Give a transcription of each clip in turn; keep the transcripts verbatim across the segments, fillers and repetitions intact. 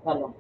Ano?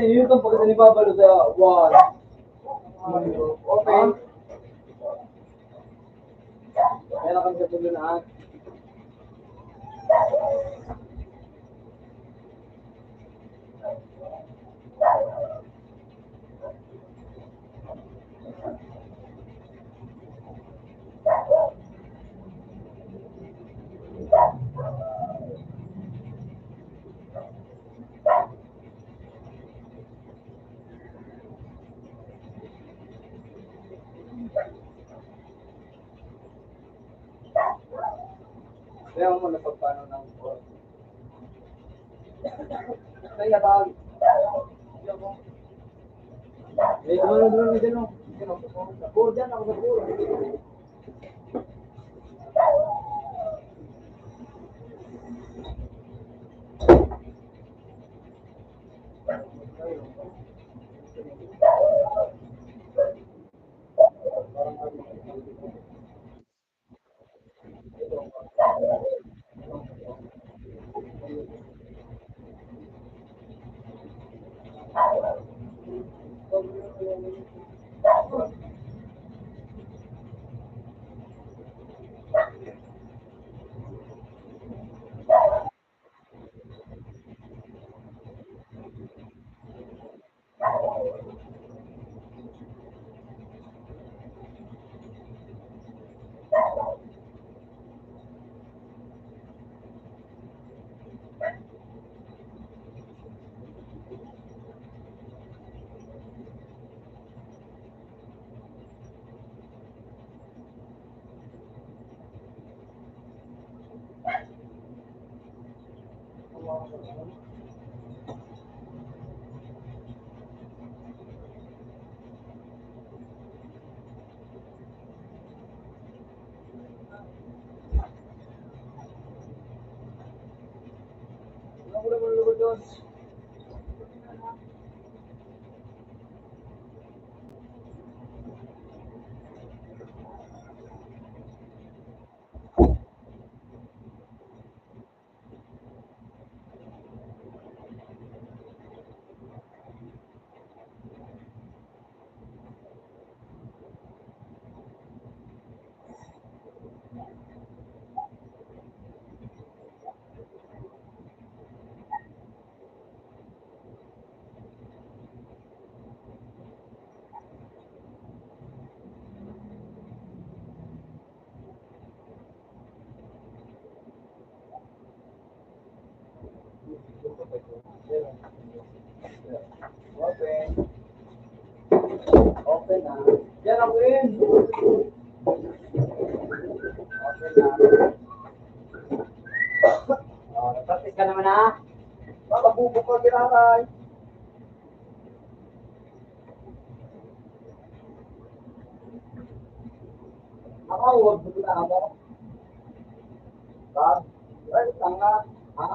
Yun ang pagkatanibabalos sa one. Okay. Kaya na kami sa tulo na, ah. Kaya mo na pagpano ng oras. Kaya ba? Eh, gumano doon na dyan, oh. Dyan, oh. Sa pool dyan, ako sa pool. Open. Open na. Yan, open. Open na. Oh, nag-practice ka naman, ha? Baka bubo ka, ginaray. Ako, huwag mo na ako. Ba? Ay, tanga. Ha?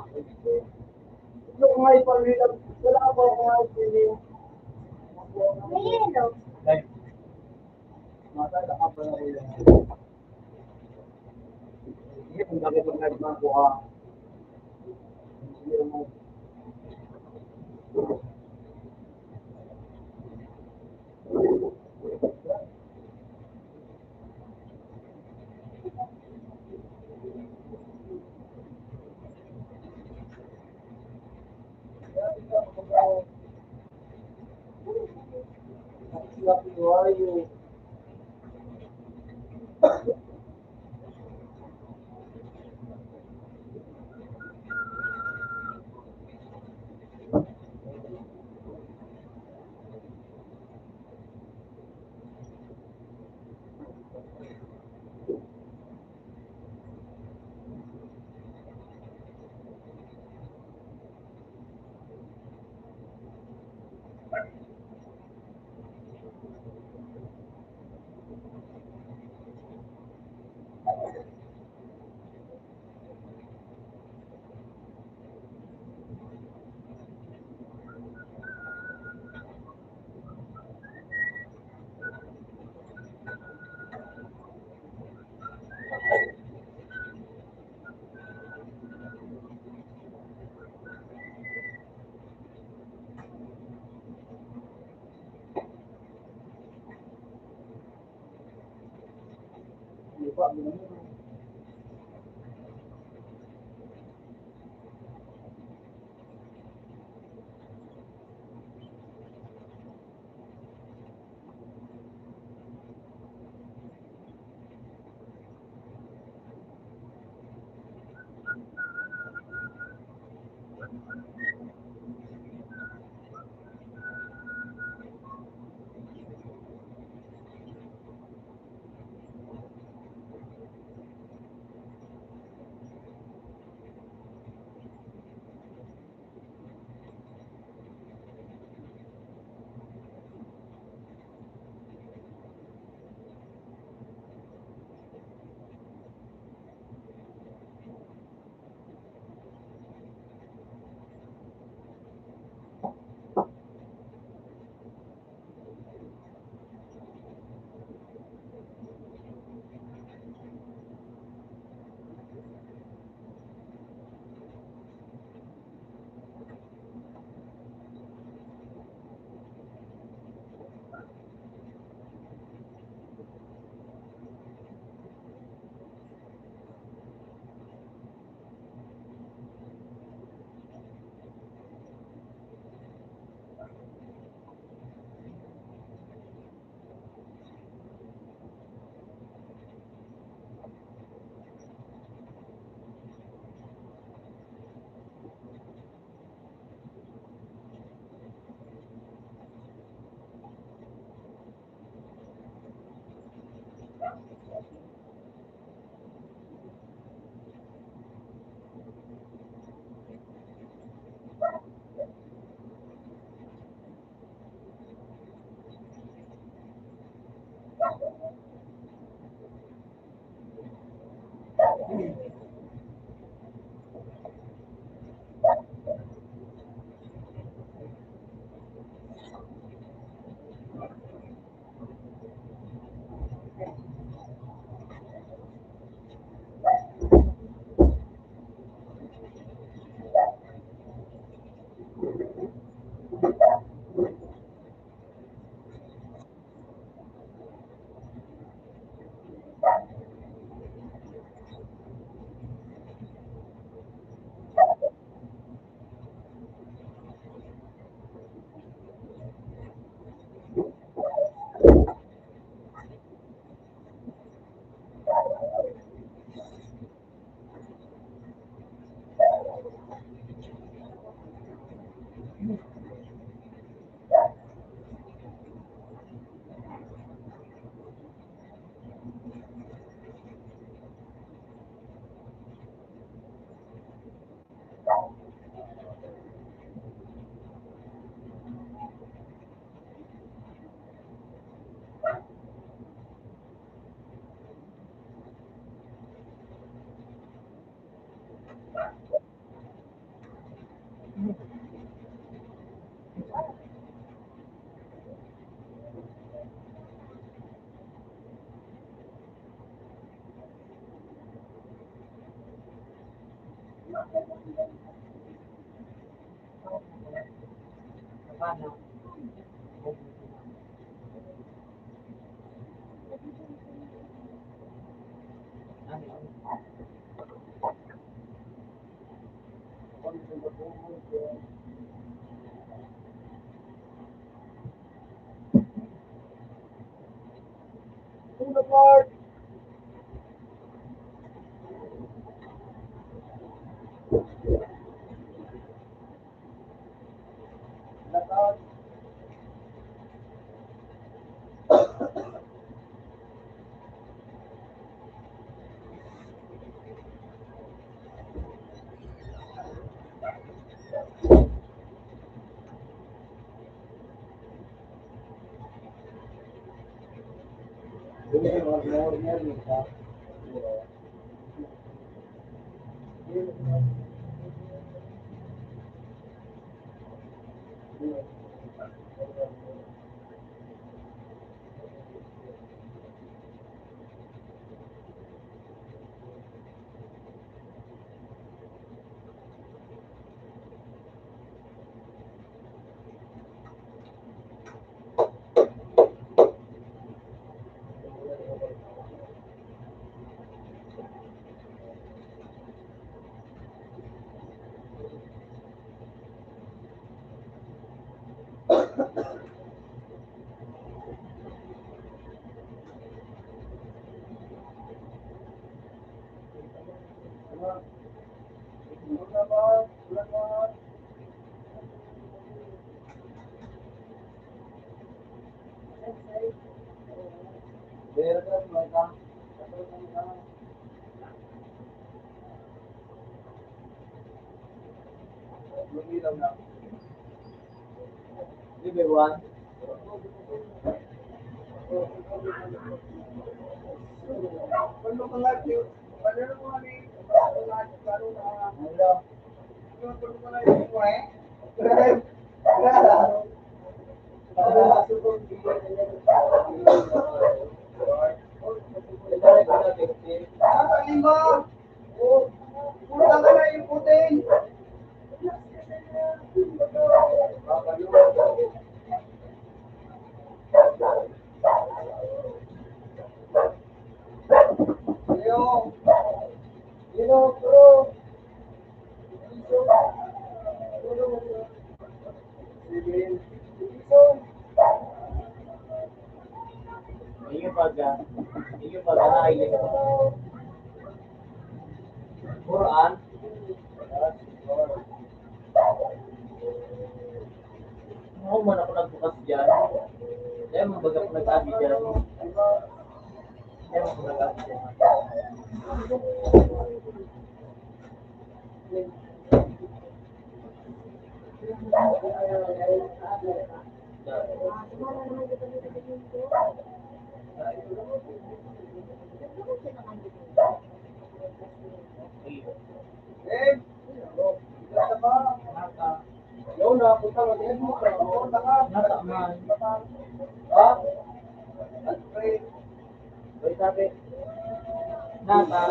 Ito ko nga ipamilya. Wala ako, ako nga ipamilya. Ay. Mata, nakapala ko yan. Hindi, kung bakit pag nagbago ka, hindi mo Di ba, Juan? Hello. Inyo pag, ah, inyo pag, ah, Quran. Ako man ako nagbukas dyan. Kaya mo baga ako nagsabi dyan. Kaya mo ako nagsabi dyan. Nata.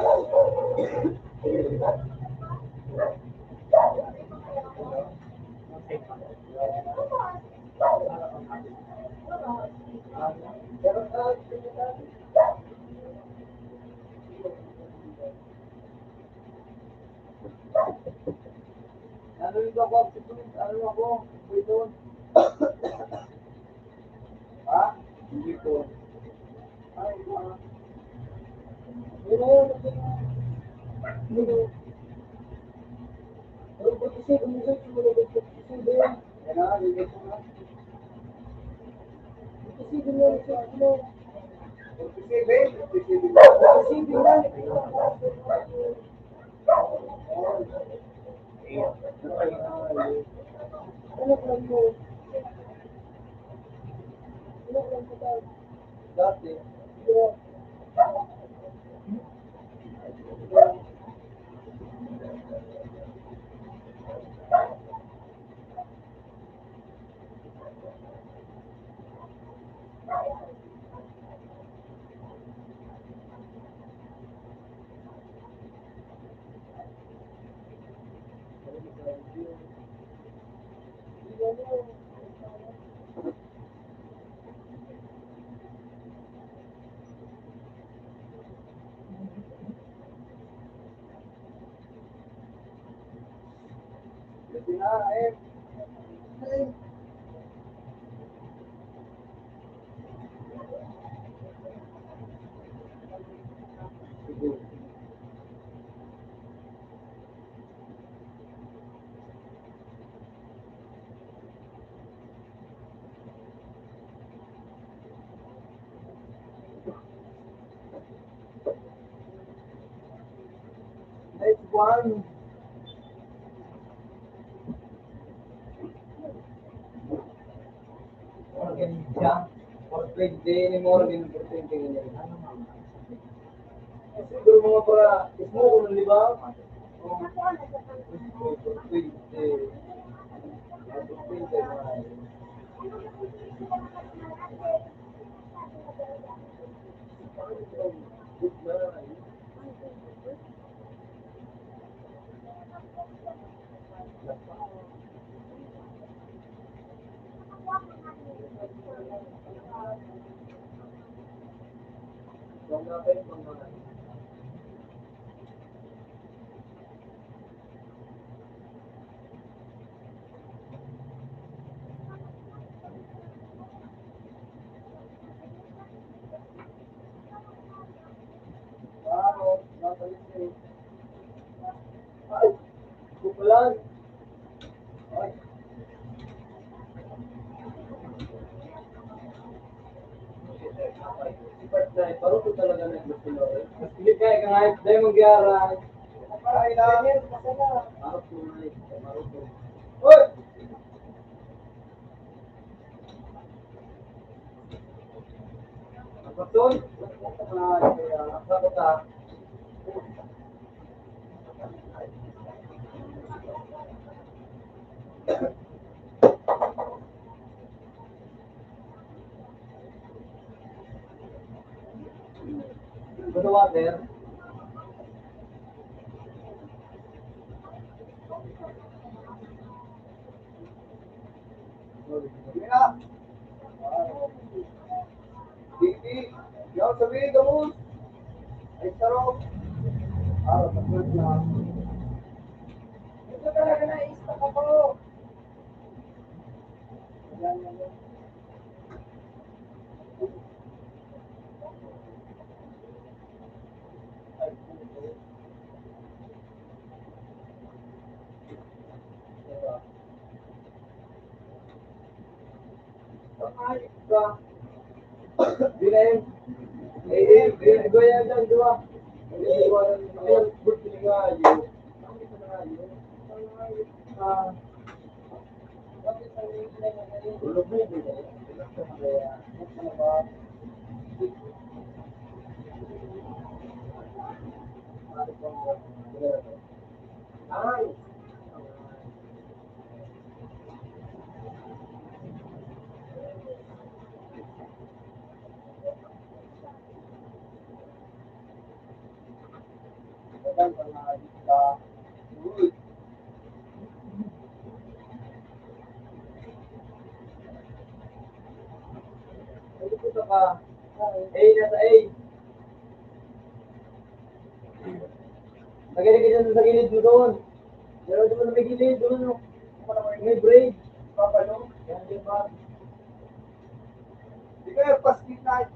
Ano yung daw ko? Ano ako? Wait doon. Ha? Hindi po. Ay, ah. Pero, pero, pero, pag-isip, kung isip, kung isip, kung isip, kung isip, Next one. Organiza. Or twenty ni Morgan, or twenty ni Morgan. Siguro mga para, ismo ko nun, di ba? Oh. Twenty. Twenty. Parang talaga naglutuloy. Mas pilit kaya ka nga, dahil mangyara. Parang kailangan. Parang tunay, parang tunay. Hoy! Ang baton, ah, ah, ah, Gusto water? Sige na. Sige. Yaw, sabi, gabos. Ay, sarap. Ah, tapos na. Ito talaga na, isa ka po. Binayan. Eh, eh, eh, goya dyan, di ba? Ah, A, nasa A. Lagay na kita sa gilid mo doon. Pero doon na may gilid, doon, no? May break. Papa, no? Yan, di ba? Di kaya pas midnight.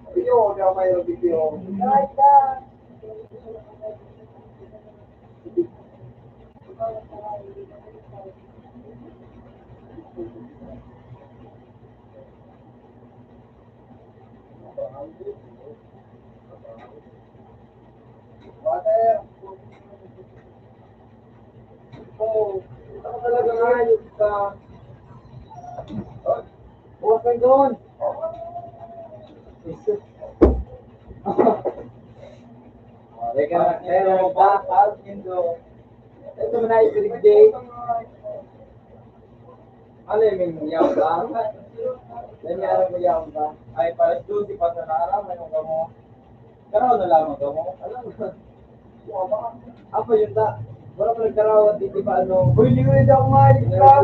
Video, di ako mayroon video. Water. Oh, ito ka talaga nga, ayos ka. Bukas lang doon. Teka, pero ba, pag indo. Ito mo na, i-grade. Ano yung may yaon ka? Yan yung ano may yaon ka? Ay, palas doon, di pa sa naaraman yung kamo. Karaw na lamang kamo. Alam mo, apa yun ta? Wala pa nagkaraw, di, di ba ano? Uy, hindi ko rin ako nga, di ba?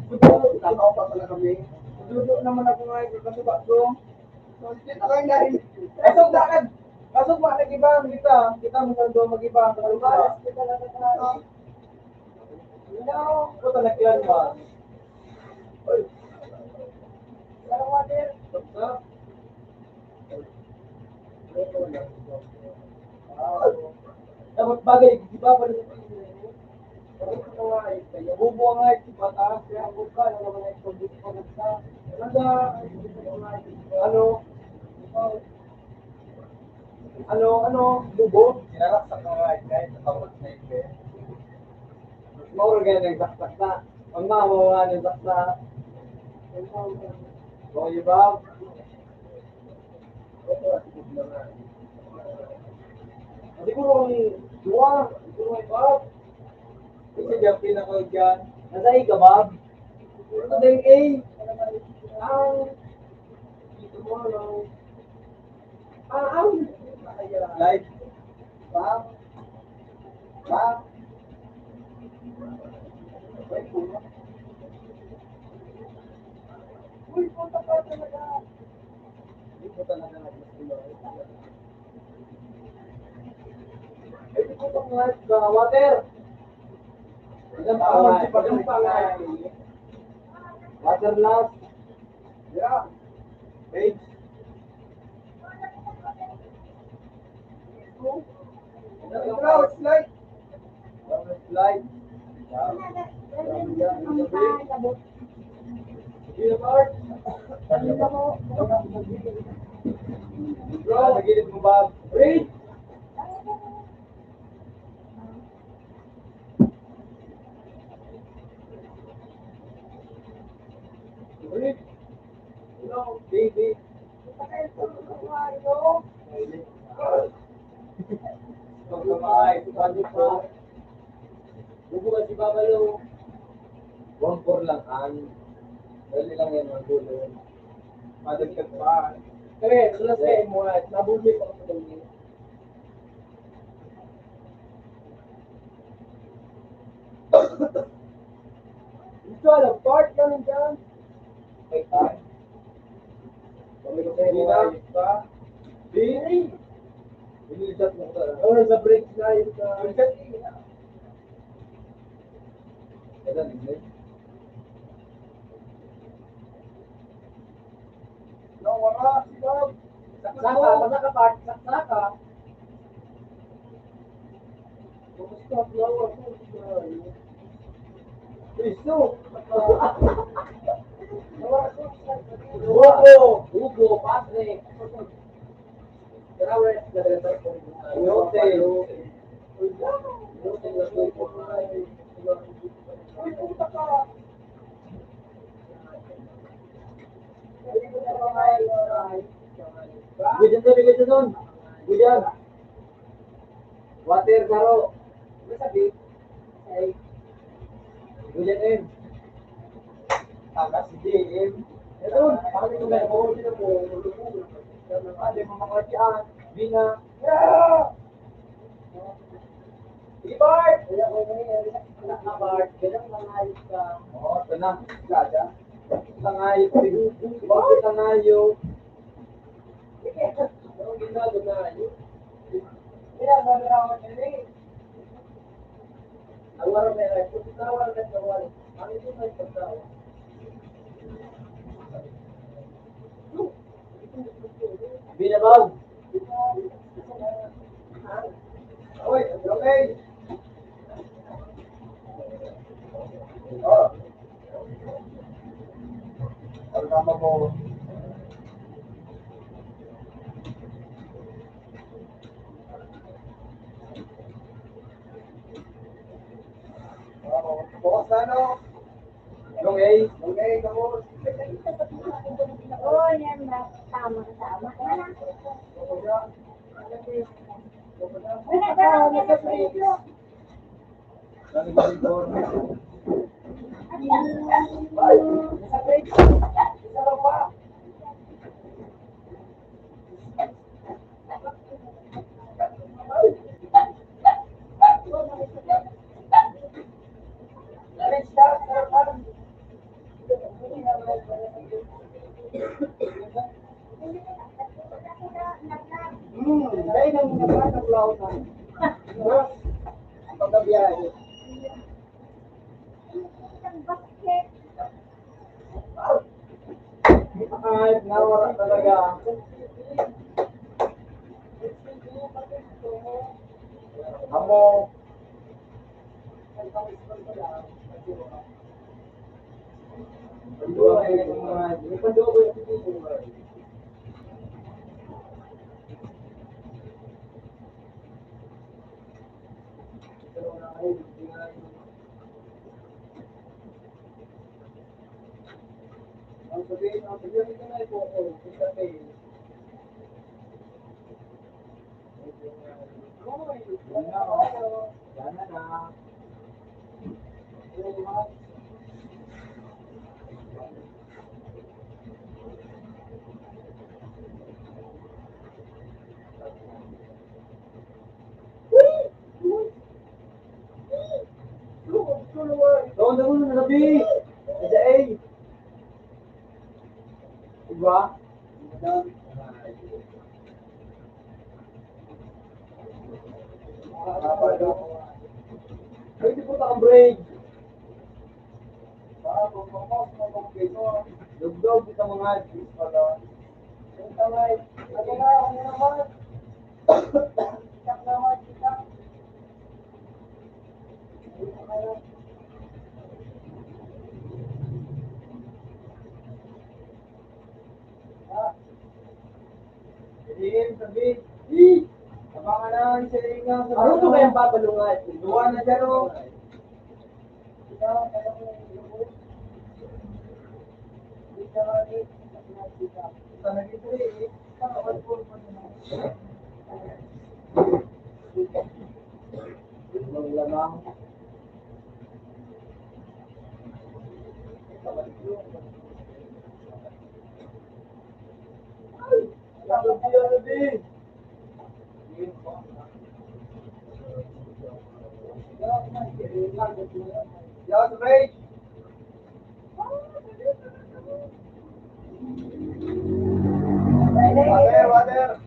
Nagkaraw pa pala kami. Dudo naman ako nga, di ba, sa bago? Kita kayo na rin. Kasog na, kasog na, nag-iba, kita, kita mo sa doon, mag-iba. Malumalas, kita na, kita na. Puta, nagkilan ba? Uy. Dapat bagay, di ba? Bubo nga, di ba? Taas, kaya buka na naman ang pagbuka. Ano? Ano, ano, bubo? Sinalaksak na nga, kahit sa kamot na yun, eh. Mas mauro kaya nagsaksak na. Ang mama mo nga nagsaksak. Oh, di ba? Siguro ang duwa, siguro ang iba. Kasi dyan, pinaka dyan. Nasa A ka, Bob? Ano ba yung A? Ang, dito mo, ano? Ah, ang, like, Bob? Bob? Uy, puta ka talaga. Hindi ko talaga nag-, Ay, di ko pang live ka. Water! Ilang pa nga? Ilang pa nga? Water last. Yeah. Page. Ito, it's like. It's like. Yeah. Bro, nagilid mo ba? Read! Read! Hello, baby. Pagkamay, pagkamay. Bubukas si Baba Lo. One four lang, an. Dali lang yan, ang gulo. Madagdag pa. Kaya, sulas kayo mo, ah. Nabulmi pa ako sa dumi. Gusto, alam, part namin dyan. May part. Kami ko sa'yo, Dina. Ayos pa. Dini. Inilisap mo ko talaga. Ano, sa break na yun, sa... Kailan, English? No, wala, sigaw. Saksaka, basta ka, part, saksaka. Kumusta, flower? Kristo! Hugo! Hugo, Patrick! Grabe, nagre-report po tayo. Lote. Lote na po po tayo. Uy, puta ka! Gwidan ka, gwidan doon. Gwidan. Water, baro. Ano sabi? Ay. Gwidan, em. Takas si J M. Ito, sabi ko na, oh, sino po? Sabi mo, mga tiyan. Bina. Yeah! Di, Bart! Kaya ko na yun, anak na, Bart. Ganun, mangayos ka. Oo, ito na. Gaga. Mangayos, Bart! Mangayos. Sige. Anong ginagawa na yun? Kaya, magarawan ka na eh. Ang warang may right. Kung tawag ka sa wala, ang ito may pagkawa. Binabaw. Oy, okay. Oh. Ang tama ko. Oo. Bukas na, no? Long A. Long A, tapos. Oo, yan na. Tama, tama. Wala na. Wala na. Wala na. Hmm, dahil ang mga bata, wala ko na. Pagkabiyahe. Ay, nawala talaga. Amo. Ang sabihin, ang sabihin ko na ito, oh, isa kayo. Uy, wala na, oh. Wala na. Doon, doon, gabi. Sa A. Diba? Pwede po ta ang break. Dugdog kita mga pala. Ano na, ano naman? Itak naman, itak. Aruto kayang babalungan. Duwa na dyan, oh. Water, water.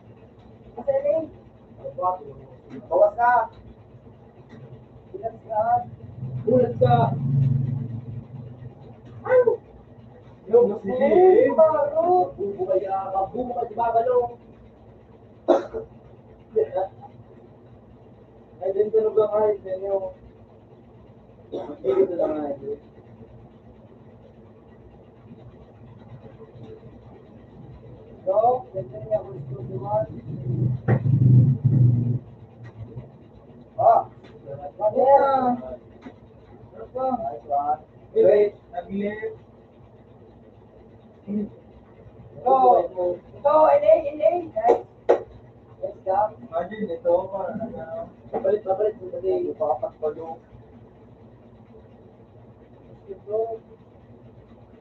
Bawas na. Bulat ka. Ano? Yung, mas hindi. Bubo kaya, bubo ka, di ba, balong? Ay, din tulog lang, ay, sa inyo. Tigil na lang, ay. So, ganyan niya, gusto ko naman. Ah, yeah. Wait, nag-lift. Ito, ito, L A, L A, guys. Let's go. Imagine, ito, parang ano, papalit, papalit, papalit. Ito,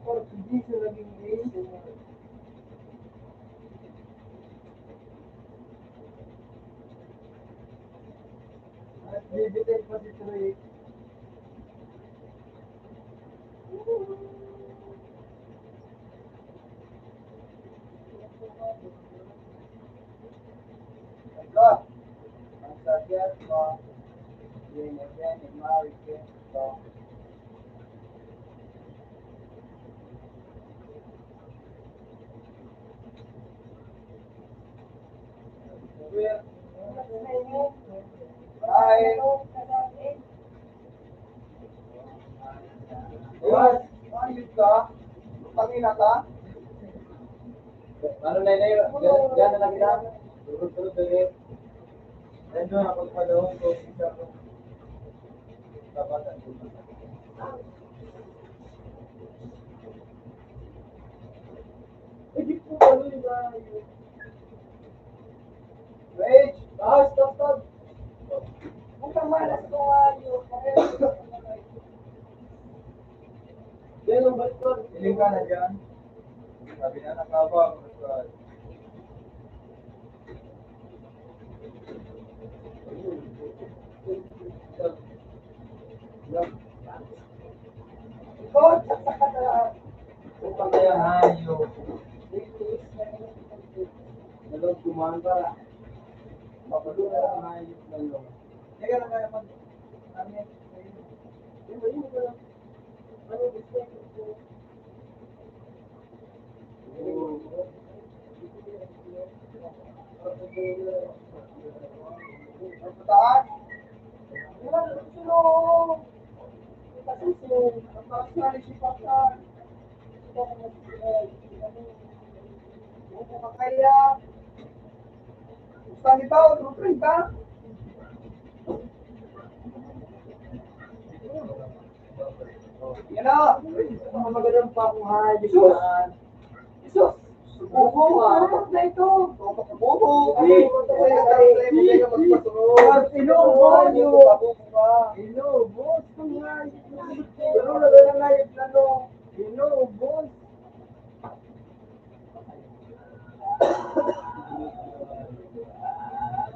Portuguese na naging name. At bibitay pa si Troy. Ito, ang sakyan ko, yun, yun, yun, Mary Jane, ito. Ay. Ayun. Ayun ka. Tangina ka. Ano na yun? Diyan na lang kita. Turod-turod na yun. Diyan doon ako padahon ko. Isa ko. Dapat ang Wait, taas, taas, taas. Huwag kang malas ko nga yun. Yan ang baliktad. Hiling ka na dyan. Sabi na, nakabang. Ikaw, tsaka ka na. Upang kaya hayo. Nalog kumain para mapalunod ang hayop na yun. Teka lang, kaya mag-, ano yan? Yung ba yun? Ano gusto ko? Kaya, gusto ni Pao, true friend ba? Yan na. Ang magandang pakuhan. Jesus. Jesus. Bobo ka. Apat na ito. Bobo. Ay, ay, ay, ay, ay, magpasunod. Inubos. Bobo ka. Inubos. Ano na ba yung hayop na to? Inubos.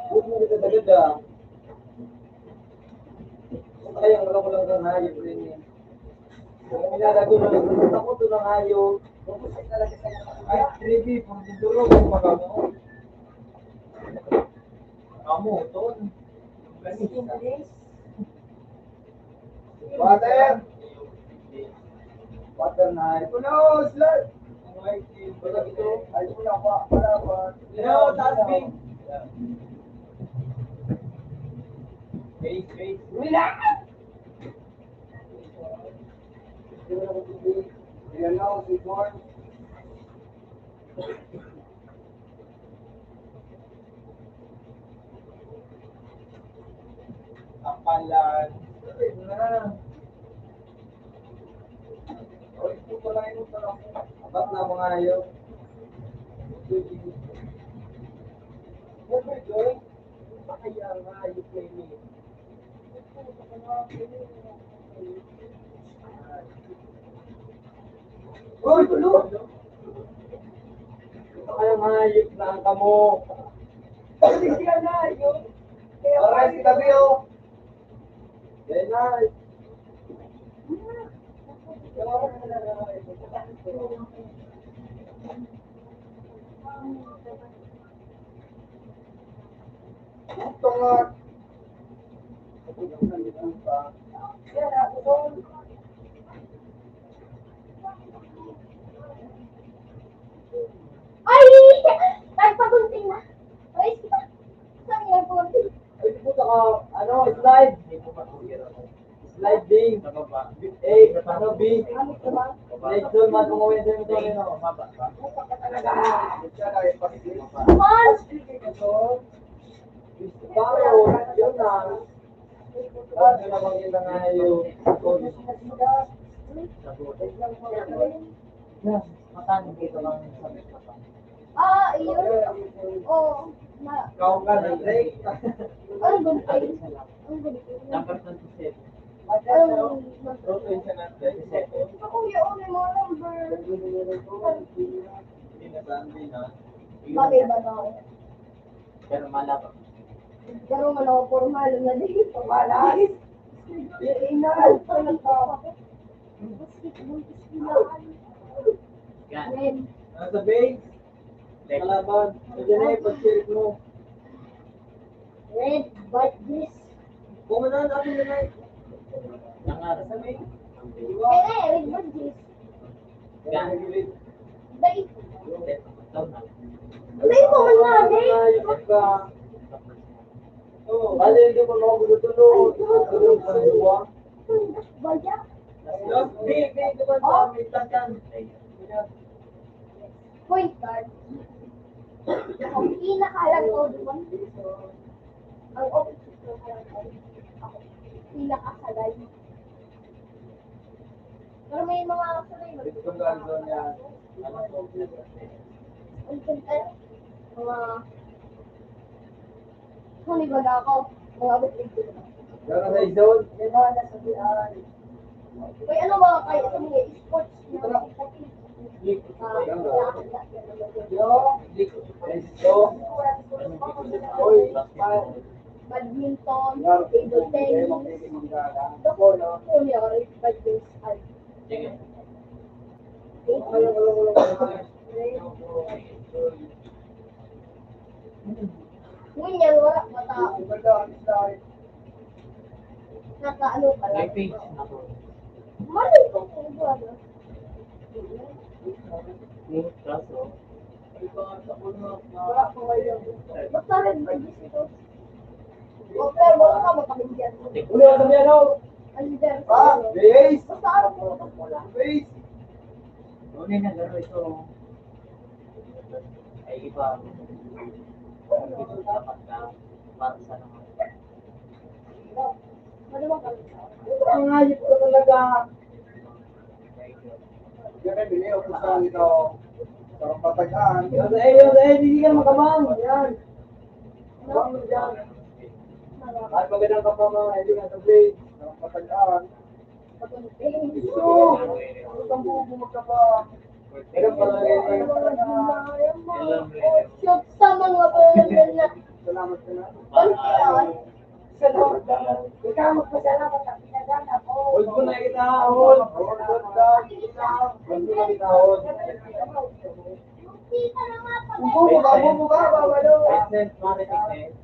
Huwag mo kita tagad, ah. Kaya wala ko lang kang hayop rin, eh. Kung minalago na lang, ako to ng hayop. Ay, Freddy, pag dudurog, pag ano. Amo, ton. Ganun. English. Water! Water na. Ay, puno, slurp! Ay, puno, pa, pa, pa. Hello, Tasbing! Wait, wait. Relax! Ayan na, si Born. Kapalan. Ito na. Oy, ito pala yung parang abat na mga hayop. Ano ba ito? Ano ba kaya ang hayop na ini? Uy, tulo! Ito kaya mga hayop na ang kamo. Hindi siya na, yun. Kaya Aray, si Gabi, oh. Very nice. Ito nga. Ay! Nagpagunting na. Ay, saan nagpagunting? Ay, puta ka, ano, slide. Slide, B. A, ano, B. Slide zone, man, kung uwi, dyan ito, ano. Man! Paro, yun na. Bago na makita nga yung Yan, mataas dito lang sa may kapal. Ah, iyon? Oo. Ma- Ikaw ka, nag-break. Ang gunting. Ang gunting. Number twenty-seven. Ang Proto yung sa number twenty-seven. Ako yun, yung mga number. Hindi na ba, hindi na. Bagay ba daw? Pero malabak. Pero malabak, formal na din. Formal. Yung inal, ano ba? Basketball, eskwelahan. Yan. Red. Nasa base. Red. Kalaban. Nandiyan na yung pag-shirt mo. Red, white, this. Kung ano, ano, ano, ano. Nangar. Sa may. Kaya nga, red, white, this. Yan. Dai. Red. Dai mo man nga, dai. Bali, hindi ko na ako gusto. Baya. Di, di, di ba sa may takan? Point guard. Ang pinakahalagaw doon, ang office ko, pinakasalay. Pero may mga salay, Gusto ko lang doon yan. Ano po? Ang ganda. Mga, ano ba na ako? Mga abot dito. Pero sa zone, di ba, nasabihan? May ano ba kayo sa mga sports na Ito na. Ito. Oy, badminton, table tennis. Ako, no? Kunyari, badminton. Sige. Ngunyan, wala pa ta. Naka ano pa lang. May page na po. Mali ko kung ano. Yung kaso, Basta rin, may gusto ko. Okay, wala ka makaligyan. Wala ka niya, no? Ano dyan? Ah, base. Basta araw ko, pag wala. Base. Ano na, gano'n ito? Ay, iba. Dapat na, para sa naman. Ano ba? Ang hayop ko talaga. Yan ay biniyo ko sa ito. Parang patagaan. Yan ay, yan ay, hindi ka makabang. Yan. Bang mo dyan. Ay, magandang kapama, hindi ka sa blade. Parang patagaan. Gusto. Gusto mo bumagkabang. Pero palagay ko yung talaga. Shoot sa mga bayan na. Salamat, salamat. Salamat naman. Ikaw magpasalamat ang pinagana ko. Hold ko na kita, hold. Hold, hold, hold. Hold ko na kita, hold. Bubuga, bubuga, babalo. Vincent, pare, Vincent.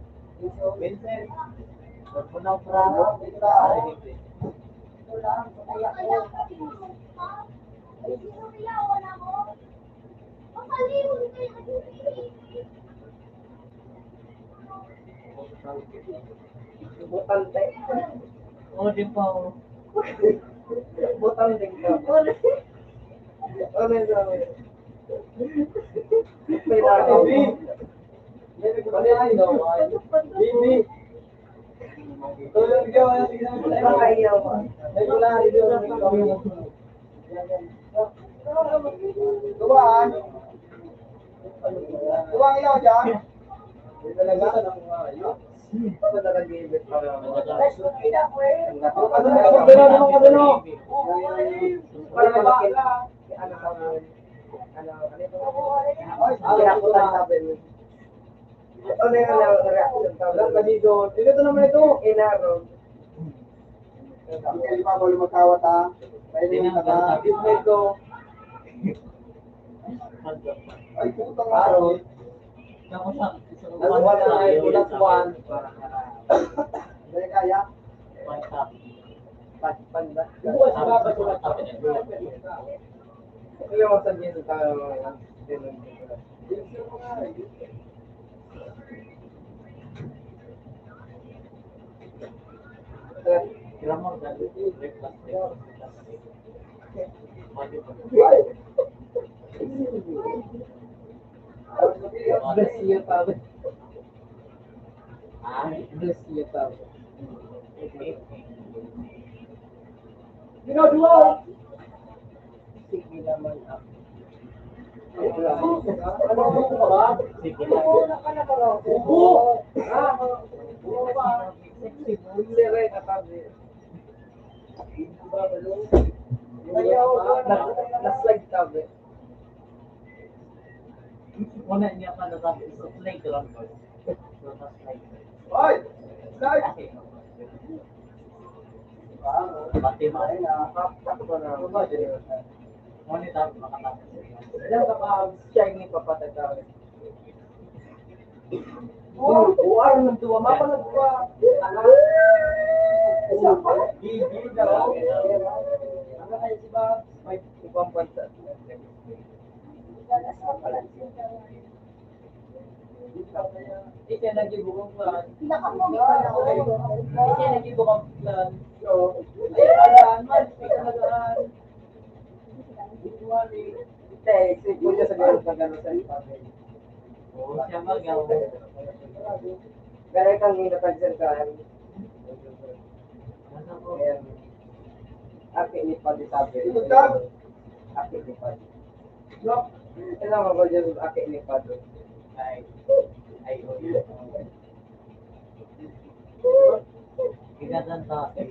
Vincent. Hold mo na, bro. Pare, Vincent. Ito lang, kaya ko. Botante. Oh, di pa, oh. Botante ka. Ano yun? May nakakabit. Ano yun? Bibi. Baka ayaw. Tuwaan. Tuwaan ilaw dyan. Talaga? Para mabakla. Ano, ano, ano ito? Ay, kinakutan sabi mo. Ano yung ano, reaction tao? Wala, maligo. Ito naman ito. Inaro. Ang kailangan mo lumakawat, ha? Kaya naman ka na. Ito. Ay, puta nga. Aro. Nasa one na tayo, plus one. Dali kaya? Pan, pan, pan. Bukas, bukas, bukas. Ano yung sabihin sa tao? Bless you, Father. Ah, bless you, Father. Ginagawa. Sige naman ako. Ano ba? Sige naman. Ubo! Ha? Ubo ba? Sige, natabi. Ayaw, na-, naslag tabi. Una niya pa nasabi, sa playground ko. Sa playground. Hoy! Slide! Pati mo. Ngunit ang makatapos. Ilang ka pa, shiny pa patagawin. Oh, buwan ng duwa, mapa na duwa. Ala. Isa pa. Gigi daw. Ano kayo, di ba? May ibang bansa. Ika nagibukang plan. Ika nagibukang plan. Ay, alam, man, ika nagaan. Te, explain ko dyan sa ganun, sa ganun, sa ipapay. Oo, siya mag-, Pero kang hinatag sa kan. Ayan. Aki ni Padre sabi. Ito, Dad. Aki ni Padre. No? Kailangan ko dyan, aki ni Padre. Ay. Ay, oh, yun. Ginadan sa akin.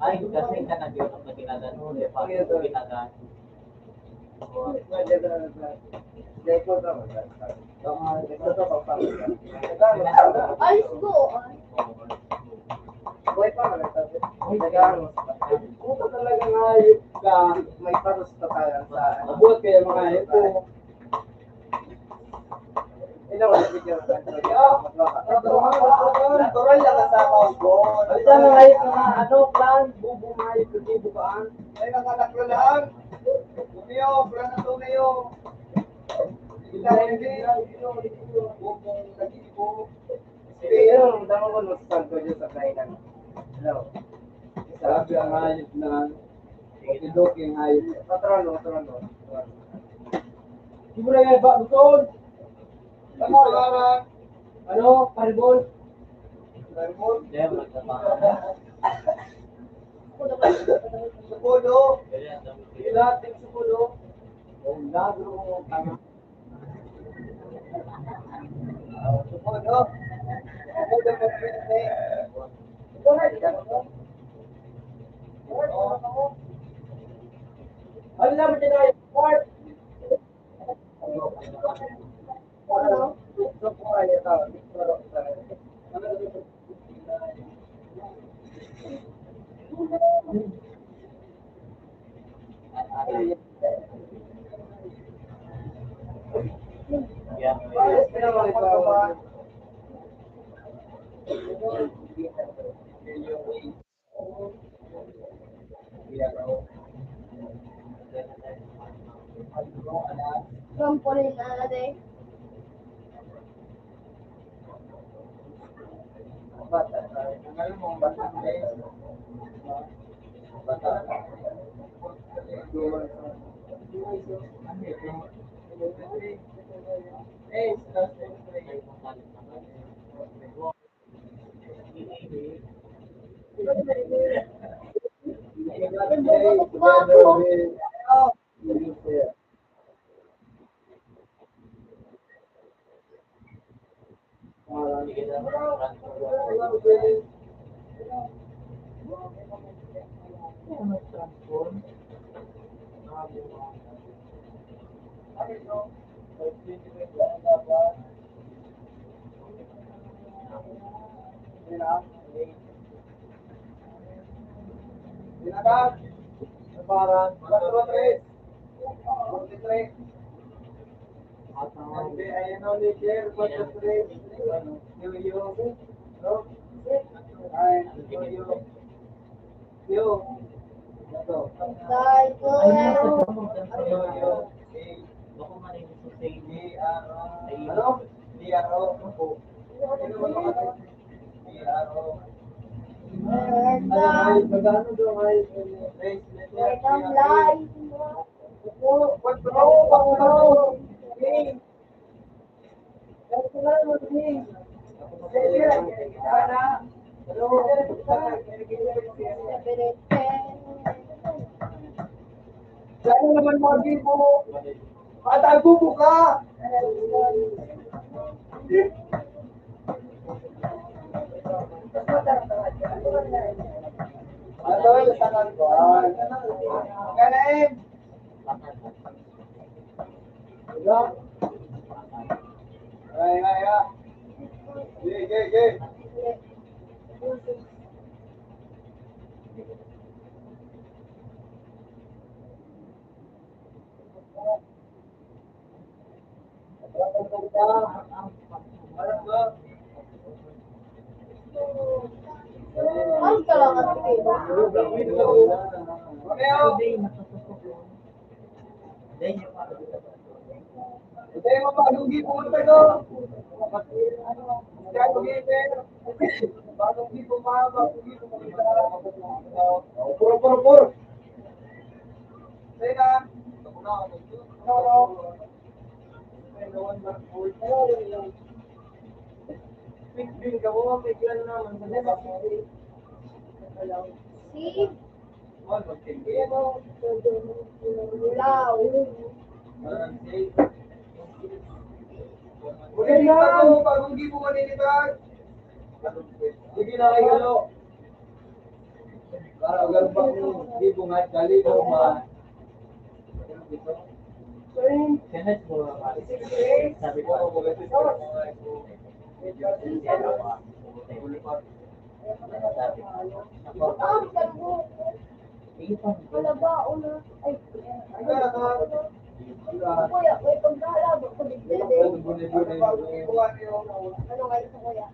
Ay, kasi ka nag-iwan na ginadan mo, di ba? Ginadan. Ay, go. Buhay pa, nagtago. Nagano. Puta talaga nga, hayop ka. May paros pa tayo sa, ano. Mabuhat kaya mga hayop ko. Ina, wala si Jerome. Natural lang ang tao. Basta mga hayop na mga ano, clan, bubo, mga hayop, bubo, kaan. Ay, mga anak na lahat. Romeo, Fran Antonio. Ina, hindi. Bubong, nag-ibo. Pero, ang tama ko, no, sa Santo Diyos sa kainan. Hello. Grabe ang hayop na, ano. Okidoki ang hayop. Patrono, patrono. Di mo na nga ba, Luzon? Ano, Lara? Ano, Paribol? Paribol? Hindi, magkapahal. Supodo? Ganyan, dami. Lahat ng Supodo. Ang gagawin mo, tama. Ano naman din ay part? Trampoline na natin. Dinagag. Sabaran. Cuatro tres. Cuatro tres. At ang N B A, ayan o, leader, cuatro tres. Yo, yo. No? Ay, yo, yo. Yo. Ito. Ay, yo, yo. Ano? D R O. Ano? D R O. Ay, ay, magkano daw, ay, ay, ay, ay, ay, ay. Kaya naman, mga bibo. Patago mo ka! Ano, sa kanto? Galing! Diba? Ay, ay, ay. Ge, ge, ge. Ang salamat sa iyo. Hindi mo pa lugi, pumunta ko. Puro, puro, puro. See? Uli na! Pag-ugi mo, maninitan! Sige na kayo, ano? Para ugal pa kung di mo nga dali mo ba? Kenneth mo, sabi ko, Wala ba? Una. Ay, kuya, may pagkahalaman ko din. Ano kayo sa kuya?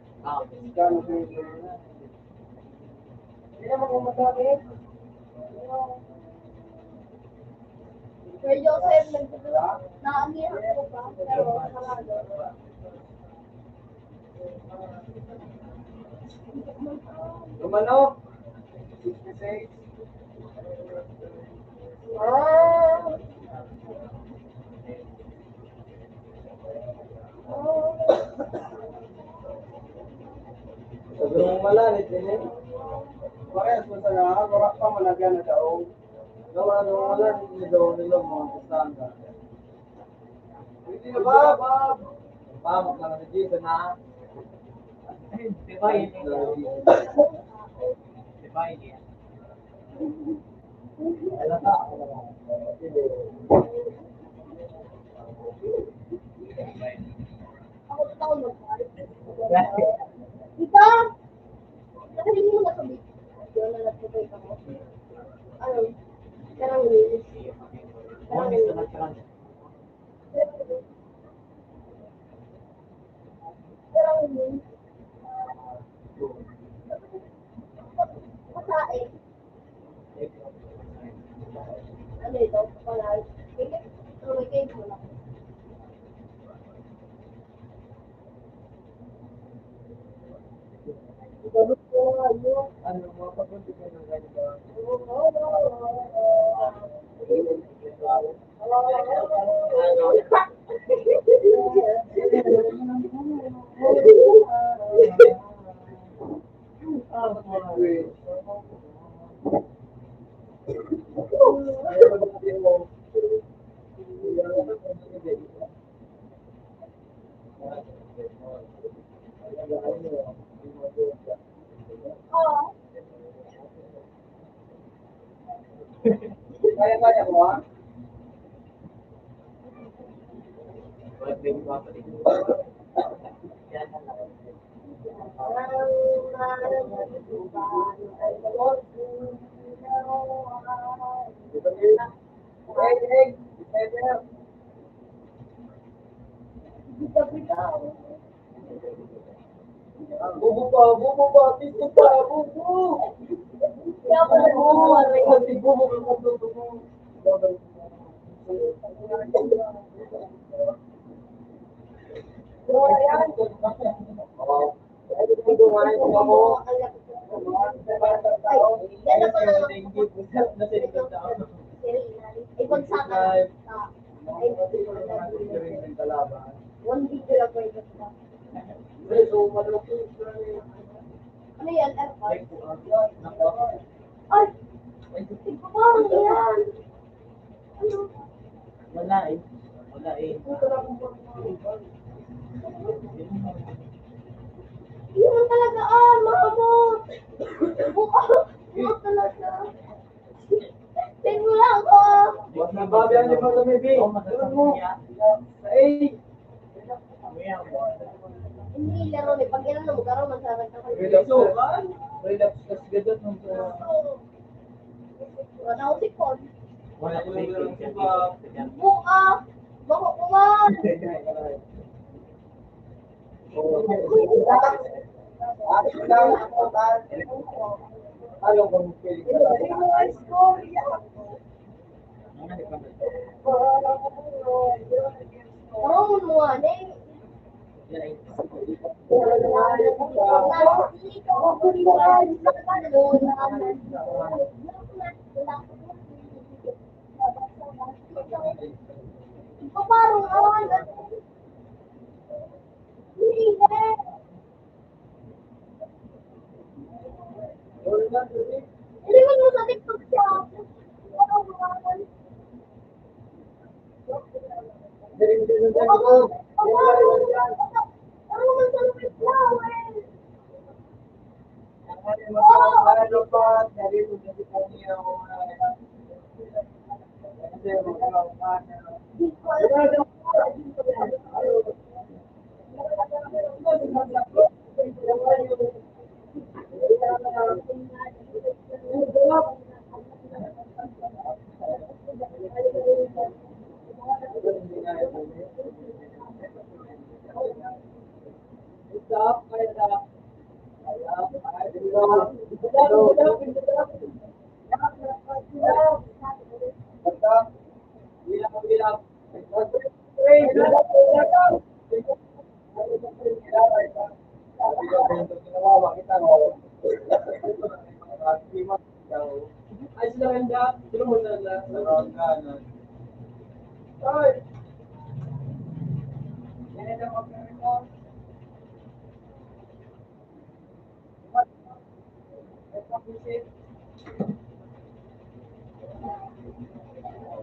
Hindi naman ko masabi. Sir Joseph, nagtutulak. Naangihan ko pa. Pero, sarado. Lumano. Sixty-six. Ah. Sobrang malanit din eh. Parehas mo sa nga, wala pa malagyan na daw. Gawa nung malanit na daw nila mga standard. Pwede na ba? Pabot lang na dito na. Diba yun? Diba yun? Ikaw? Ano? Karang linis. Karang linis. Patae. Ano ito? Pala. Ito, may kayo mo lang. Ano, mga pagpunta ng ganito? Kaya-kaya mo, ha? Bubo pa, bubo pa, pito pa, bubo. Kaya pala bubo, bubo, bubo. Ibagsakan. One video lang po ito. Ano yan? Ay, tigpapawang yan. Wala eh. Wala eh. Yun talaga, ah, mahamot. Buka. Yun talaga. Tingnan mo lang ako. Wag na ba, biyan niyo pa kami, B. Tingnan mo. Ay. Hindi, laro ni. Pag yan, ano, magkaroon, magsasagta kayo. Relapse. Relapse kasi gadot nung Wala akong sipon. Wala ko may picture. Buka! Bako ko man! Parang mo nga, ne. Parang awan. Iliwan mo sa TikTok siya. Ay, sila ganda. Sila mo na na. Ay! Yan ang mga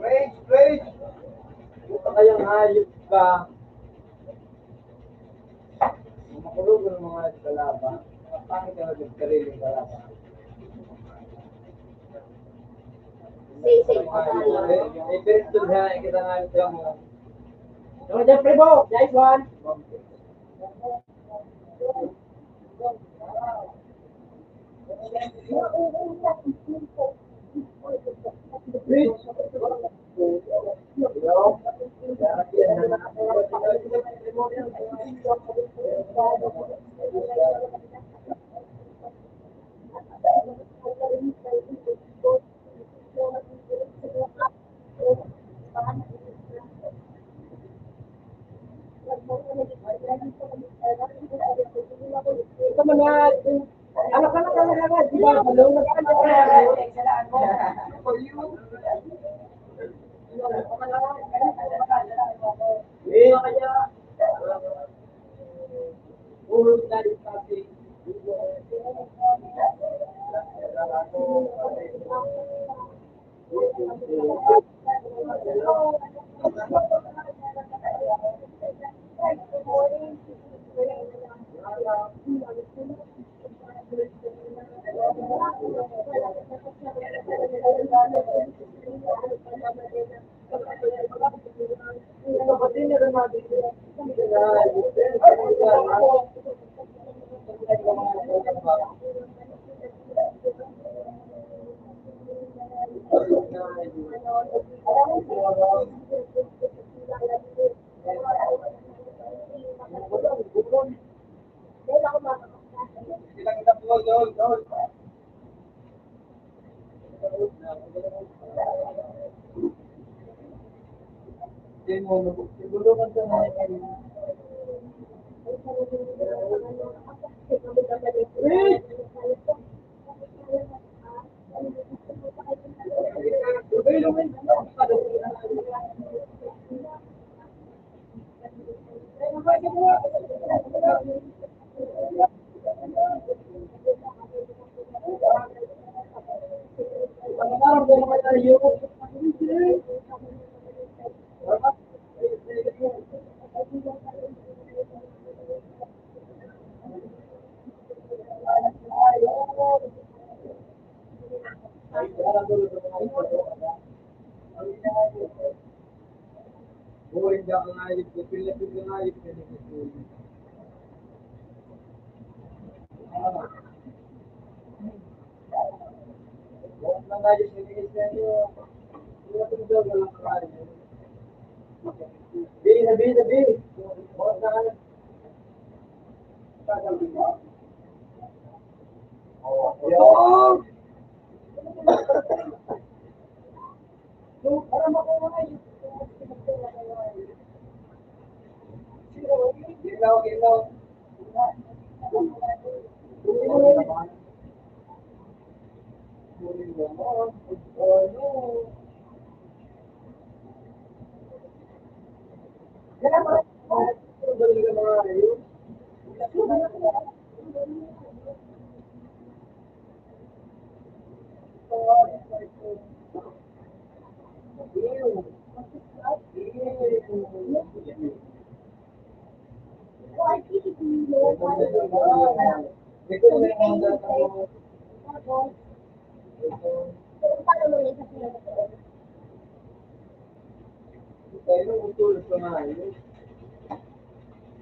Praise, praise! Puta kayang hayop ka. Makulog ng mga kalaban. Pangit na nagkariling kalaban. Sisig. Eh, eh, pero ito na, kita nga ito mo. Ano dyan, primo? Nice one. Ito man na, ano ka na talaga, di ba? Balong na talaga.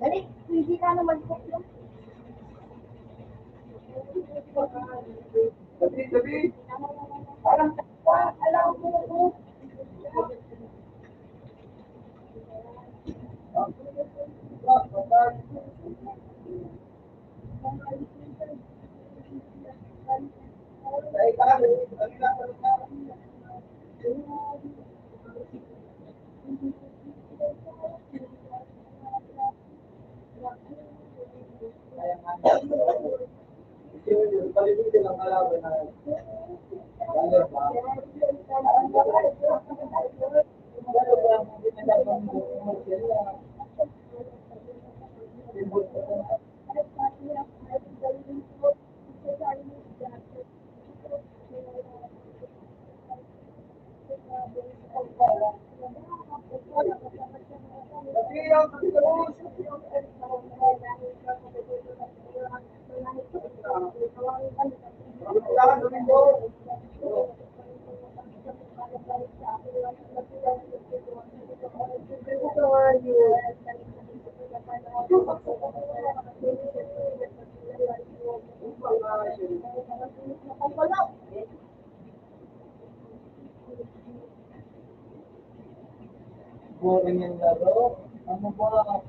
Dali, pwede ka naman po yun. Gabi, gabi. Parang alam ko po. Boring yung laro. Ano ba?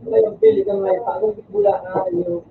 Ngayon, pili ka nga yung bagong bula na yung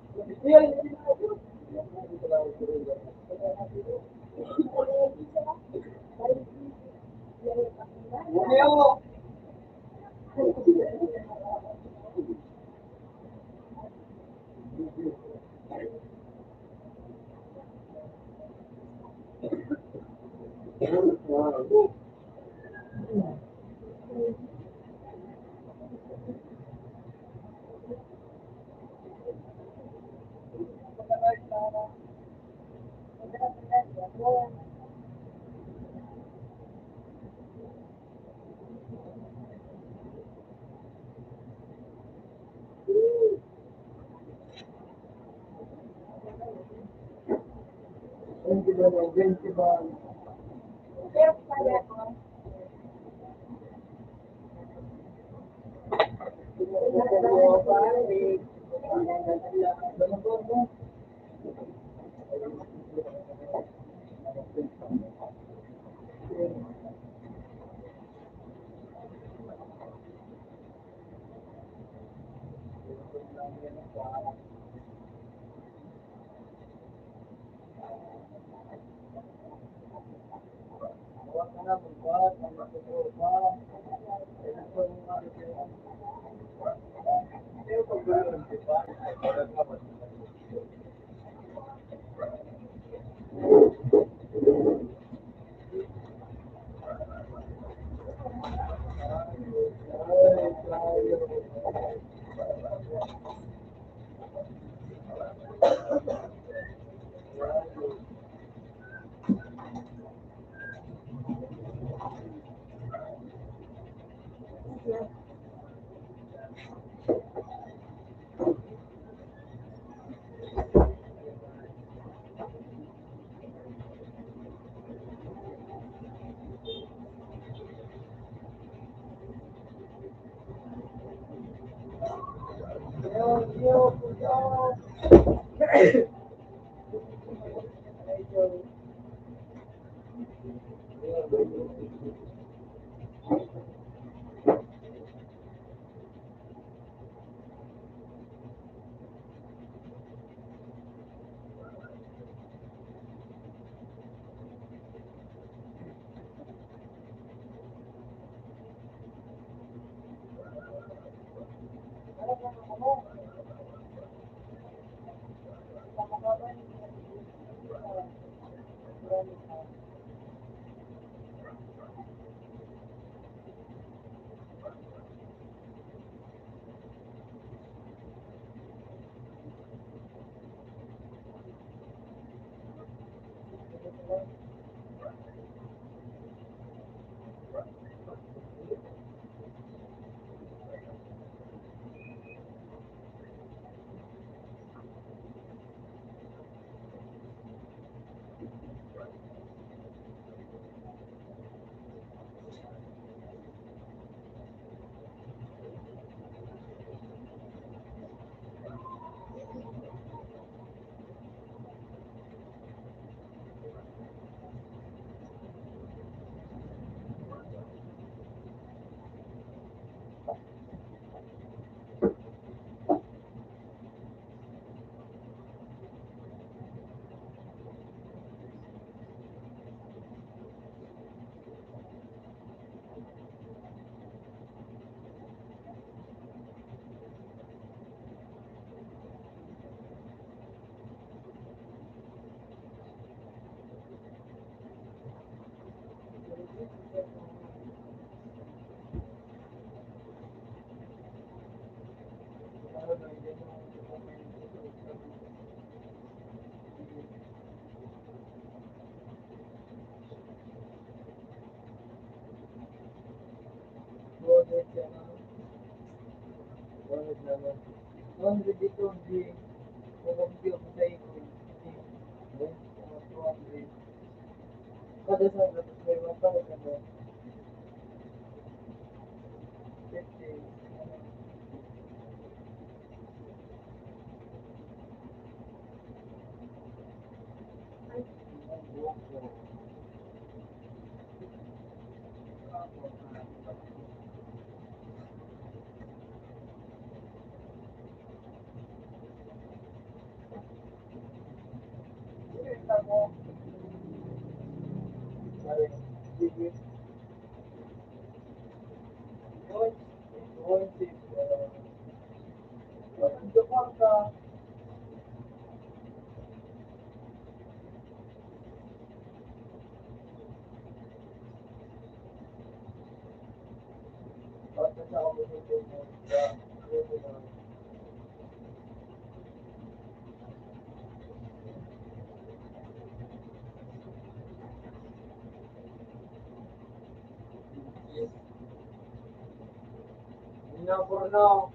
Number now.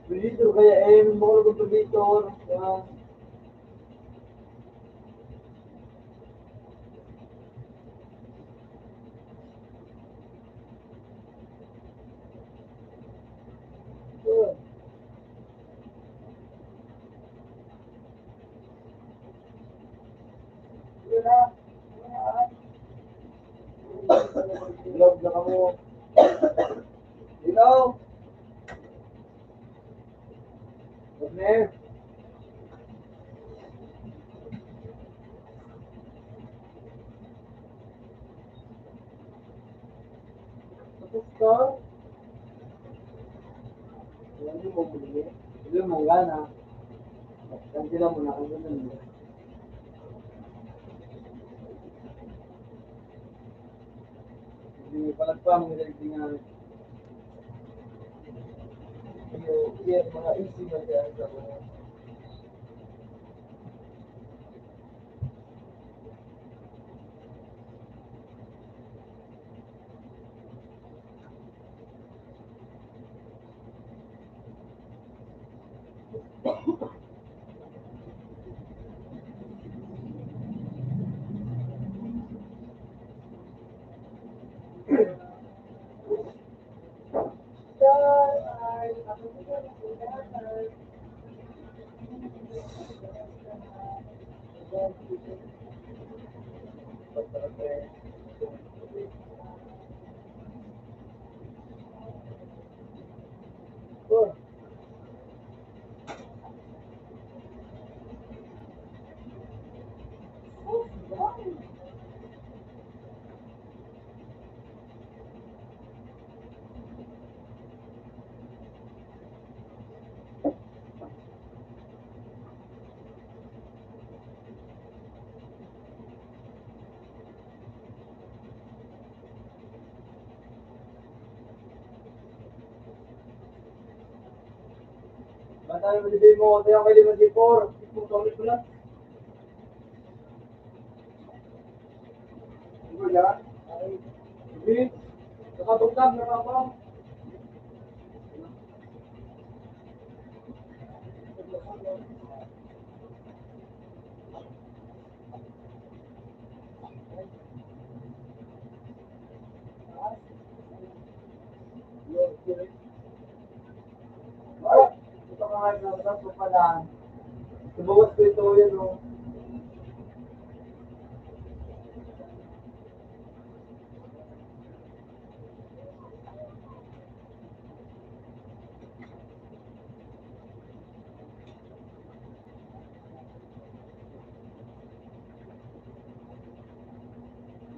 Pwede kaya eh, may mga lugar dito. Yan. Vlog na kamo. Hello? Partner? Tapos ka? Alam mo, bumili. Hindi mo gana. Cancel mo na, cancel mo. Hindi mo palag pa, mga galing nga. Iyo, iyo, mga easy na yan sa mga Bata, ano ba mo? Tayo kay lima di four. Ito, ulit ko lang. Ano ba yan? Ay, hindi. Nakatugtog na pa ako. Sumawas ko ito, yun, oh.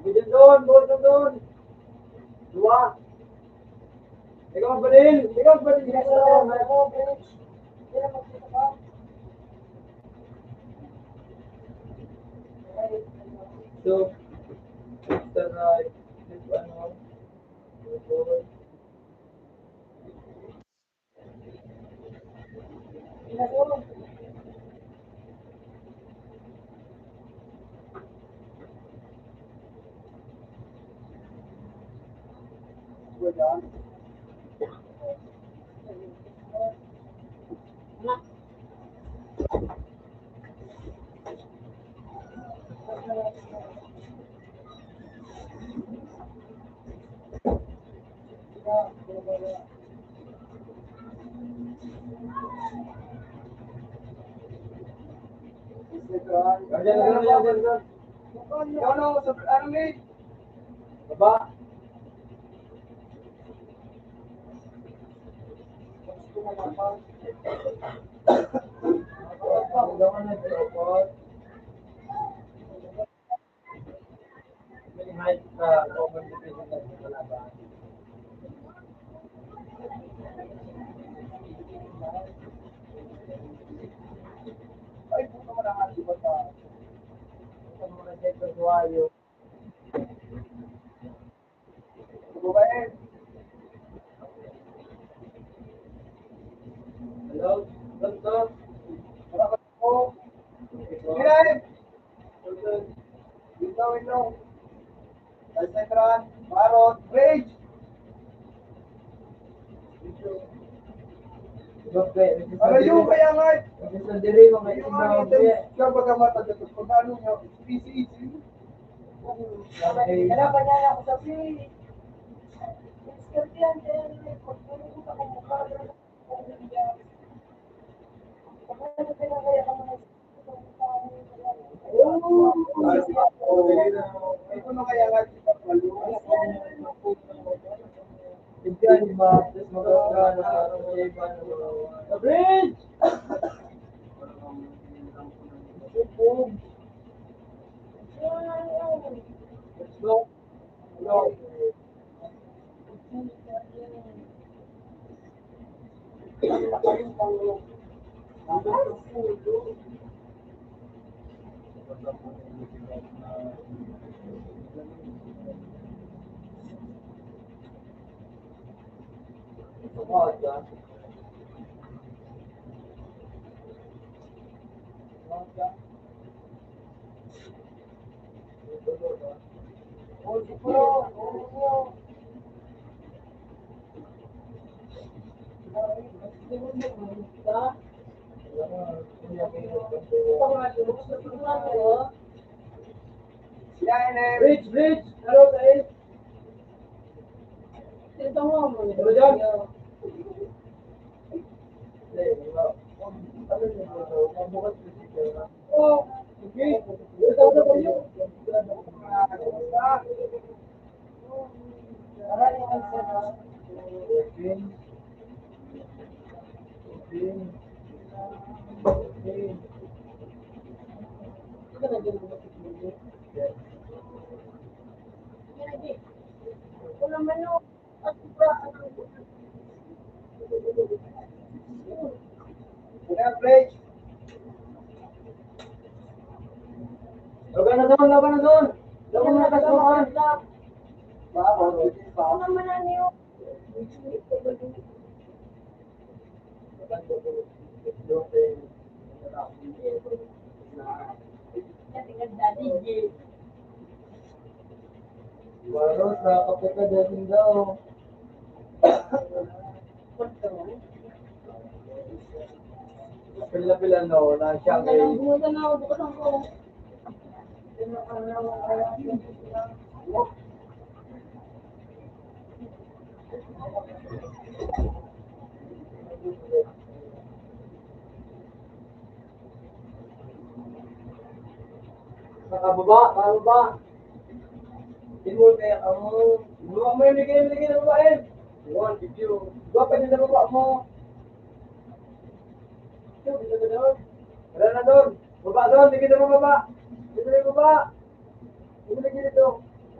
Bidon doon, bidon doon. Dua. Ikaw, Badil. Ikaw, Badil. Ikaw, Badil. So, Mister Rai, ano, Baba. Ay, puto mo na nga, di ba, sa, sa mga Jeffrey Suayo? Hello? Pronto? Hello? Direk! Window, window. Kalsentran, Barot, Bridge! Marayo kaya nga. Yung mga ito, siya baga matagapos. Pag ano niya, easy, easy. Kaya pa niya ako sabi, "Mister Piante, pag-uwi ko sa kumukha, pag-uwi ko sa kumukha, Bridge! Bridge, bridge! Hello, guys! Ano dyan? Oh, okay. Laban na doon, laban na doon. Laban na doon. Laban na doon. Waro sa kapatid natin daw. Pila-pila, no, na siya kay Nakababa, nakababa. Inward kaya ka mo. Baba mo yung ligay, ligay na baba eh. Yun, video. Baba pa din na baba mo. Yun, dito na doon. Wala na doon. Baba doon, ligay na baba. Dito na yung baba. Dito na dito.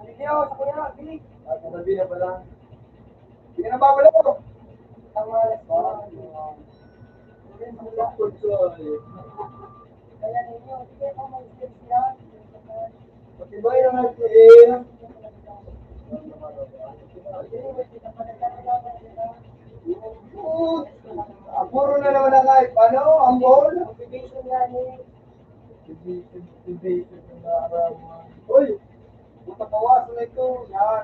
Dito, sa kuya, dito. Ah, sasabihin na pala. Hindi na babalik ko. Tama na. Kaya ninyo, hindi kayo mag-stress yan. Matibay naman si Ian. Ah, puro na naman ang hype. Ano? Ang ball? Motivation nga ni Motivation, motivation na naaraman. Uy! Matawa sa ito. Yan.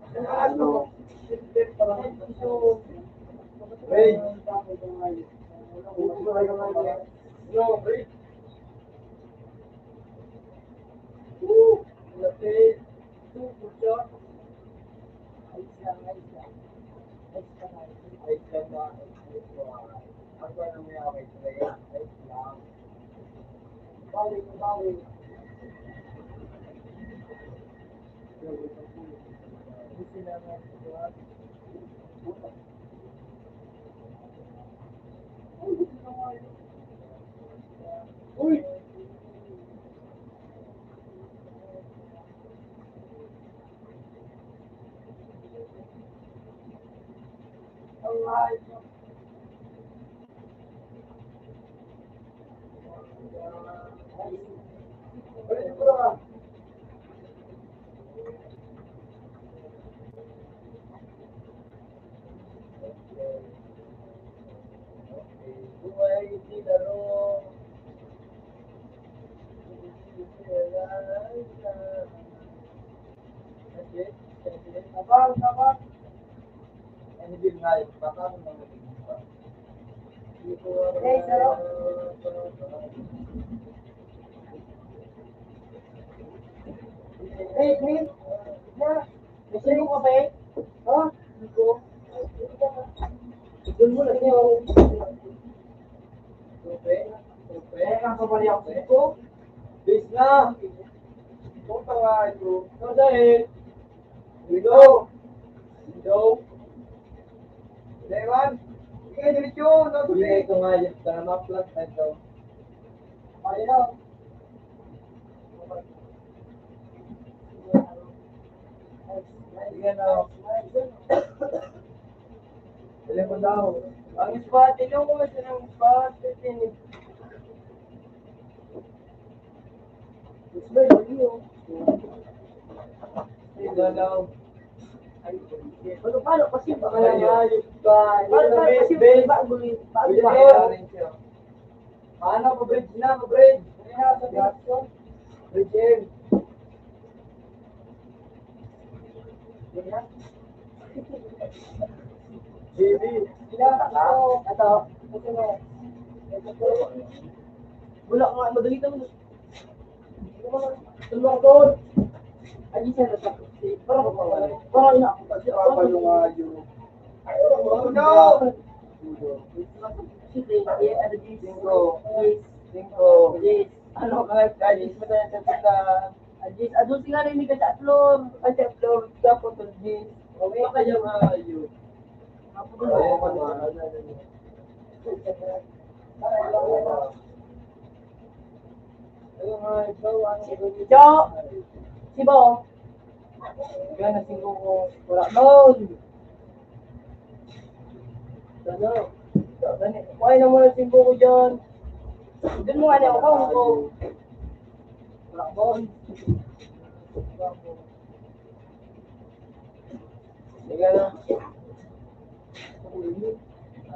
Ano? Wait. Woo! Lapit. Two, good job. Ayos lang, ayos lang. Ayos lang, ayos lang. Ayos lang ba? Ayos lang. Ang ba nang may away sila yan? Ayos lang. Bawi, bawi. Ayos lang, ayos lang. Uy! Abang, abang. Ano din nga yun? Baka ano naman yun? Hey, sir. Hey, Clint. Yeah. May singko ka pa eh? Ha? Singko. Doon mo na siya. Siyempre. Siyempre. Ang kabali ako singko. Bis na. Punta nga ito. Ikaw dahil. Ikaw. Ikaw. Lewan. Sige, diretso. Ikaw, ikaw nga yun. Para ma-flat na ito. Ayun. Ayan, oh. Dali mo daw. Ang spot, tignan mo kasi ng spot. Tignan daw. Ano, paano? Kasi baka lang ayos ka. Paano, paano? Kasi bago, bago ba? Paano pa bridge na? Pa bridge. Bridge M. Baby. Ito. Ito. Wala nga, madali ka mo. Tulong doon. Ay, isa na sa. Parang, parang ina. Papa yung ayo. Ay, no! Singko. Singko. Ano ka nga, guys? Madali sa tindahan. Ajis, adun si nga rin ni Kacha Flor. Kacha Flor, dapat ang Jis. Baka yung ayo. Cho! Sibo! Gana singko ko. Wala doon. Ano? Kuhain na muna singko ko dyan. Doon mo nga niya ako. Wala doon. Sige na.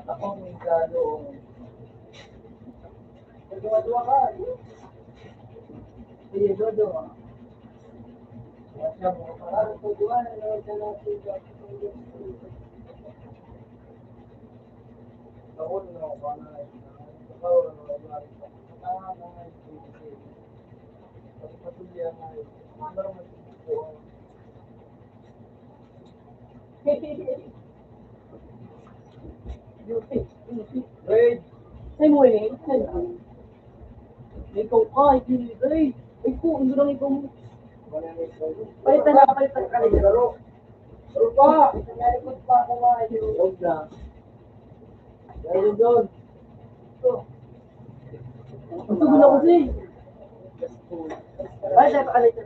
Ako, may galo. Nagduwa-duwa ka. Sige, duwa-duwa. Parang pagduwa na naman siya natin. Ako na, ako na. Ako na, ako na. Ako na, ako na. Wait. Same way. Same way. Ikaw ka, hindi, eh. Ay ko, ang ganda ng ikaw mo. Palitan na, palitan ka na dyan. Laro pa! Nalikod pa ako nga, yun. Huwag na. Dahil doon. Ito. Ito, gulo ko, eh. Ay, dahil pa ka na ito.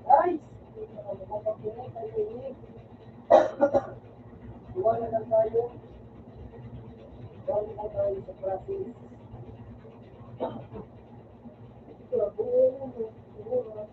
Guys! Iwan na lang tayo. Iwan na lang tayo sa process. Ito, buo, buo.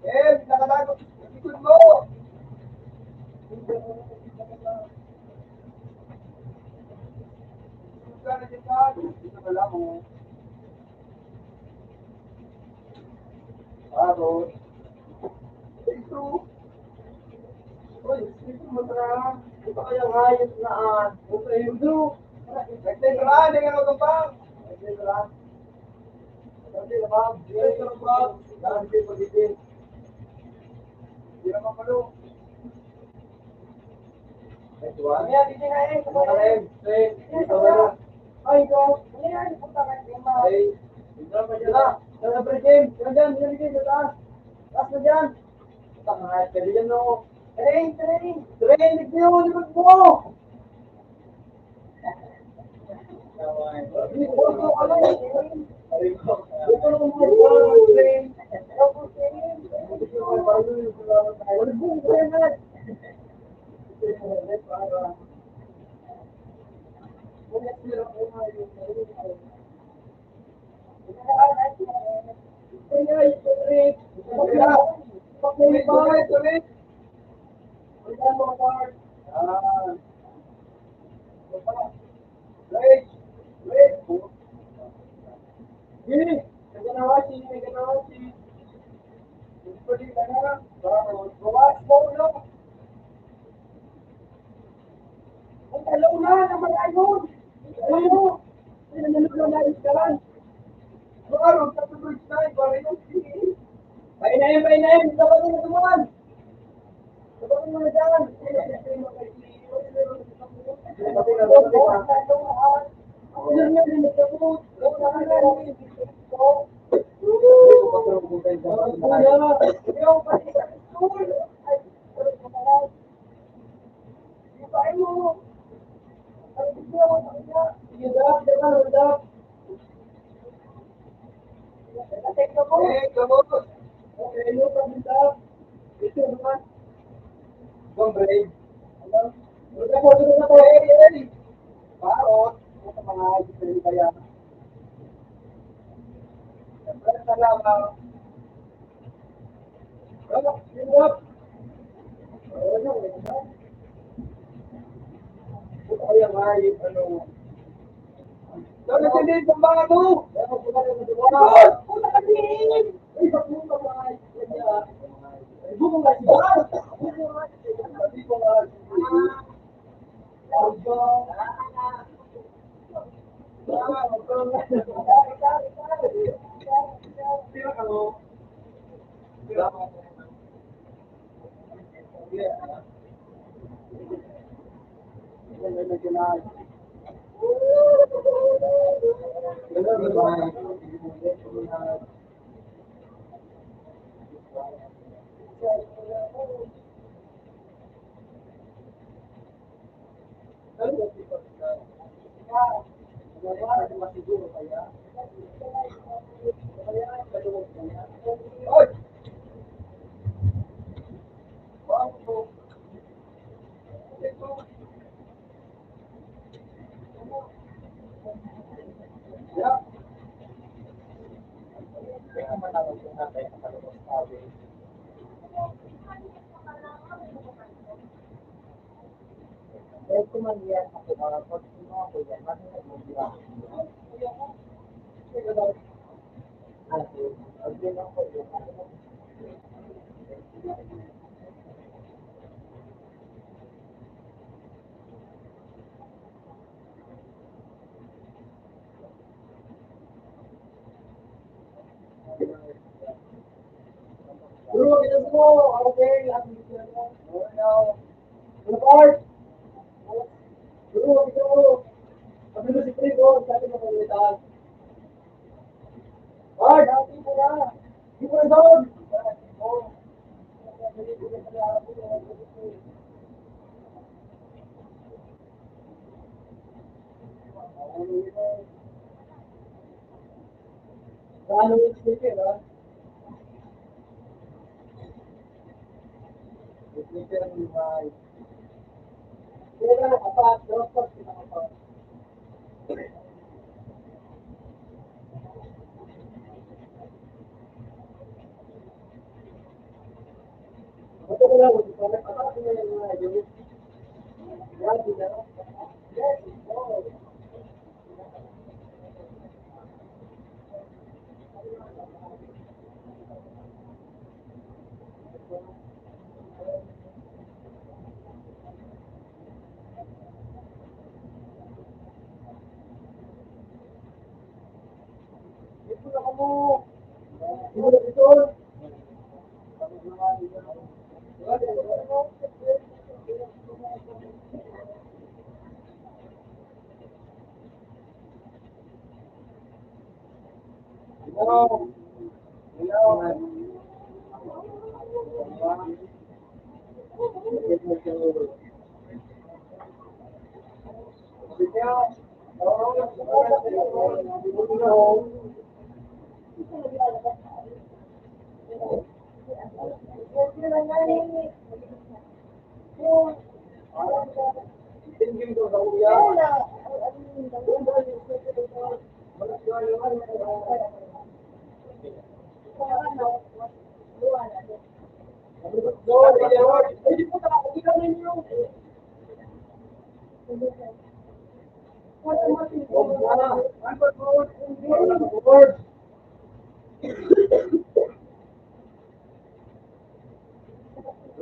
Eh, nakatago sa likod mo! Suka na dyan ka, dito ka lang, oh. Tapos, ito. Uy, ito mo na. Ito kaya hayop na, ah. Ito yung do. Nagtitirahan, di ka magkapang. Nagtitirahan. Nagtitirahan. Nagtitirahan. Nagtitirahan. Nagtitirahan. Hindi naman pala. Ayan, hindi na eh. Ano ka na yun? Eh, ito ka na. Ay, ito. Ano yan? Puta ka, di ba? Ay, ito pa dyan. Ito na, pre, Jim. Ito dyan, ito dyan, ito taas. Taas na dyan. Puta ka, pwede dyan, no? Train, train. Train, ito yun, ito mo. Painayin, painayin! Dapat na naman! Parot, sa mga Israel kaya. Salamat.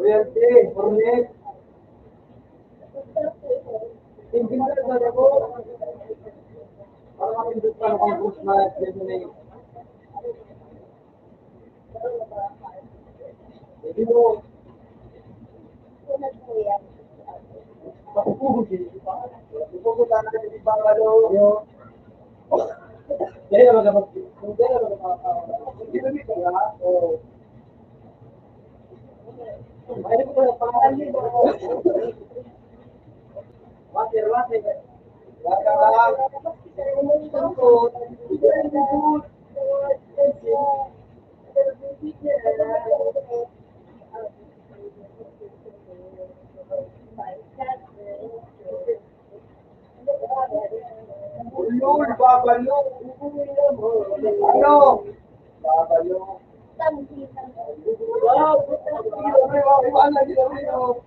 Royalty, Cornet. Tingin ka sa ako. Para makindot pa ng Christmas, ganyan na yun. Hindi mo. Papupugi. Pupugi na natin yung bangalo. Dahil na magkapag-, kung dahil na magkapag-, hindi na may kaya, o, ay, hindi ko na pangalan yun. Water, water. Water, water. Ulol, babalo. Ano? Babalo. Wow! Iwan na nila, oh.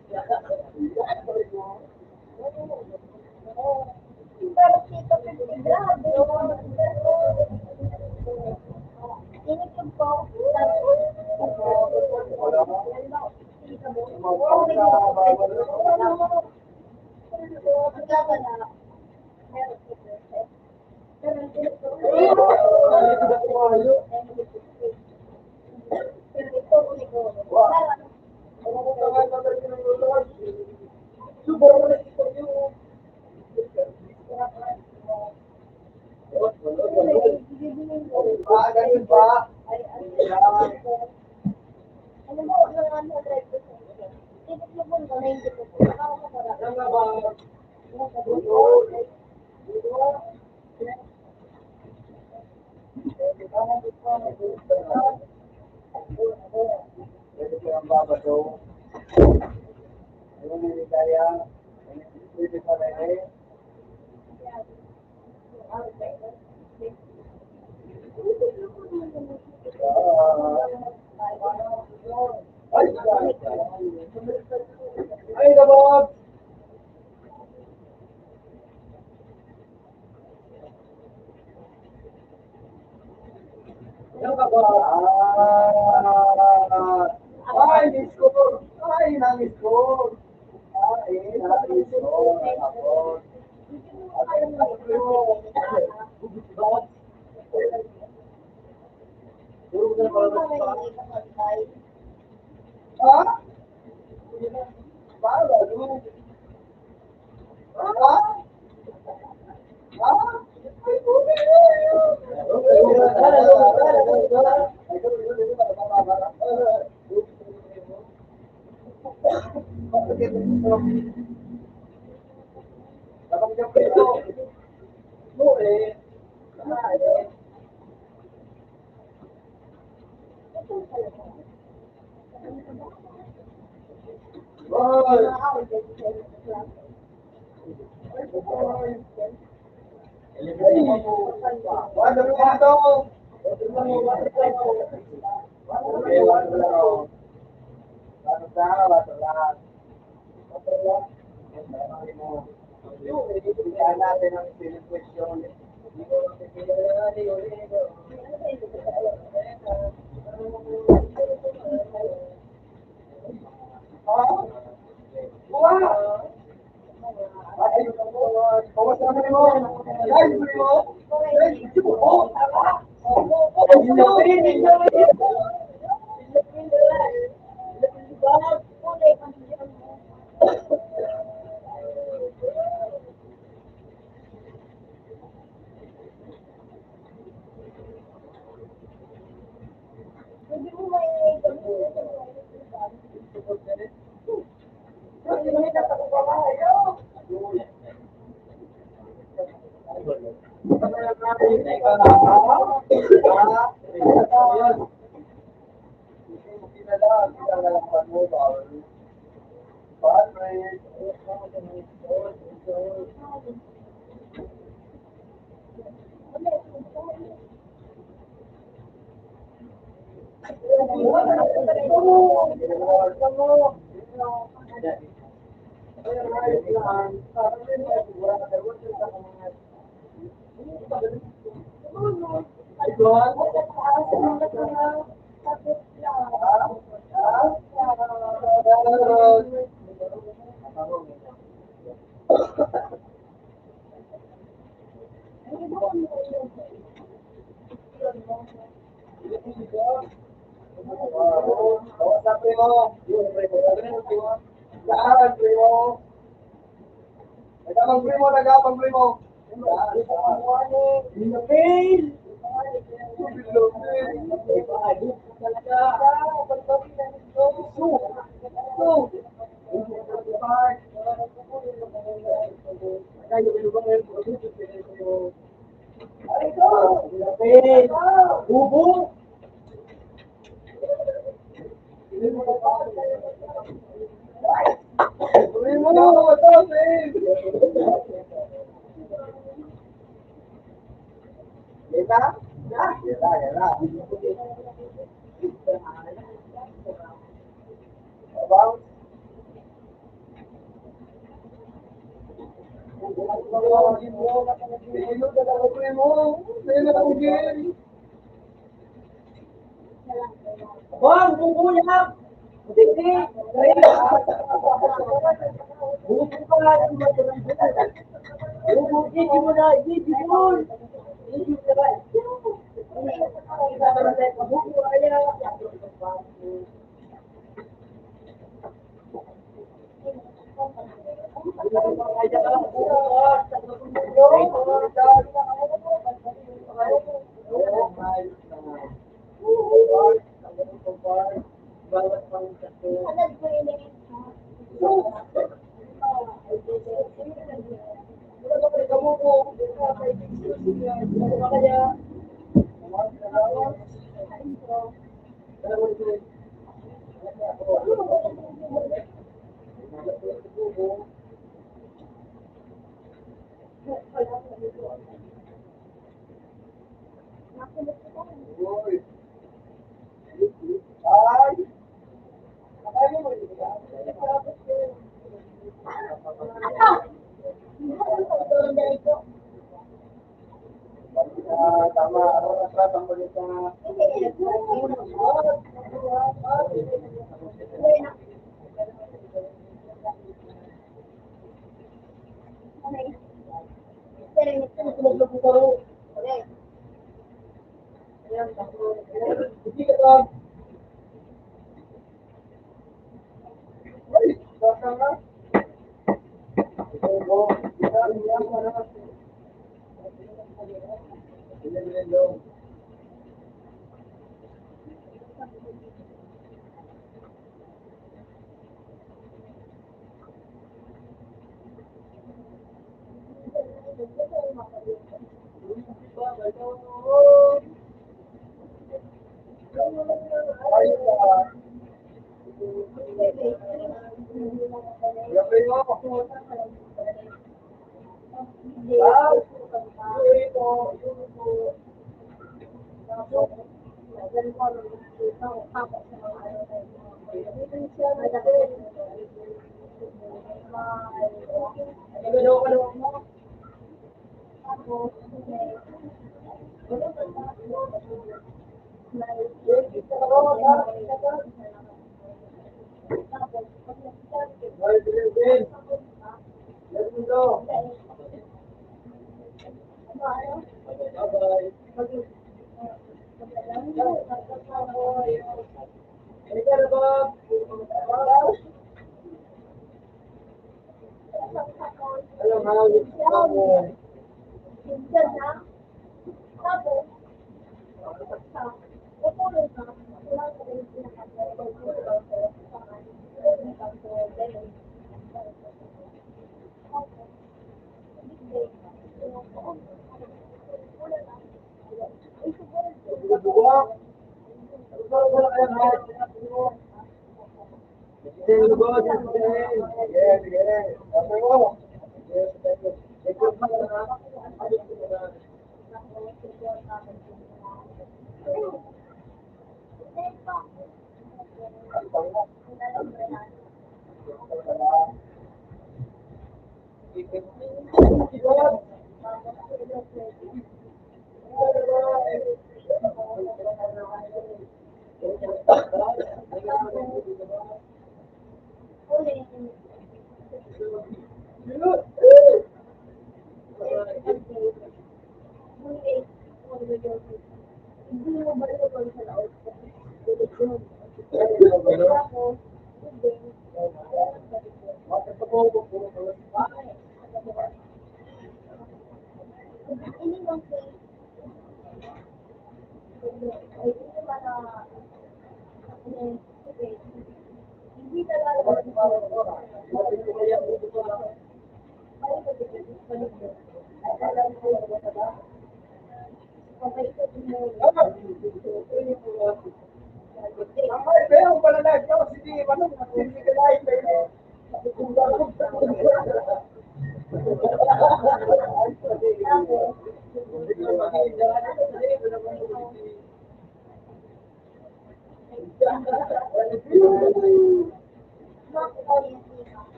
Ah, ganun ba? Ay, gabos! Ay, Diyos ko! Ay, nangis ko! Ay, nangis ko! Ay, nangis ko! Ha? Para, no? Ha? Ha? Bubo. Bang, bubuya! Hindi! Bubo ka! Bubo, hindi mo na, hindi mo! Hindi mo na! Bubo, kaya!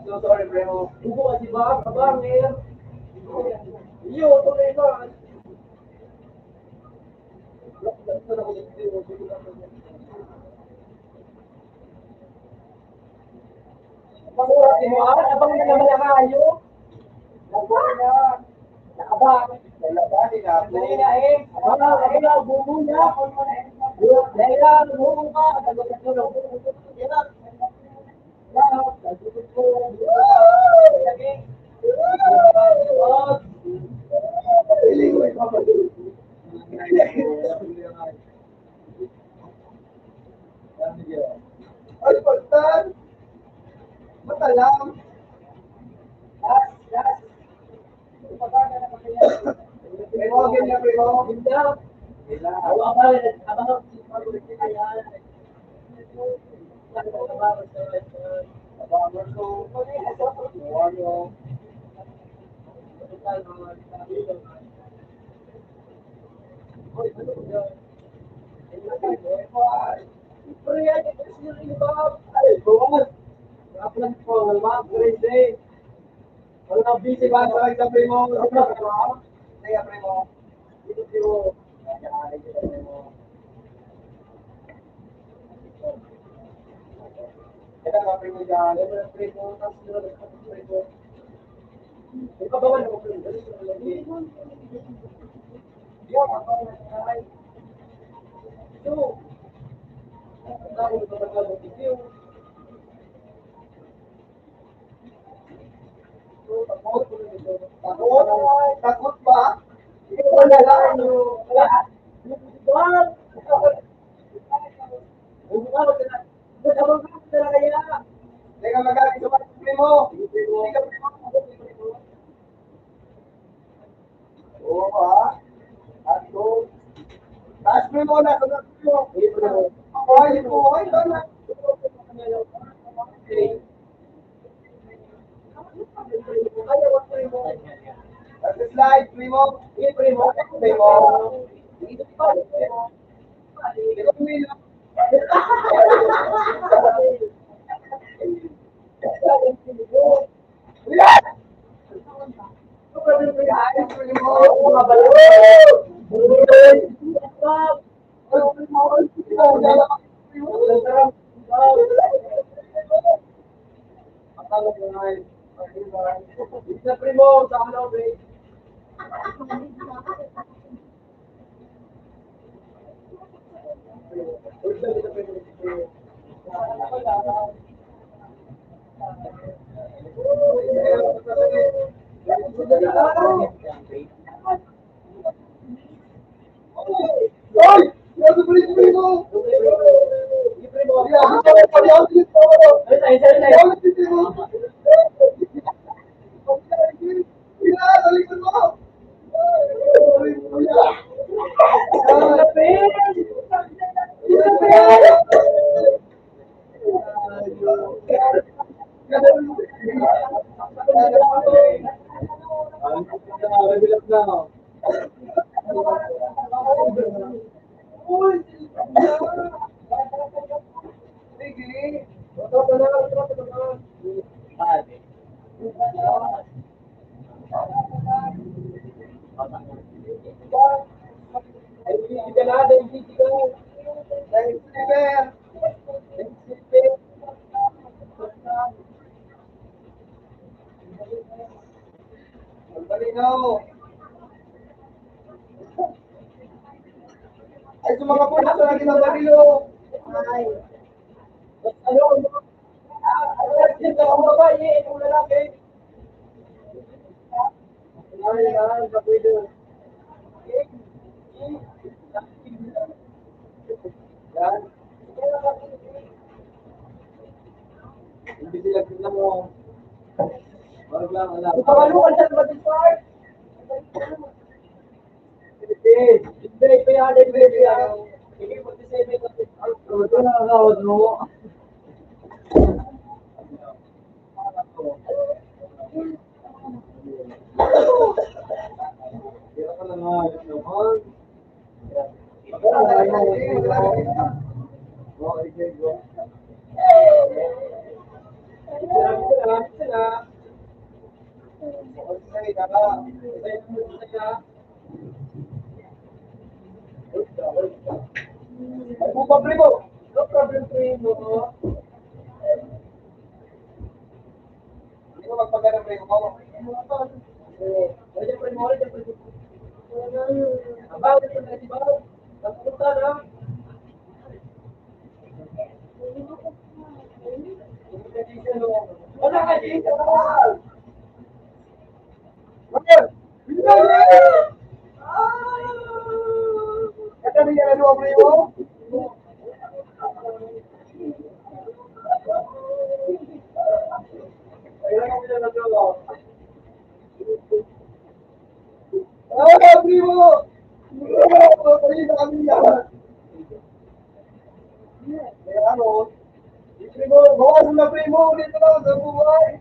So sorry, bro. Buko kasi ba? Abang eh. Iyo, ito na iba. Pag-urat mo, ah, abang na naman ang ayo. Nakabang. Dali na eh. Abang, abang, bumo na. Dali na, bumo pa. Abang, abang, bumo pa. Ay, pagtan! Matalam! Last, last! Primo, ganyan, primo. Hindi. Wala. Wala pa, abang, abang. Wala nang busy ba sa isang primo? Kaya primo. Dito primo. Kaya primo. Kaya primo dyan. Kaya primo. Tapos nila primo. Ikaw ba wala mo primo? Dali sa mga primo. Yan, ang mga nangyari. Ito. Ang dami ng mga video. Takot? Takot ba? Hindi ko wala lang. Teka, magaling sa mga primo. Hindi ka primo. Oo, ha? Tatlo. Taas mo muna, sunod mo. Ay, ito, ay, ito na. Slide, primo. Primo, primo. Primo, sa ano, Ay, sa mga pulis na naging ang barilo. Ay. Ano, ano, ano, ano, ano, babae, eh, kung lalaki. Yan, yan, yan, kapwede. Yan. Hindi sila kita mo. Wag lang, alam. Ipamalukan sa mga discard. Hindi, hindi, kaya hindi, hindi, kaya hindi, forty-seven, ito na ang awat mo. Ay, buka, primo. No problem, primo. Hindi ko magpagana, primo. Pwede, primo, pwede, primo. Abang, primo, primo. Nagpunta na. Wala ka dito. Roger! Ito na yan, ano, primo? Ah, primo! Primo, primo, kami yan. Eh, ano? Primo, bawasan na, primo, dito lang sa buhay.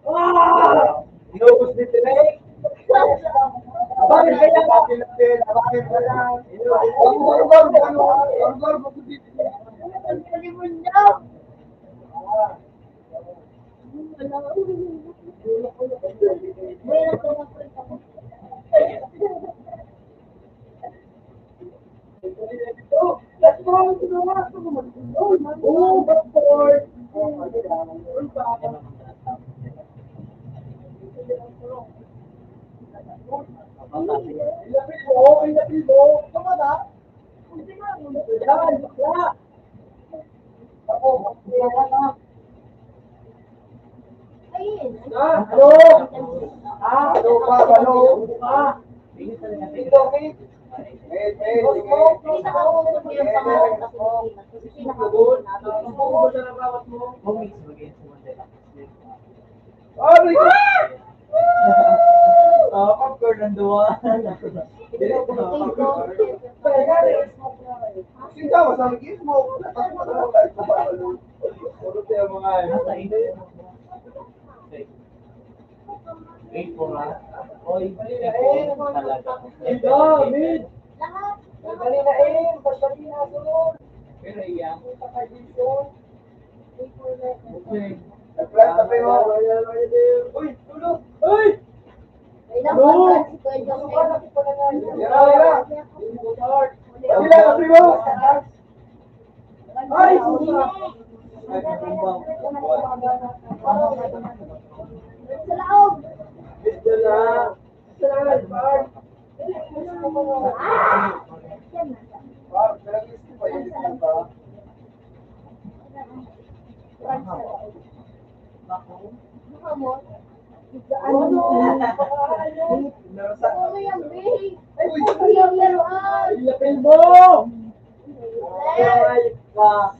Ah! Inubos ni Tinay. Bakit kaya? Bakit kaya? Ang barbar, ano? Ang barbar, bakit dito? Ah, ano? Ah, ano pa? Ano? Ah. Aray! Ah, popcorn ang duwa. Sino ba sa akin mo? Ano tayo mga ano? Wait for us. Oy, talaga. Ang dami! Ang dali na eh! Ang dali na, Sol! Pero iya. Ang dali na eh! Nagplanta pa yun. Uy, tulog! Uy! Ay, naku, ano? Yara, yara! Wala, primo! Ay! Sa laog! Sa laog! Ano? Ano yan, babe? Ay, uy! Ay, ang laruan! Lapil mo! Ay, ka!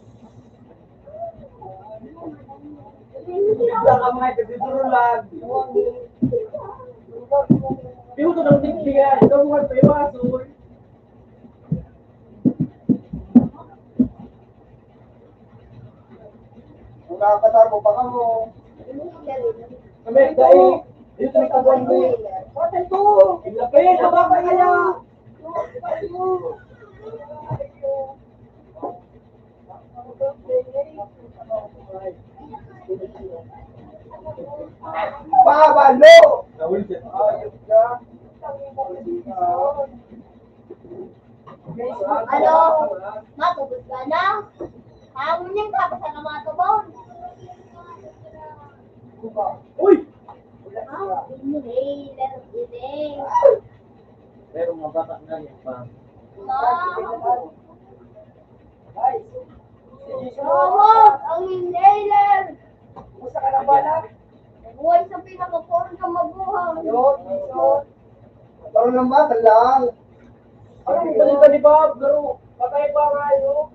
Hindi ka mga ipagduduro lang. Pihuto ng tigbigan. Ikaw mo magpaiwaso. Wala ka, Tarbo, baka mo. Sa may dai, dito may kabuan mo. Patay ko! Ilapit, habang na kaya! Pabalo! Ayos ka. Ano? Matubod ka na? Hamon yan, tapos na matubod. Uy! Ah, inhaler, inhaler. Pero mabata na yan pa. Ma. Tawag ang inhaler. Gusto ka ng bala? Buhay sa pinakapoon ka mabuhay. Yo, yo. Parang naman, talaan. Parang dali ba ni Bob? Pero, patay pa nga, yo.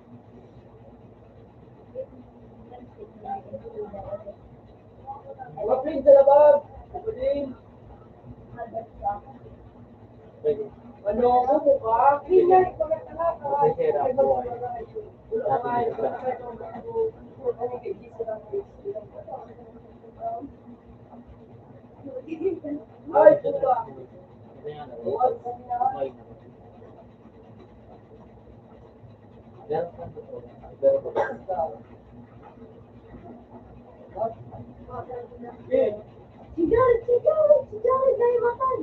Maplig sa labag. Maplig. Ano, upo ka? Hindi, wala ka na. Wala ka na. Ay, puta. Sigaret, sigaret, sigaret na imatay.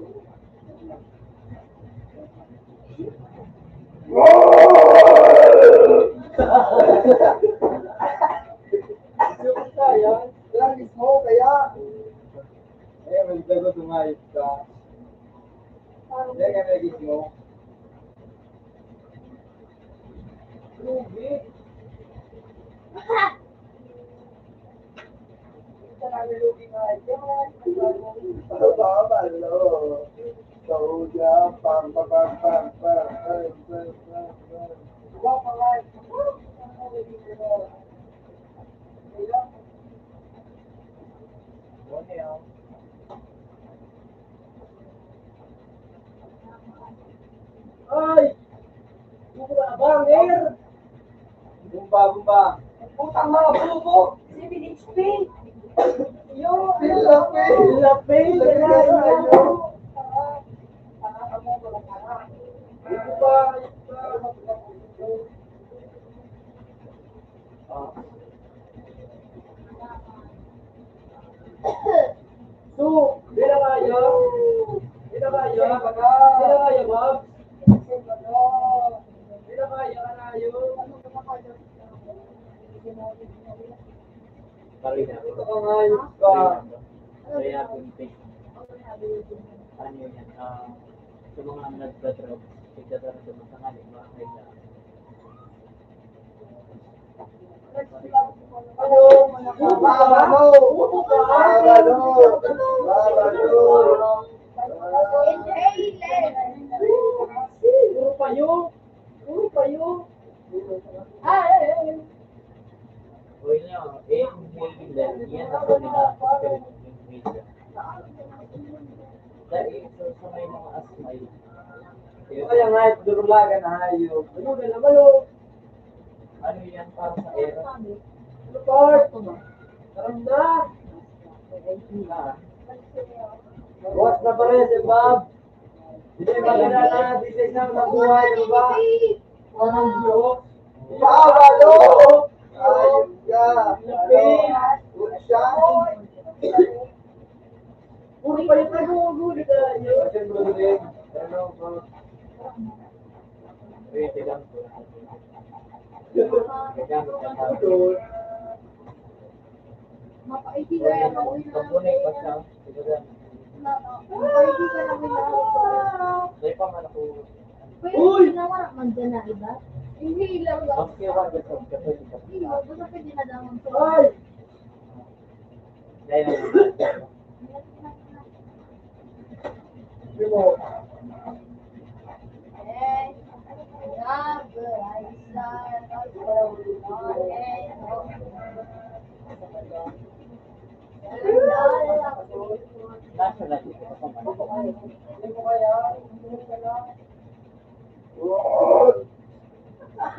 Lagi mo kaya. Eh, may dagot, umayos ka. Kaya ka naging mo. Lugi. Ito na, lugi nga yan. Baba, balo. Sauda, pam, pam, pam, pam, pam. Wa pa nga. Ay! Bumba, banger! Bumba, bumba. Putang mga bubo! Seven H P! Yo! Lapin! Lapin! Lapin! Bumba! Ah. So, di na kaya? Di na kaya? Di na kaya, Ma'am? Di na kaya, kanayo? Ito ka nga, yun ka. Kaya, ano yan? Ah, sa mga nagda-drugs, nagda-drugs sa mga tangali, mga kailangan. Ano? Ano? Ano? Puro payo. Puro payo. Ah, eh, eh. Uy, niya, eh, kung hindi, yan ako nila. Dahil sa, sa may mga asmay. Kaya nga, durulagan na hayo. Ano na naman, oh? Ano yan para sa era? Ano part? Karam na! Bukas na pa rin, si Bob. Hindi, maganda na, di sa isang mabuhay, di ba? Parang Diyos. Pabalo! Ayun ka. Ano? Good shot. Puro pa yung nag-uugulo na yun. Ano, bro? Pwede lang po. Pwede lang po. Mapaiti ka na uwi na. Mapaiti ka na uwi na. Pwede na wala man dyan na iba. Hindi lang. Hindi, basta pwede na daw. Ay!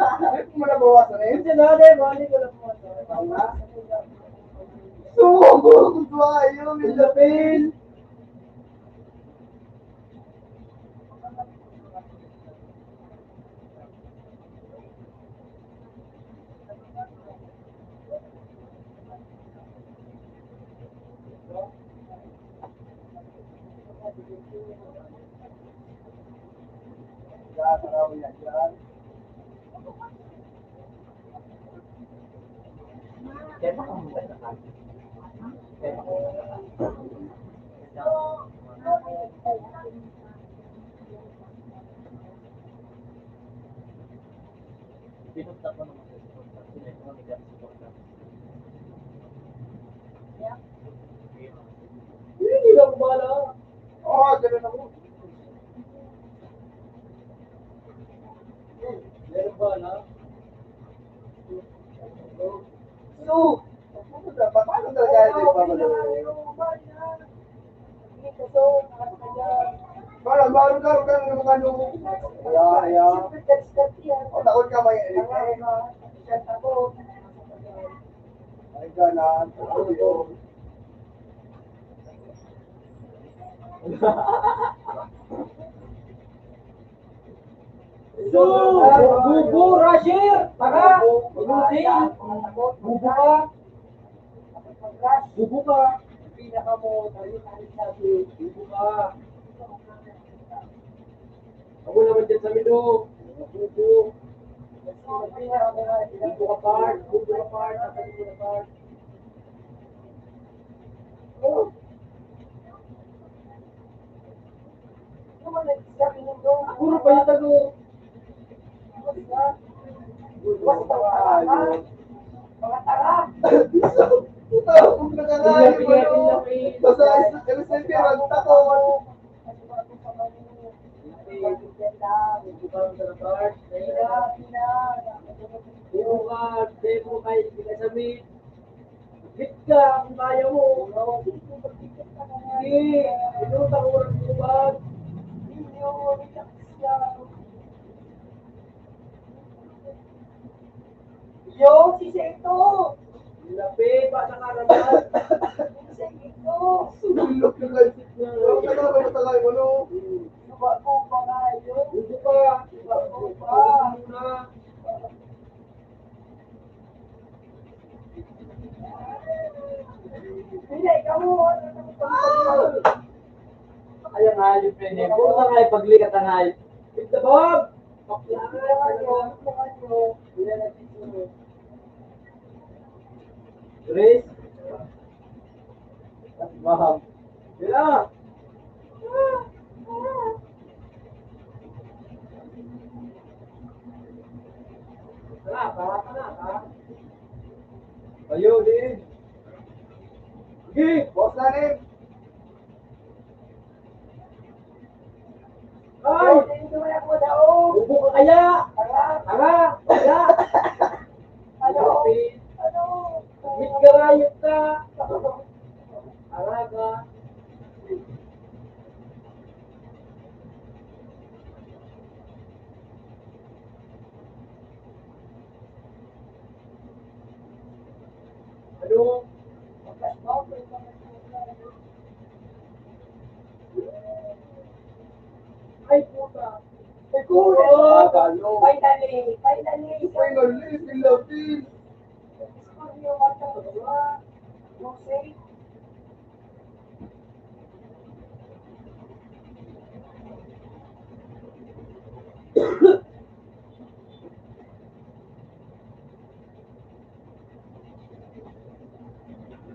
Hindi mo nabawasan eh. Hindi na, hindi, bali ko lang po. Tama? Sugo, kutuwa, yung lapel. Pinunta ko naman sa suporta. Sila yung mga nagkakasuporta. Yeah. Paano talaga ito ipapalo? Parang, parang, parang, parang, ano, ano? Kaya, kaya. O, takot ka, may, ay, ka na. So, bubo, Rashir, tara, mag-routine. Bubo ka. Bubo ka. Pinaka mo, tayo, tayo, sabi, bubo ka. Ako naman dyan sa milo. Bubo. Bubo ka, part. Bubo ka, part. Bubo ka, part. Puro pa yung tago. Basta mga tanga. Mga tanga. Puta, kung nakakain mo, no? Basta, alas nuebe, magtakot. Bukas, demo kayo, hindi ka sabi. Hit ka, kung kaya mo. Sige, ito, takuran mo ba? Yo, si Seto! Lapi, ba nakaraman? Si Seto! Sulok na kayo. Ang kanara mo talaga, ano? Suba ko pa nga, yo. Hindi pa. Suba ko pa. Muna. Ayan nga, yung pwede. Puro na nga yung paglikat na nga yun. With the Bob! Grace? Mahal. Sila. Tara, tara, tara, tara. Tayo, di. Sige, boss na rin. Ay! Ubo ka kaya? Tara! Tara! Tara! Ano? Ano? Mit ka, hayop ka! Tara ka! Ano? Ay, puta. Ay, puta. Ah, talo. Finally, finally. Finally, Philippines. Discover your mata, diba? Yung safe.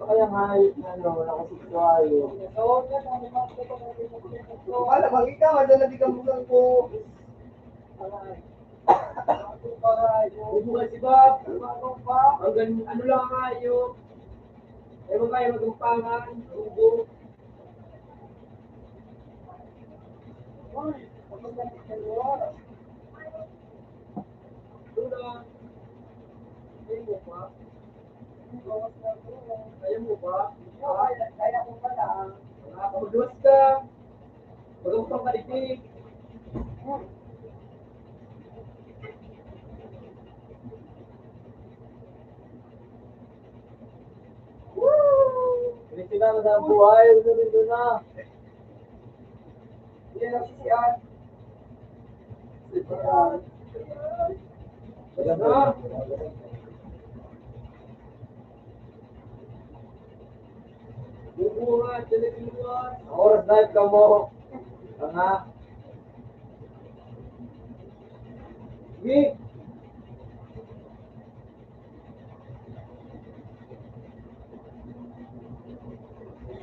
Kaya nga, ano, nakasitwayo. Wala, makita, madala di ka mukhang po. Ubo ka si Bob. Hanggang ano lang kayo. Ay, babae, magumpangan. Ubo. Kaya mo ba? Kaya ko pala. Magluwas ka. Magluwas ka, palitig. Woo! Felicidades sa buhay, ito rin doon na. Yan ang sisian. Sisian. Ayan na. Bubuhat, dali, bubuhat. Oras na ito mo. Tanga. Sige.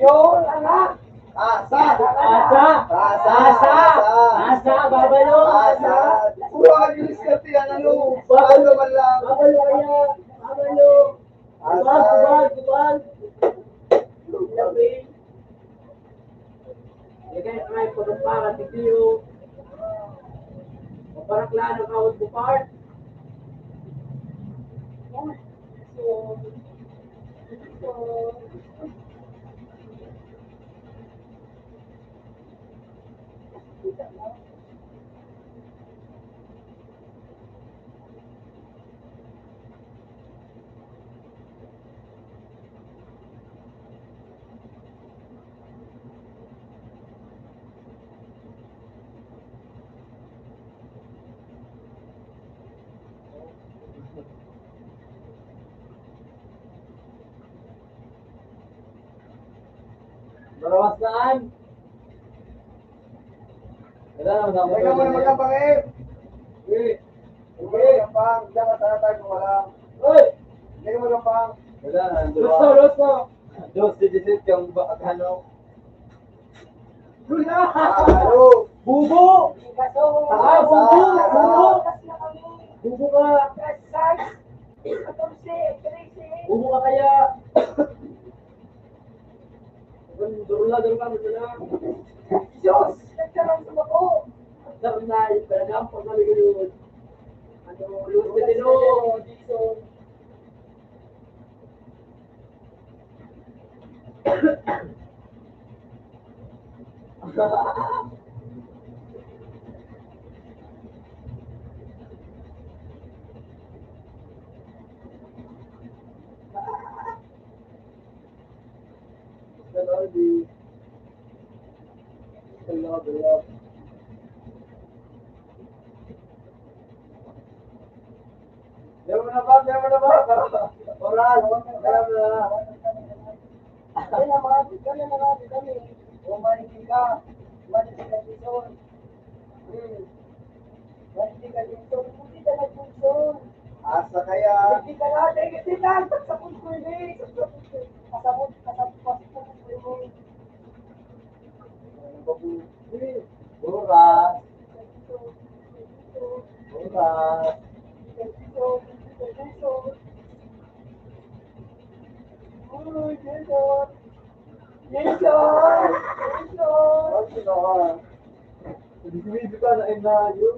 Yun, anak. Asa? Asa? Asa? Asa? Asa? Babalo? Asa? Puro ka diskarte yan, ano? Babalo man lang. Babalo kaya. Babalo. Asa? Kubal, kubal, kubal. Lupin. Lagay ang ay pagkamparan, titiyo. Maparaklaan ang awat mo, part. So, Marawas na an. Wala na, wala na. Teka mo na, magkapangit. Eh. Hindi. Magkapang, diyan ka tayo, tayo, wala. Uy! Hindi ka magkapang. Wala na, ang Gusto, dalawa. Gusto. Dos, didisit yung ba-, ano? Wala! Ano? Bubo! Ah, bubo! Bubo! Bubo ka! Bubo ka kaya! Durla, durla, durla. Diyos! Nagkaroon sa bako! Ang darnay, talagang pagmaligayon. Ano, Lord, ano, Diyos? Diyan mo na ba? Diyan mo na ba? Oras. Diyan mo na. Kaya mga, kaya mga, kami. Kung mahilig ka, mahilig ka dito. Hmm. Mahilig ka dito. Hindi ka na dito. Asa kaya? Hindi ka na, hindi ka na. Sa punto ini. Sa punto ini. Kasabot, kasabot, kasabot ini. Oras. Oras. Uy, Jason! Jason! Jason! Ano na? Hindi ko hindi ka na, na yun.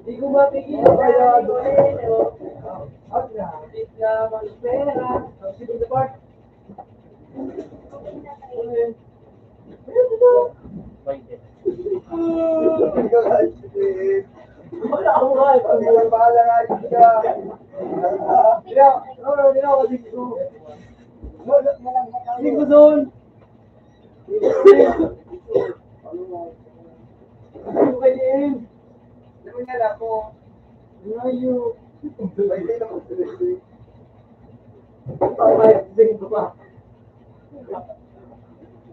Hindi ko matigil na kaya doon. At na, at na, magpera. Ang sibig na part. Wala akong right. Ang bahala nga siya. Hindi na, no, no, hindi na ako dito. Hindi ko doon. Ano mo? Ano kayo, Em? Ano nga lang ako? Layo. May din ako. Ang bahay, sing ko pa.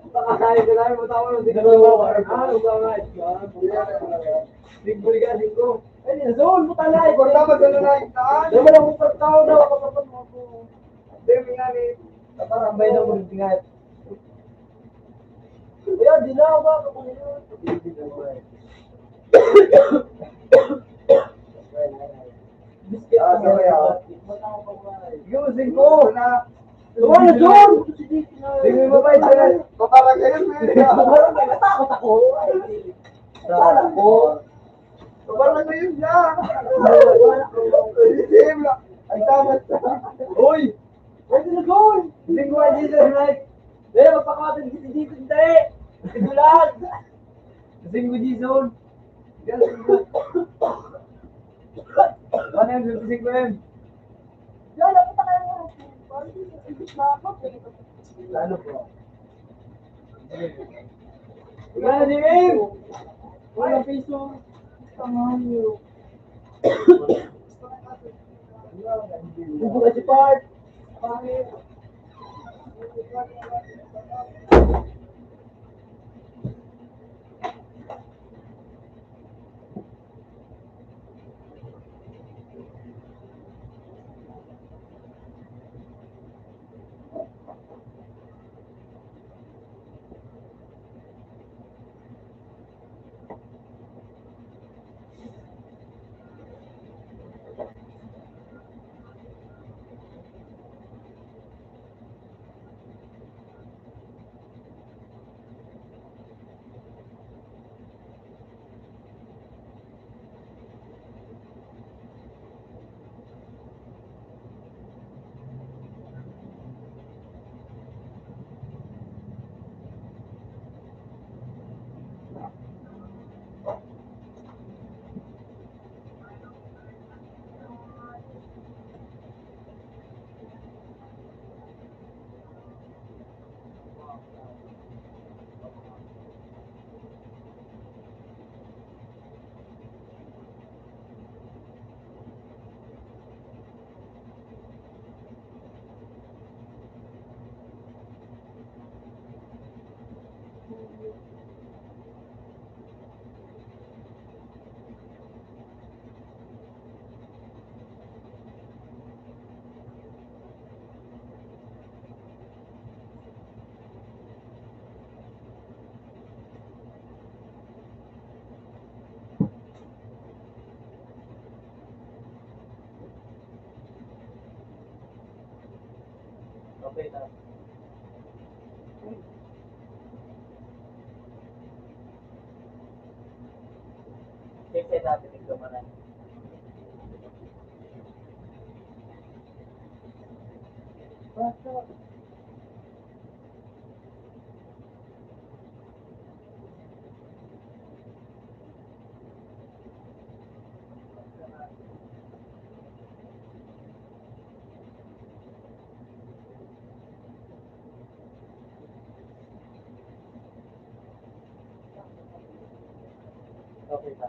Baka kaya ko lang, matawa ng sing ko. Ah, ang bahay. Sing ko, liga, sing ko. Ay, di na, zone, puta na, eh. Kung tama, gano'n na yung taan. Dama lang kung pagtao na, kapatid mo ako. Hindi, may nga, eh. Parang may na, kung tingnan. Kuya, di na ako ba? Biskit. Ah, sorry, ah. Using ko. Wala na, John! Di mo mabay, John. Paparang kayo, eh. Parang nagtatakot ako. Takot ako. Paparang kayo siya. Ay, tama. Uy! Pwede na, John! Hindi ko ay dito, right? Dahil magpakapatid dito, dito, dito, eh! Ito lang! Kasing ko, Jason! Ano yung fifty-six ko yun? Yan, dapat na kayo. Ano po? Wala ni Em! Walang piso. Tama niyo. Bubuka si Part. Pangit. Okay na. Check sa dati ng gamanan. Basta, okay na.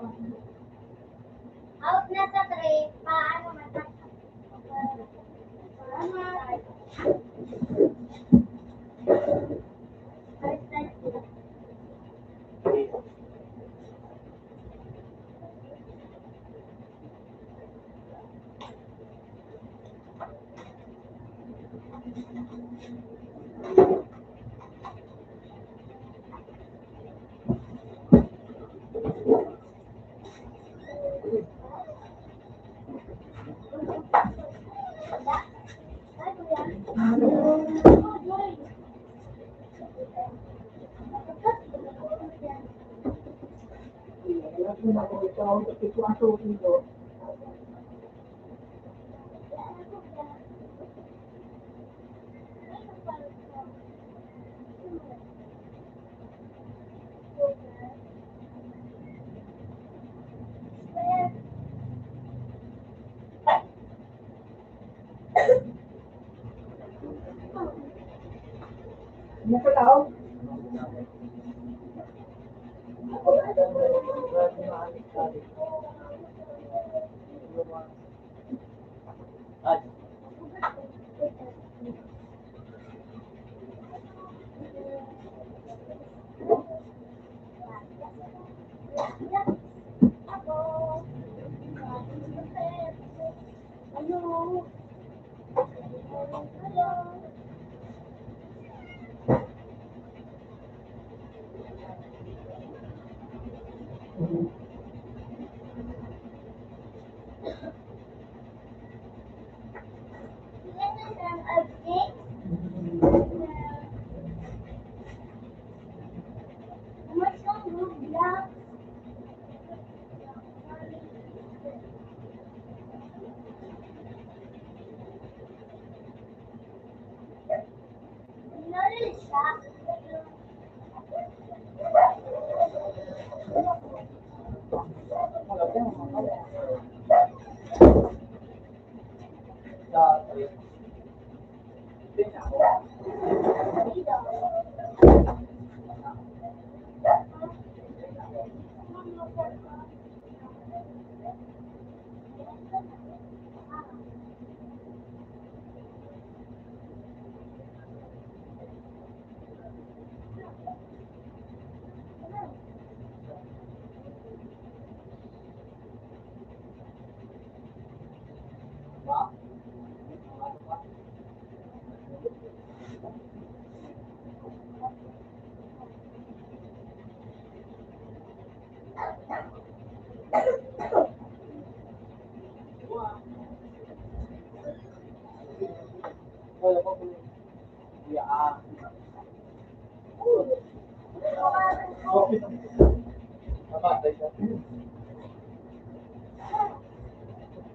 Out na sa three, paano matapos?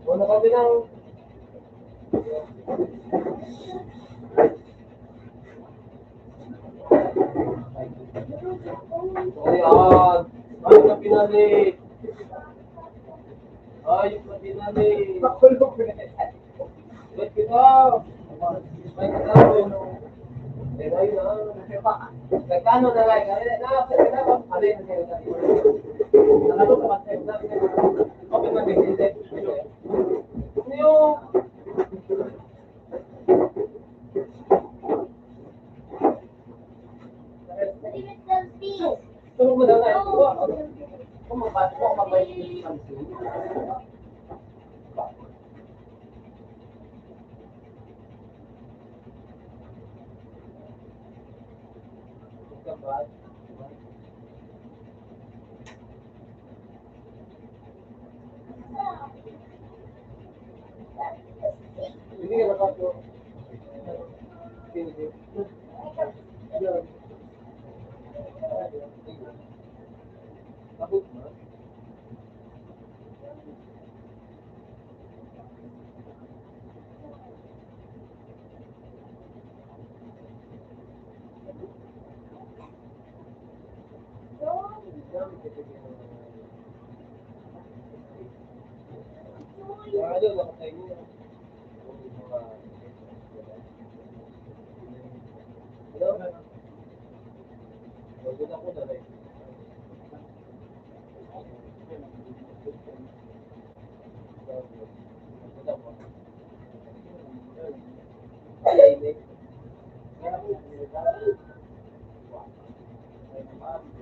Wala kami ng Ayan. Ay, na pinali. Ay, na pinali. Ba't kita? Ba't kita? Ayan, ayun na. Nagkano na lang? Kaya na, kaya na, kaya na. Ano yung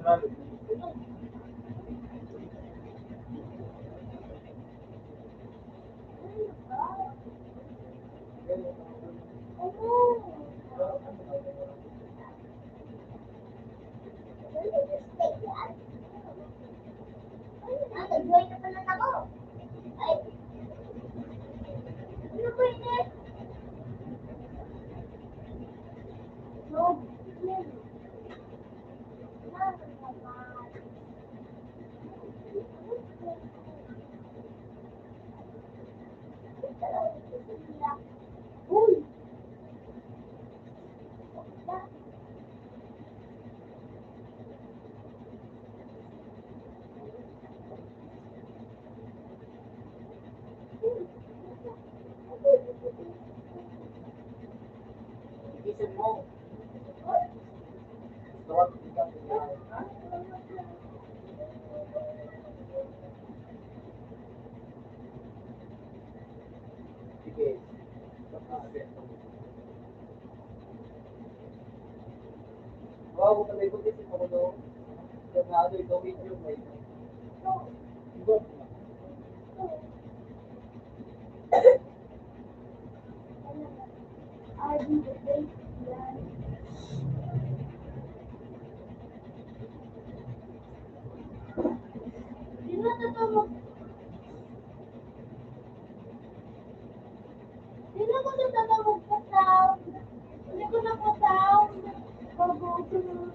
Sige. Wow, kung may kundi si Pakulo, kung nga ano, ikaw, medyo may Di na totoo mag-, di na ko totoo magpatawag. Hindi ko napatawag. Magugulo.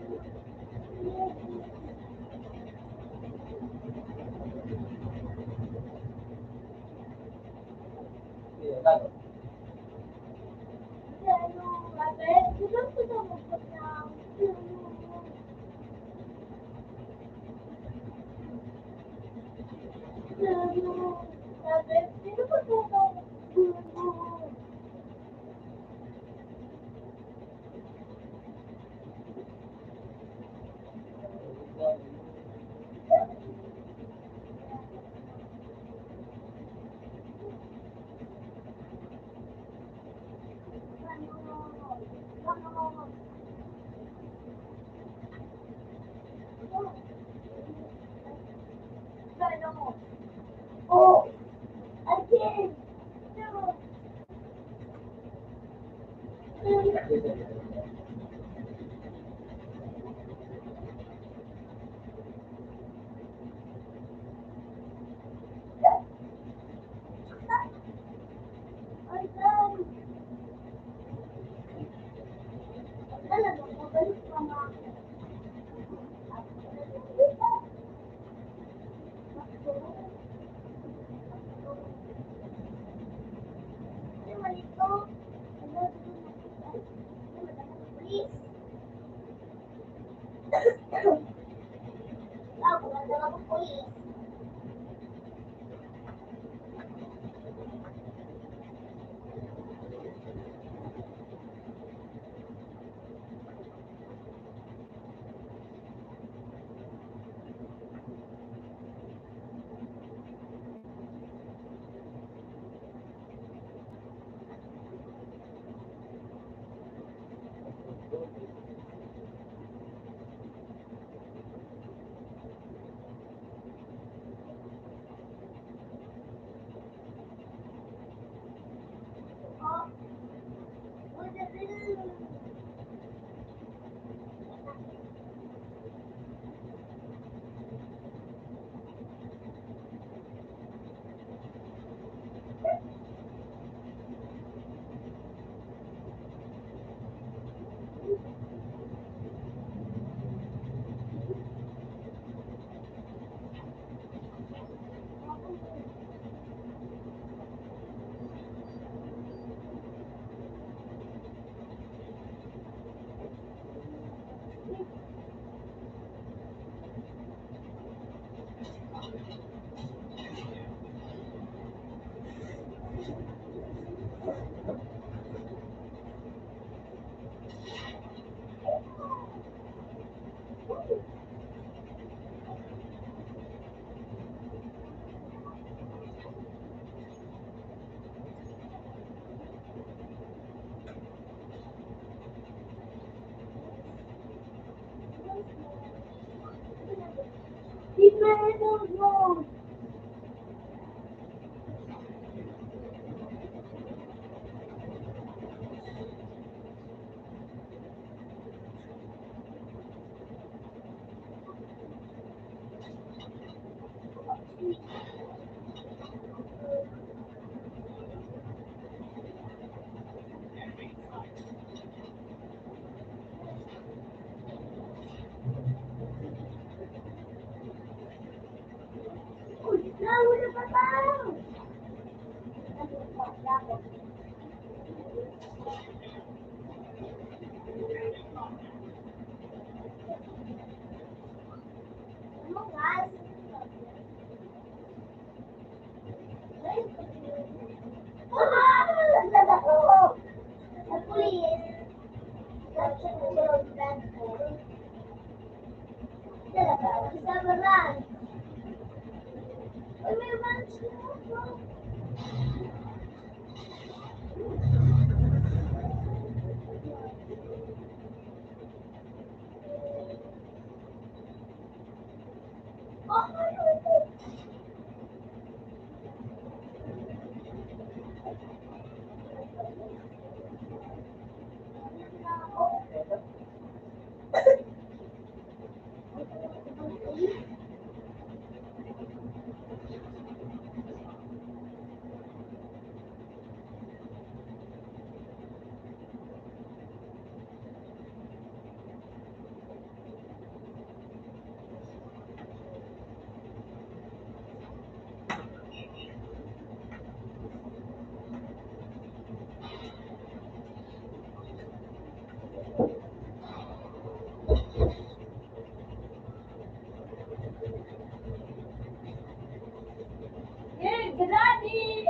Hey, Granny!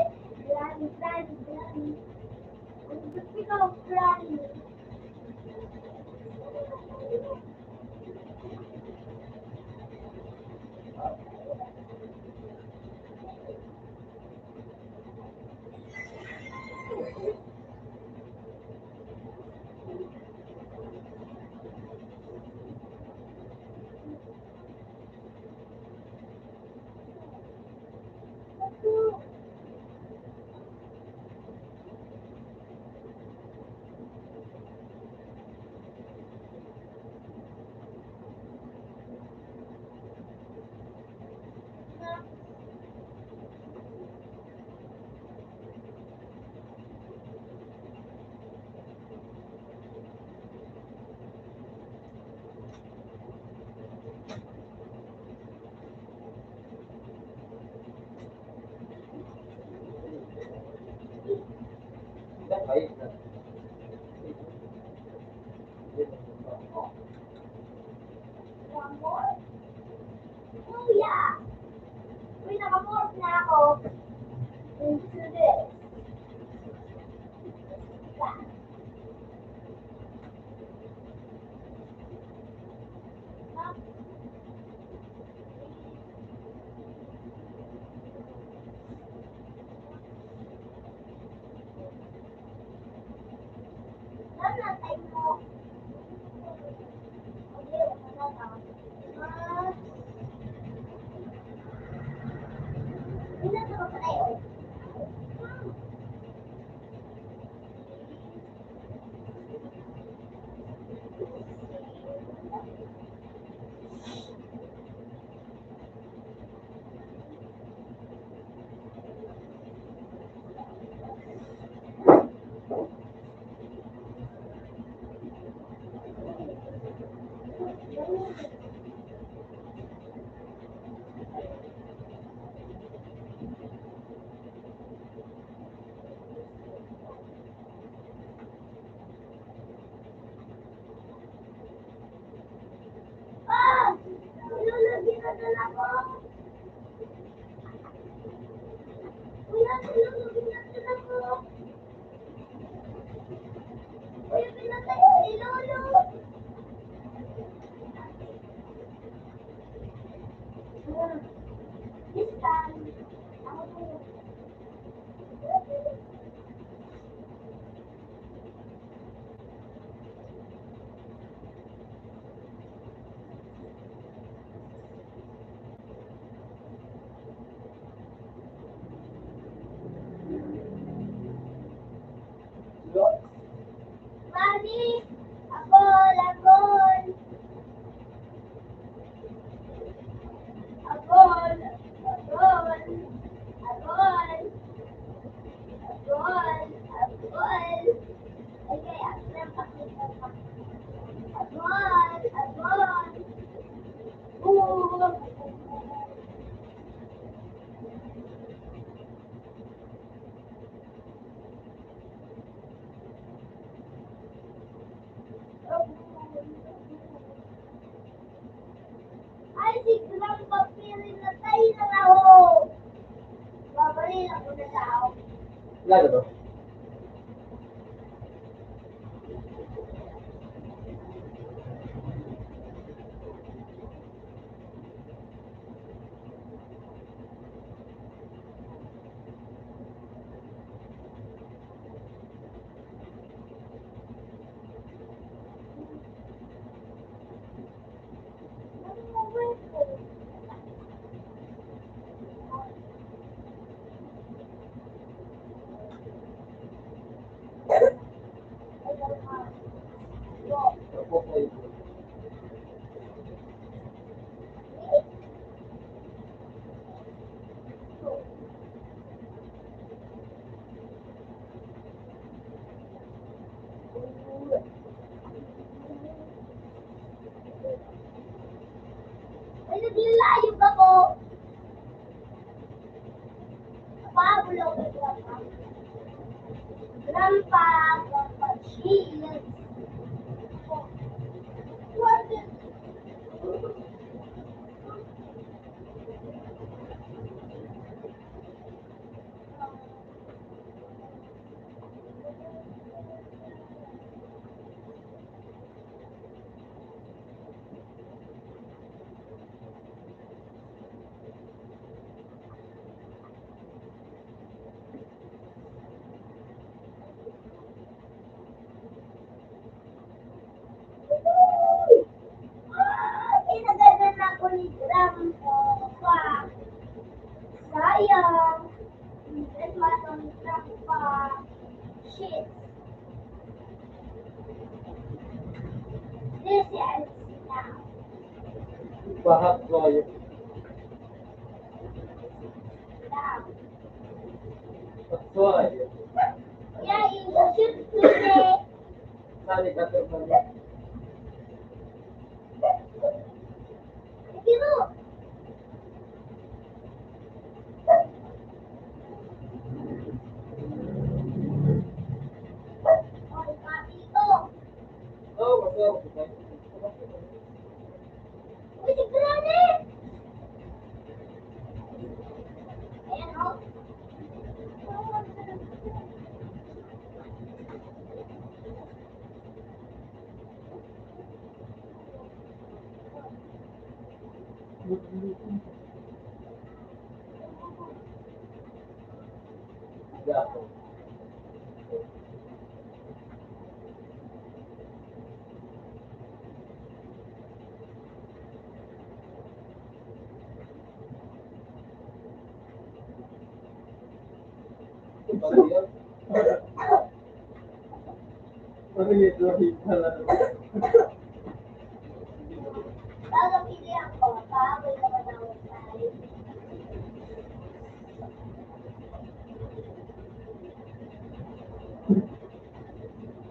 Granny, Granny, Granny. Ang gusto ko, Granny. Kuya, uy, nakamove na ako. Into this. Ang pagpili na tayo na ako. Babaril ako na tao. Lalo ba? Ay, naglalayog ako. Pablo, Grandpa, Grandpa, cheese. What is Ay, nagadan ako ni Grandpa. Sayang. Hindi man ni Grandpa. Shit. This is now. Bahak tayo. Now. That's why. Yeah, you should play. Sali ka, sir, sali.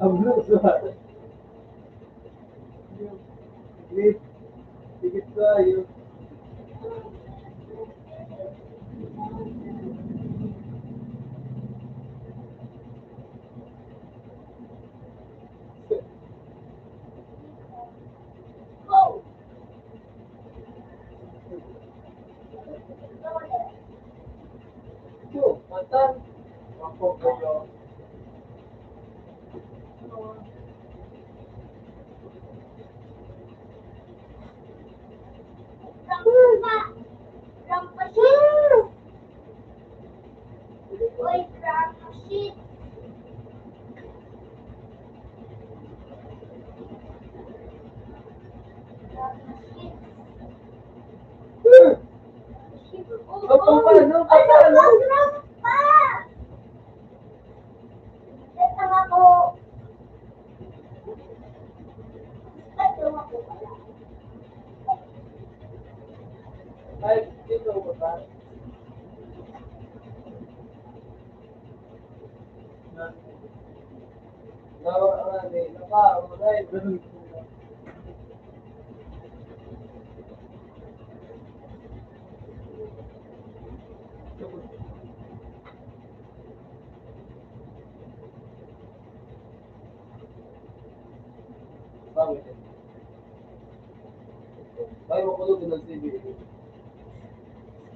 Ang gusto. Sige. Sige tayo. Ay, makulog na C B A.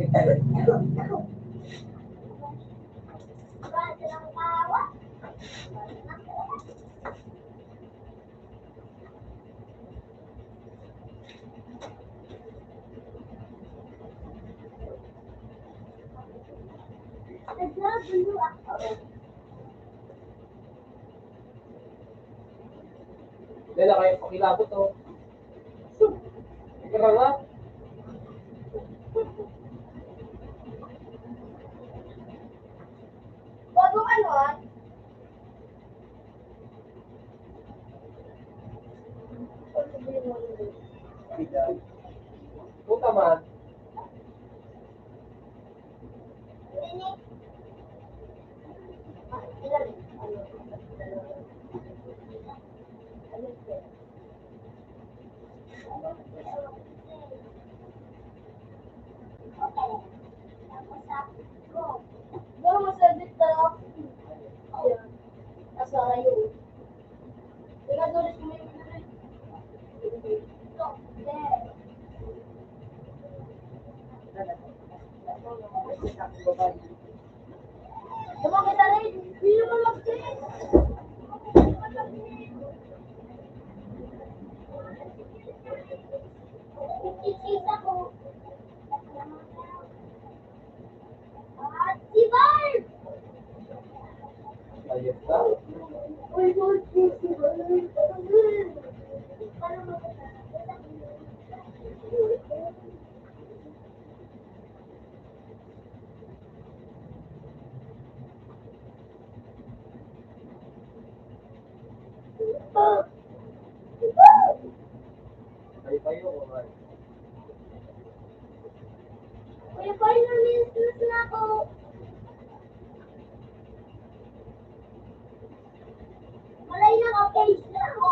Dala kayo pakilabot, oh. Karangat. Bago ano, ah? Puta man. Kuya Paul, namiss na ako. Malay na ka, page na ako.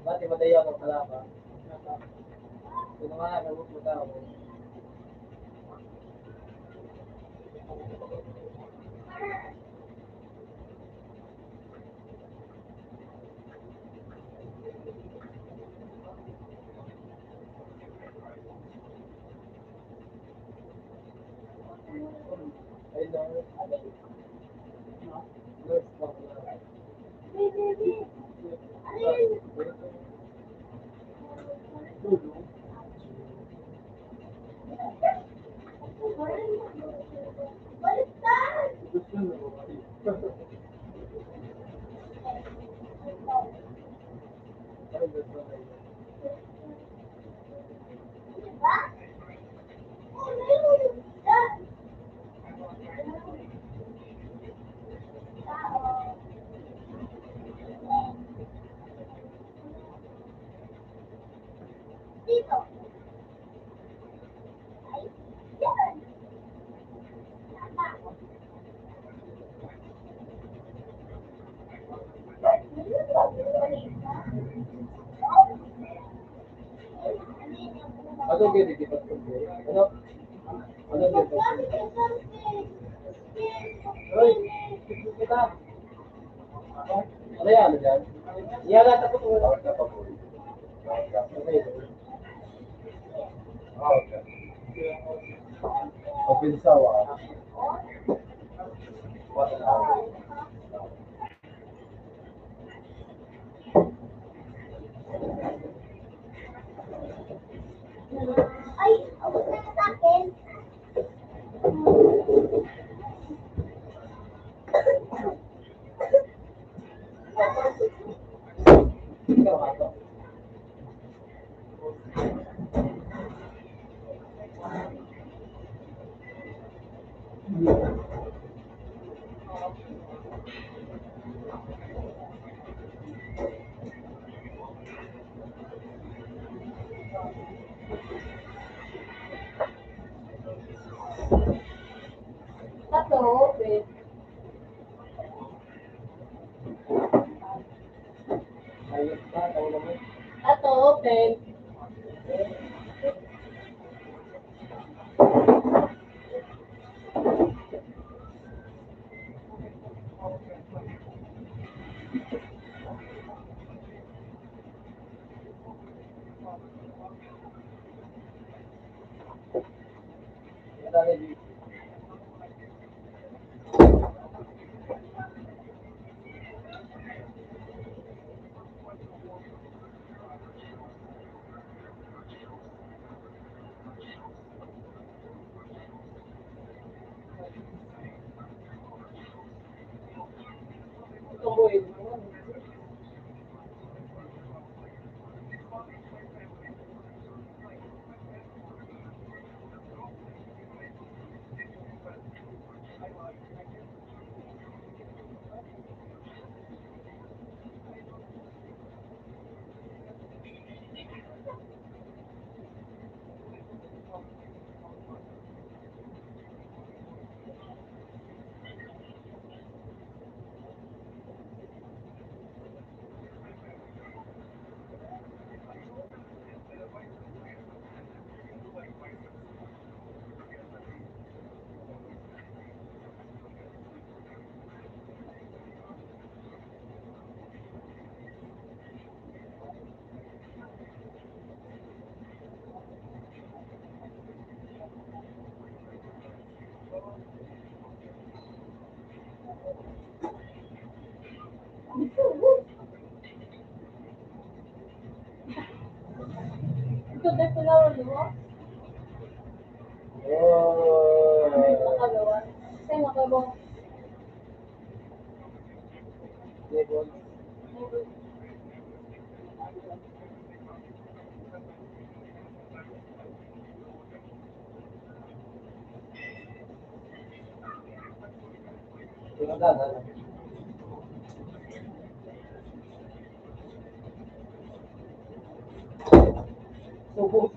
Mati, madayaw ang kalaba. Ito na nga, nagpupunta ako. Ano ba yung lipat ko? Ano? Ano ba yung lipat ko? Hoy, kita. Ano yan? Ano yan? Yan ata po. Okay. Ah, okay. Open sour. What an hour. Ay, abot na sa akin. Tato, open. Tato, open. Ito, dahil pala, ano? Oh. Makalawa. Saan makalawa? Subo.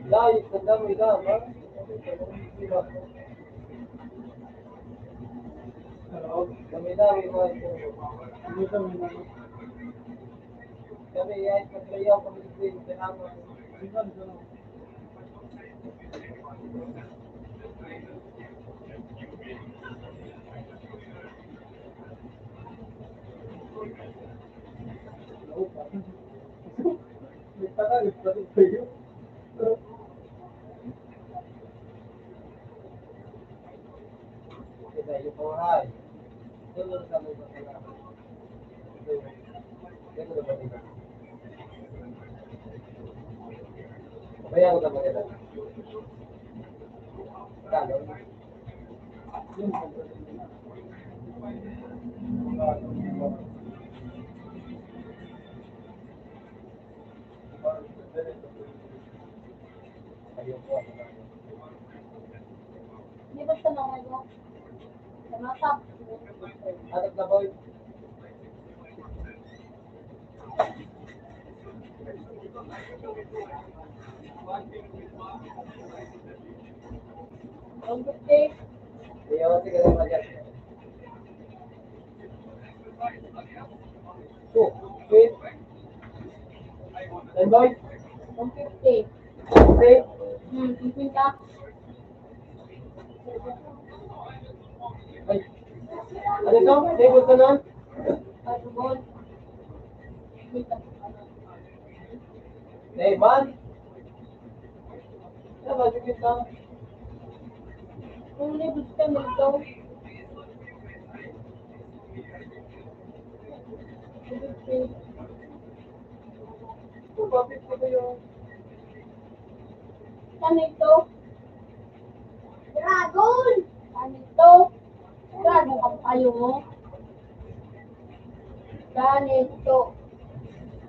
Dai, tanda mo ikaw, ha? Kami, dai, mga ito. Kami, yan, naglayaw kami dito, kailangan. Di ba sa mga mo? Sa mata. Hanap na, boy. Ang birthday. Ayaw, sige lang, Maria. Oh, Boy? One fifty. Fifty? Hmm, fifty ka? Ay. Ano to? Table ka nun? Table. Table? Ano ba, fifty ka? Kung may gusto mo ito. Ito ba, fifty ba yun? Saan ito? Dragon! Saan ito? Dragon ang payo mo? Saan ito?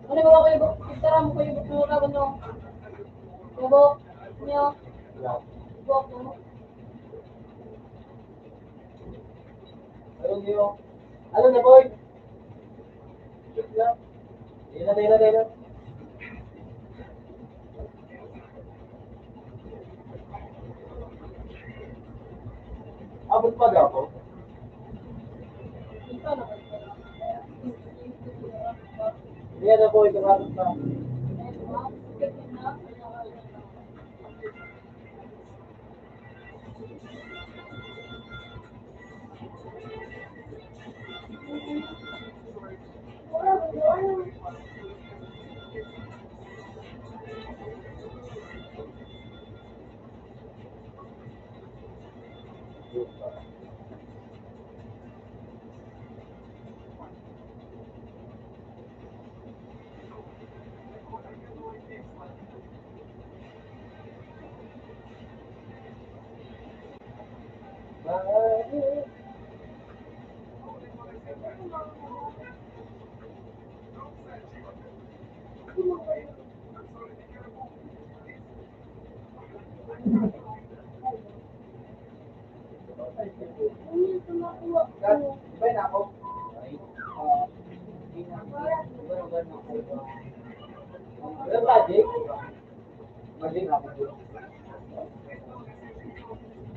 Ano ba kayo? Picture mo kayo, buto ka, ano? Buto niyo? Buto mo? Ayun, yun. Ano na, boy? Ayun na, ayun na, ayun na. Abot pa daw ako. Hindi na, boy, abot pa.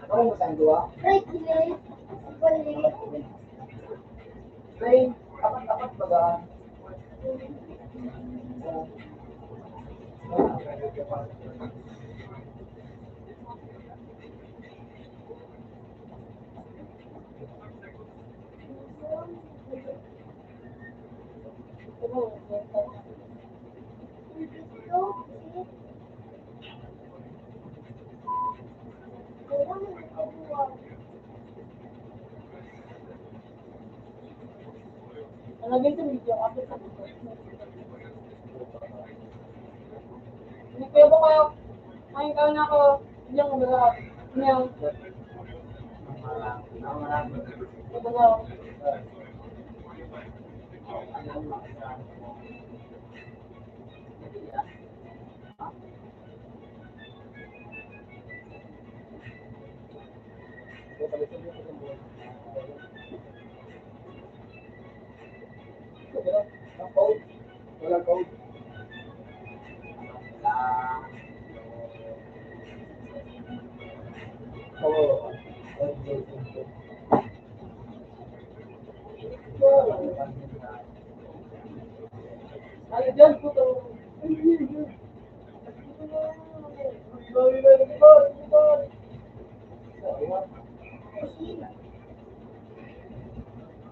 Ano mo sa dua? Right, right. Balik. Train, apat-apat baga. Lagay sa video, upload sa video. Hindi, kuya, ba kayo? Ay, ikaw na ako. Hindi ako wala. Hindi ako. Wala.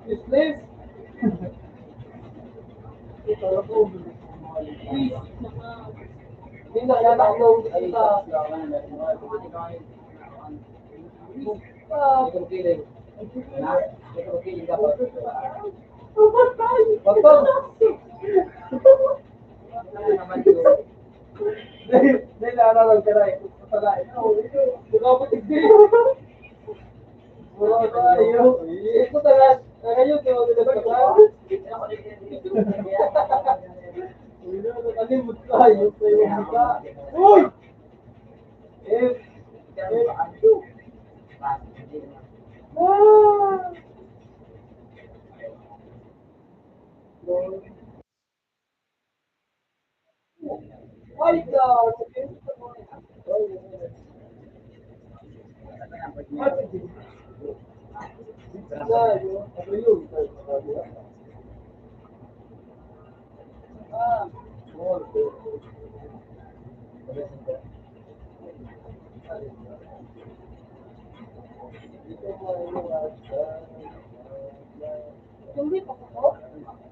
Yes, please. Hindi na, yan ang load. Ay, ito. Ito, kiling. Na? Ito, kiling dapat. Wag pa. Dahil, dahil naalala ka na eh. Patay. Ikaw, ikaw. Ikaw, patigdi. Wala tayo. Ito talaga. Ngayon, ito talaga. Uy, ano, ano yung mutla? Yung tayo, mutla. Uy! Eh, eh, ah! Ay, God! Ah, Hindi pa ko.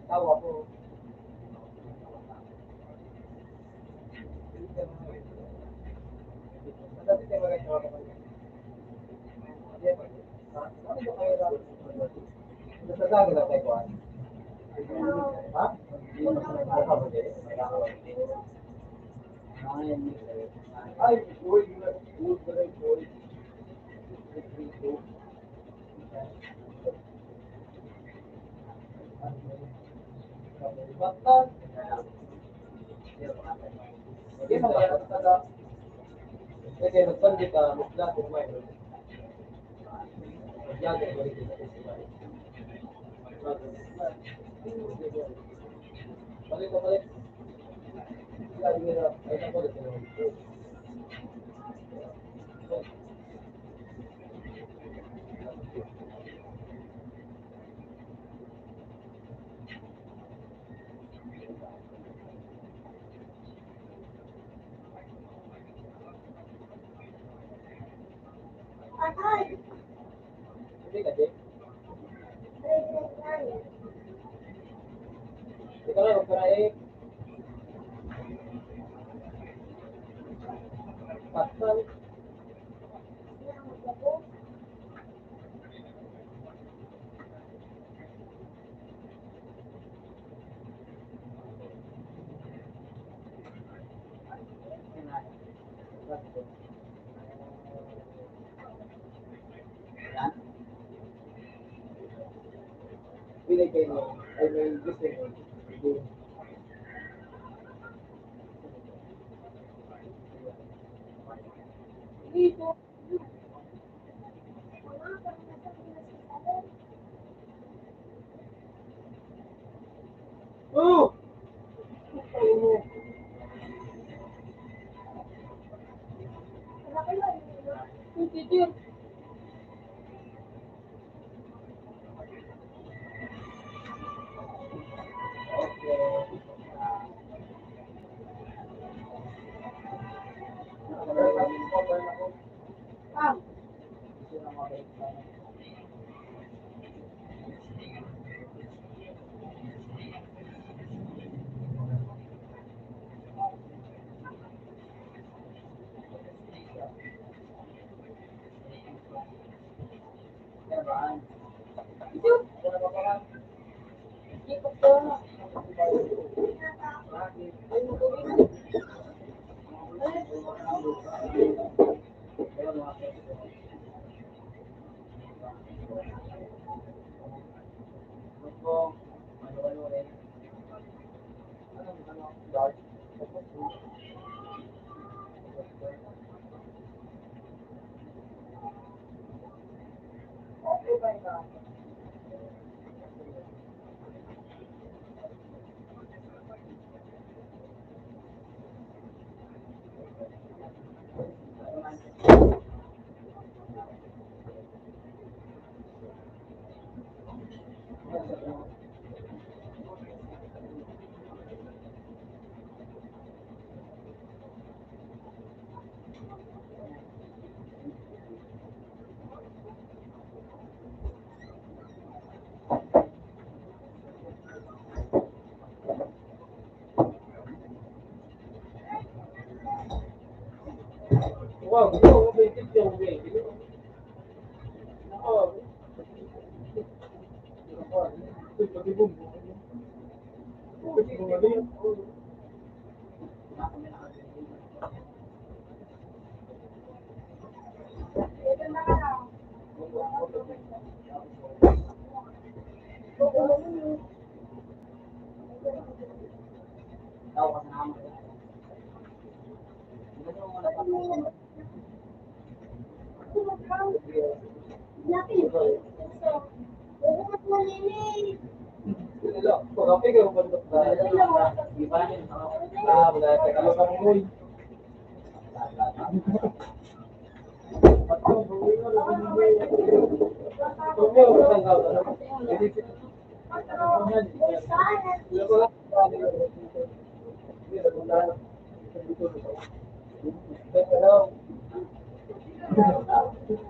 Tawa ko.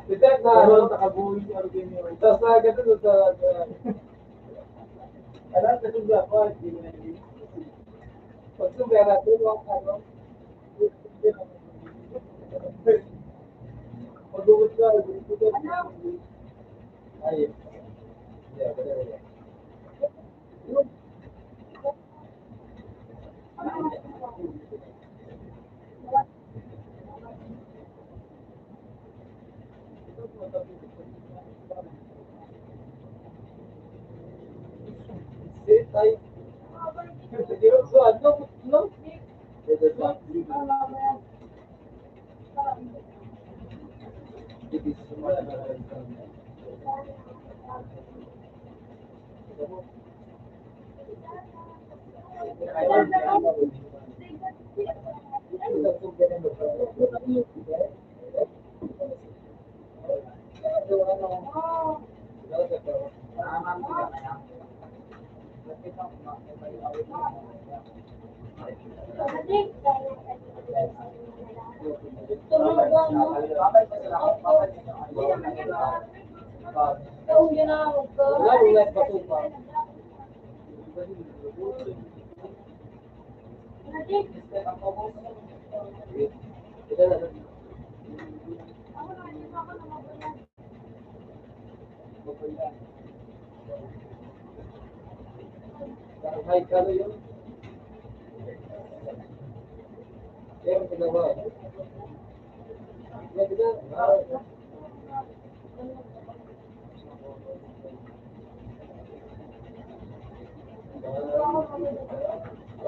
Detect na, ano? Tapos na, ganun, sa, sa, ano, sa, sa, pag sumbera, ano? Pag-uwi ka, ay, yeah, whatever.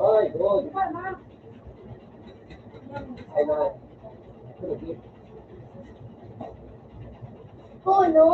Ay, good. Ay, good. Kuno.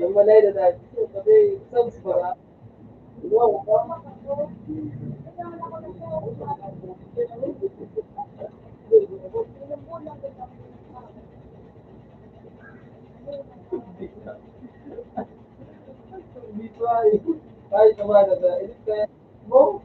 Ang malay na dahil, sabi, sounds ba? Dito ay, ay, tama na sa, mo?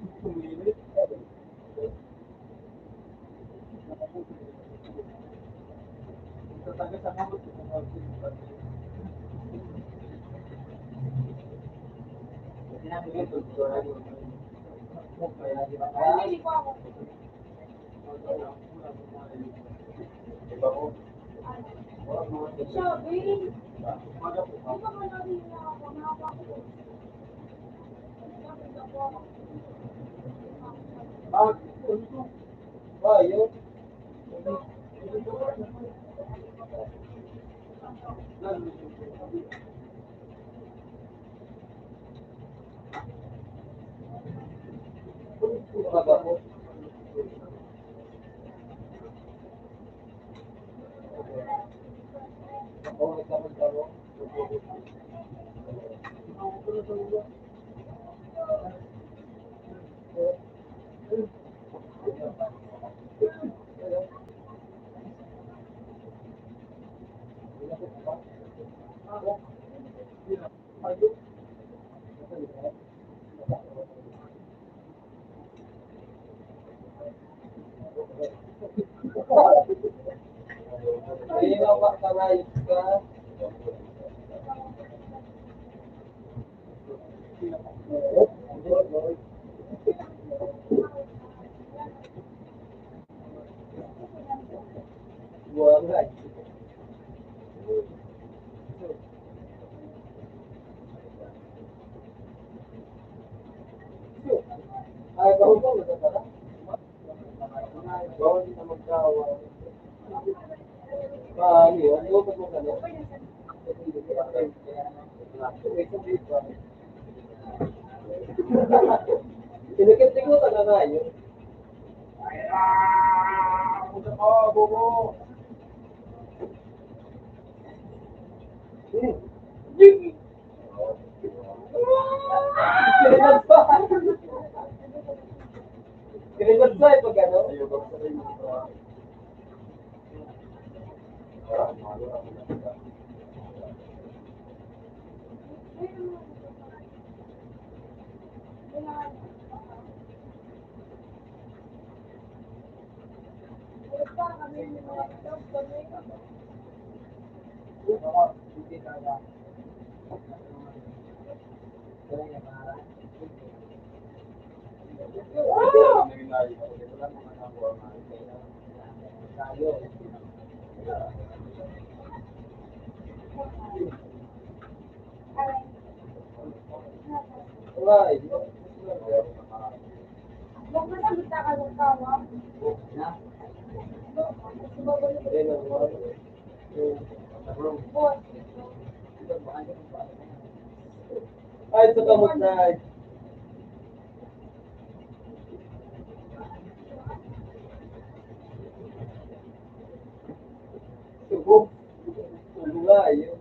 Inakit-ikot ang nangayon. Hmm. Kinagpay pag ano? Ay, sa kamot na. Sugo. Sugo nga, eh.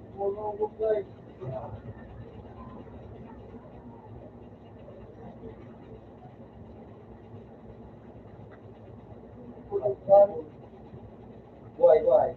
Buhay, buhay.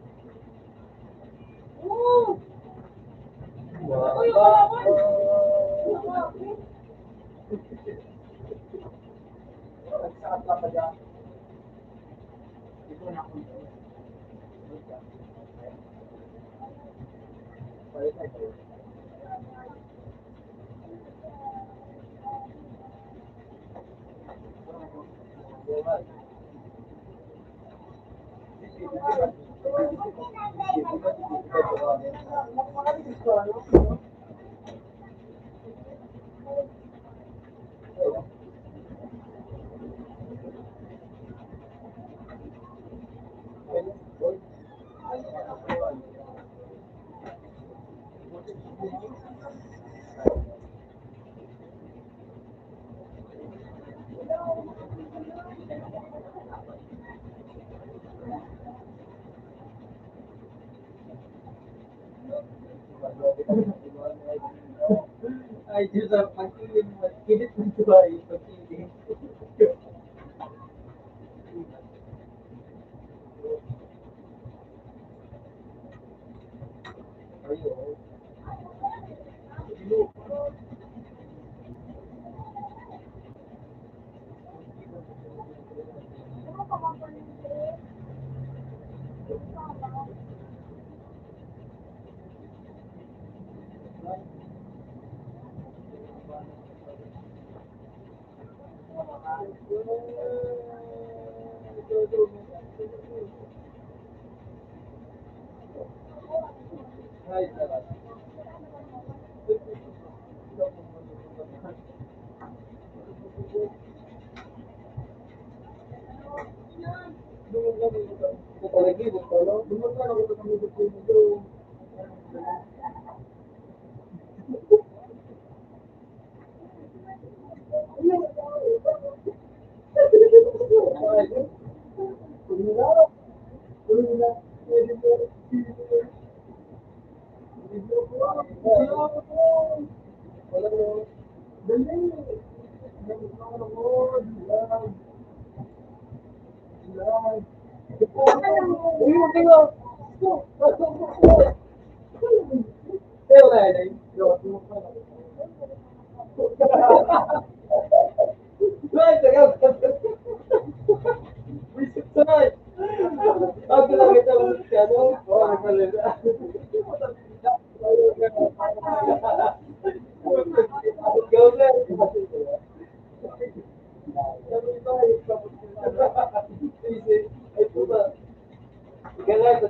Ay, Diyos, ang pag-iling, magkinit ng tuwa, yung pag-iling.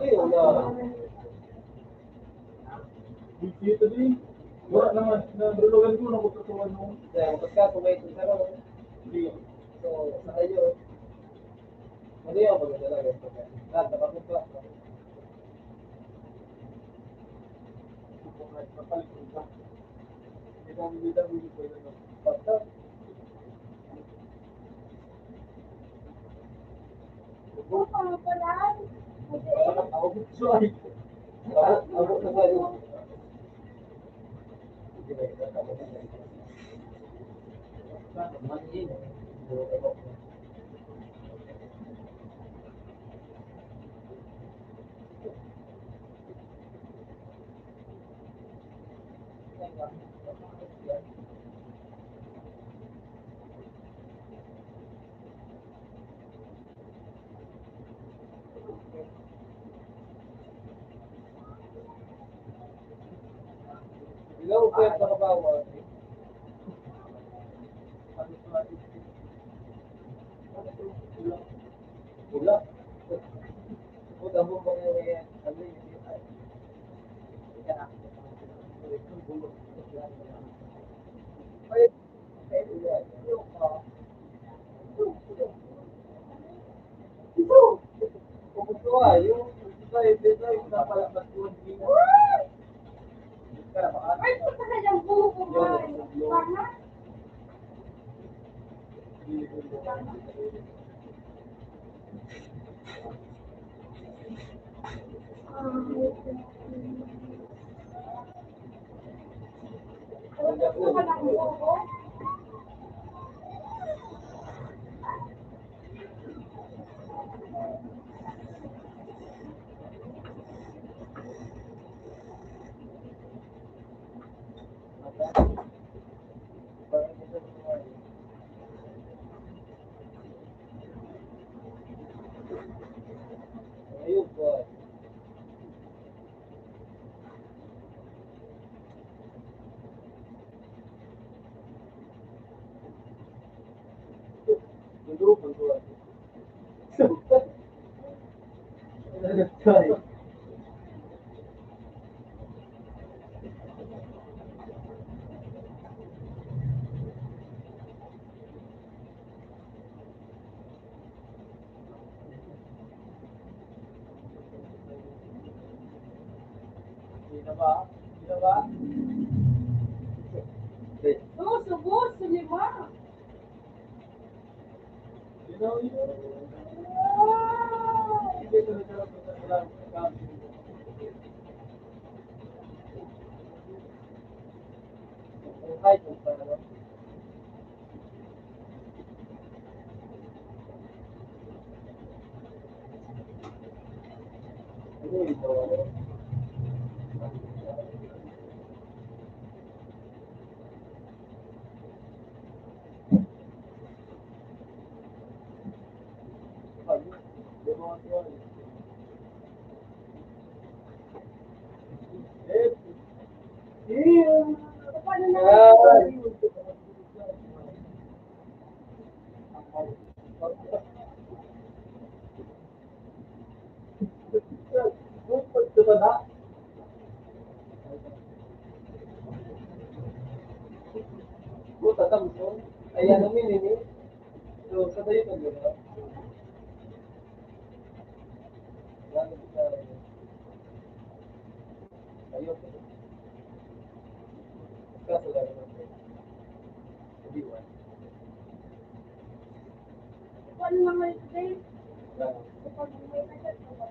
Ito yung, ah, dito din. Wala naman. Nabulugan ko na kung totoo ano. Yan, basta kung may ito sa ano. Hindi. So, sa kayo, ano yung maganda lang yung pagkain? Ah, nakapunta. Hello, Kuya, sa kabawa. Pula. Puta mo ba yung ano yun? Sino ba? Sino ba? Suso, suso, lima. Puta, tamson. Ayan, ang minini. So, sa tayo pag gano'n. Yan, sa tayo. Kaso lang naman. Hindi, wala. Kuan lang ngayon today. Kapag may nagkakaroon,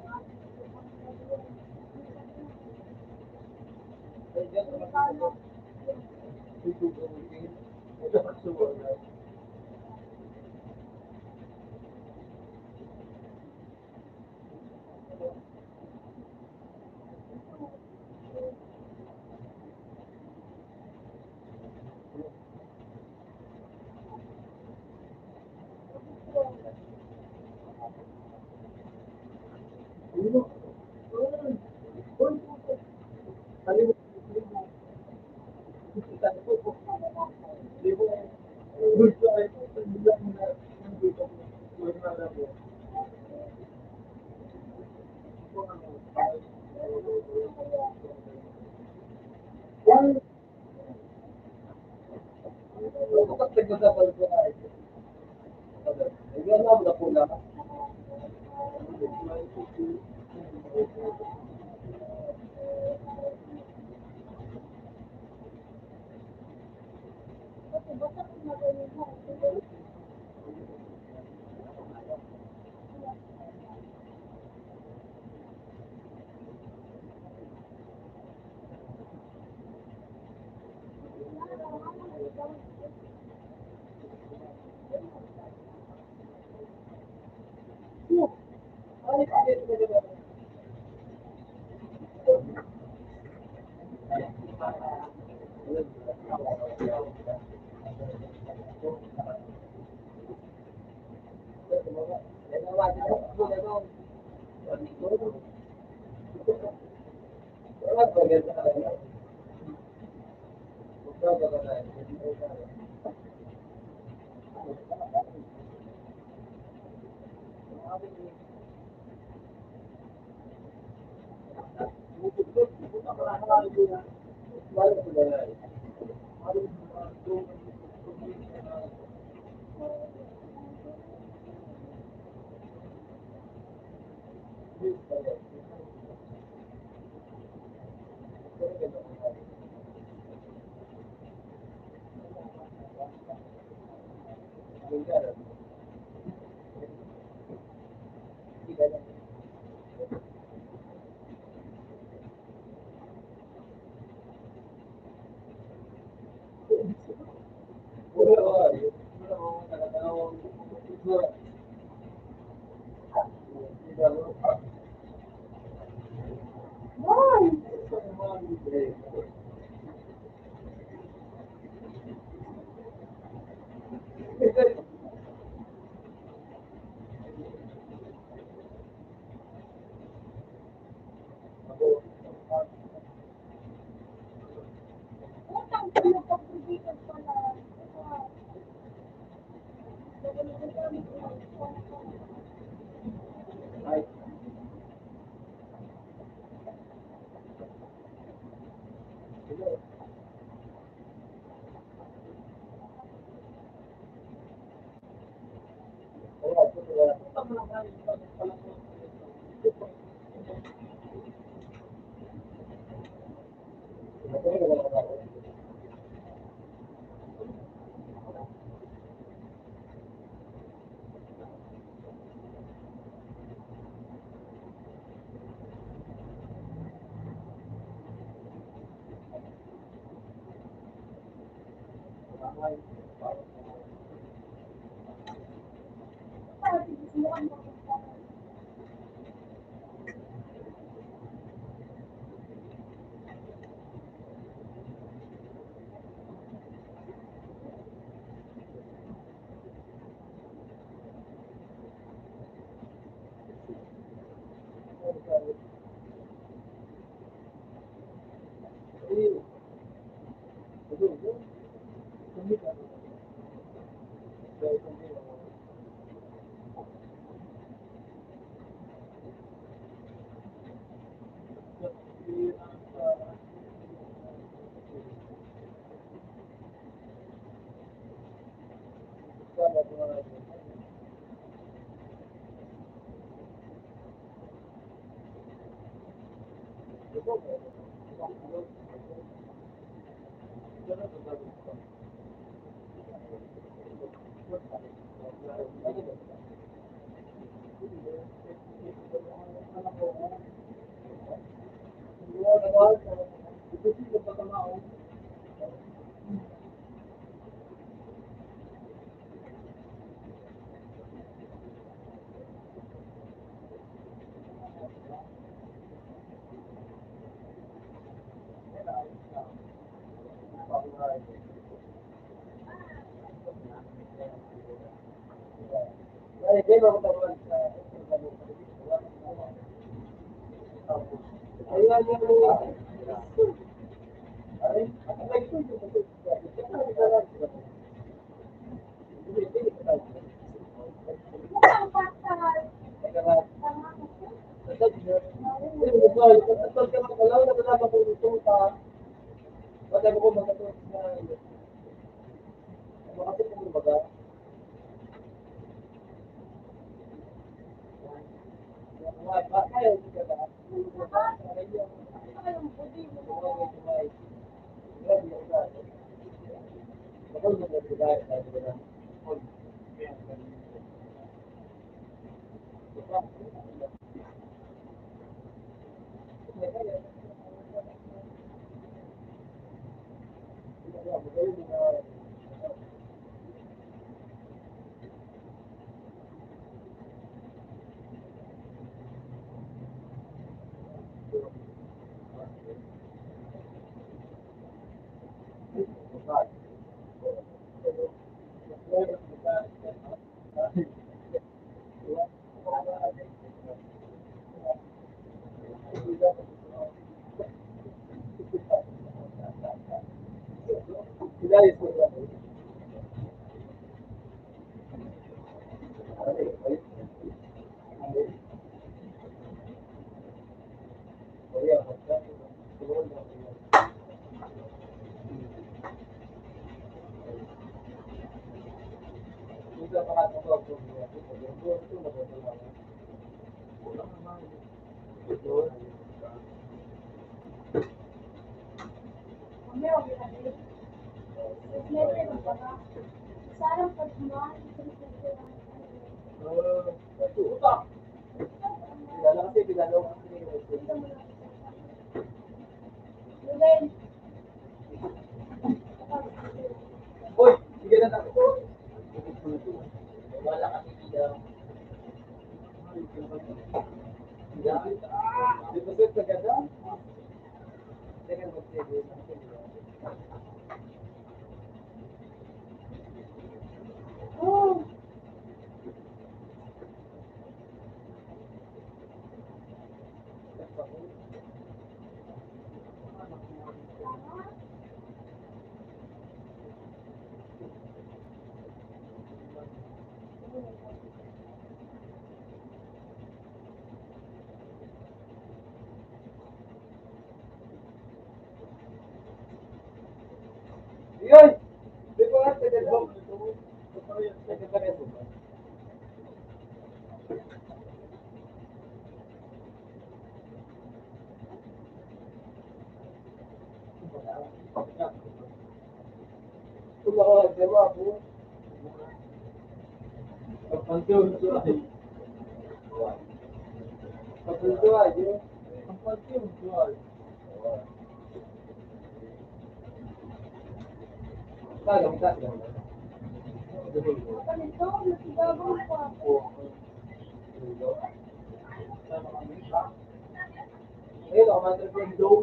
Ayun, ako, mga trip lang daw.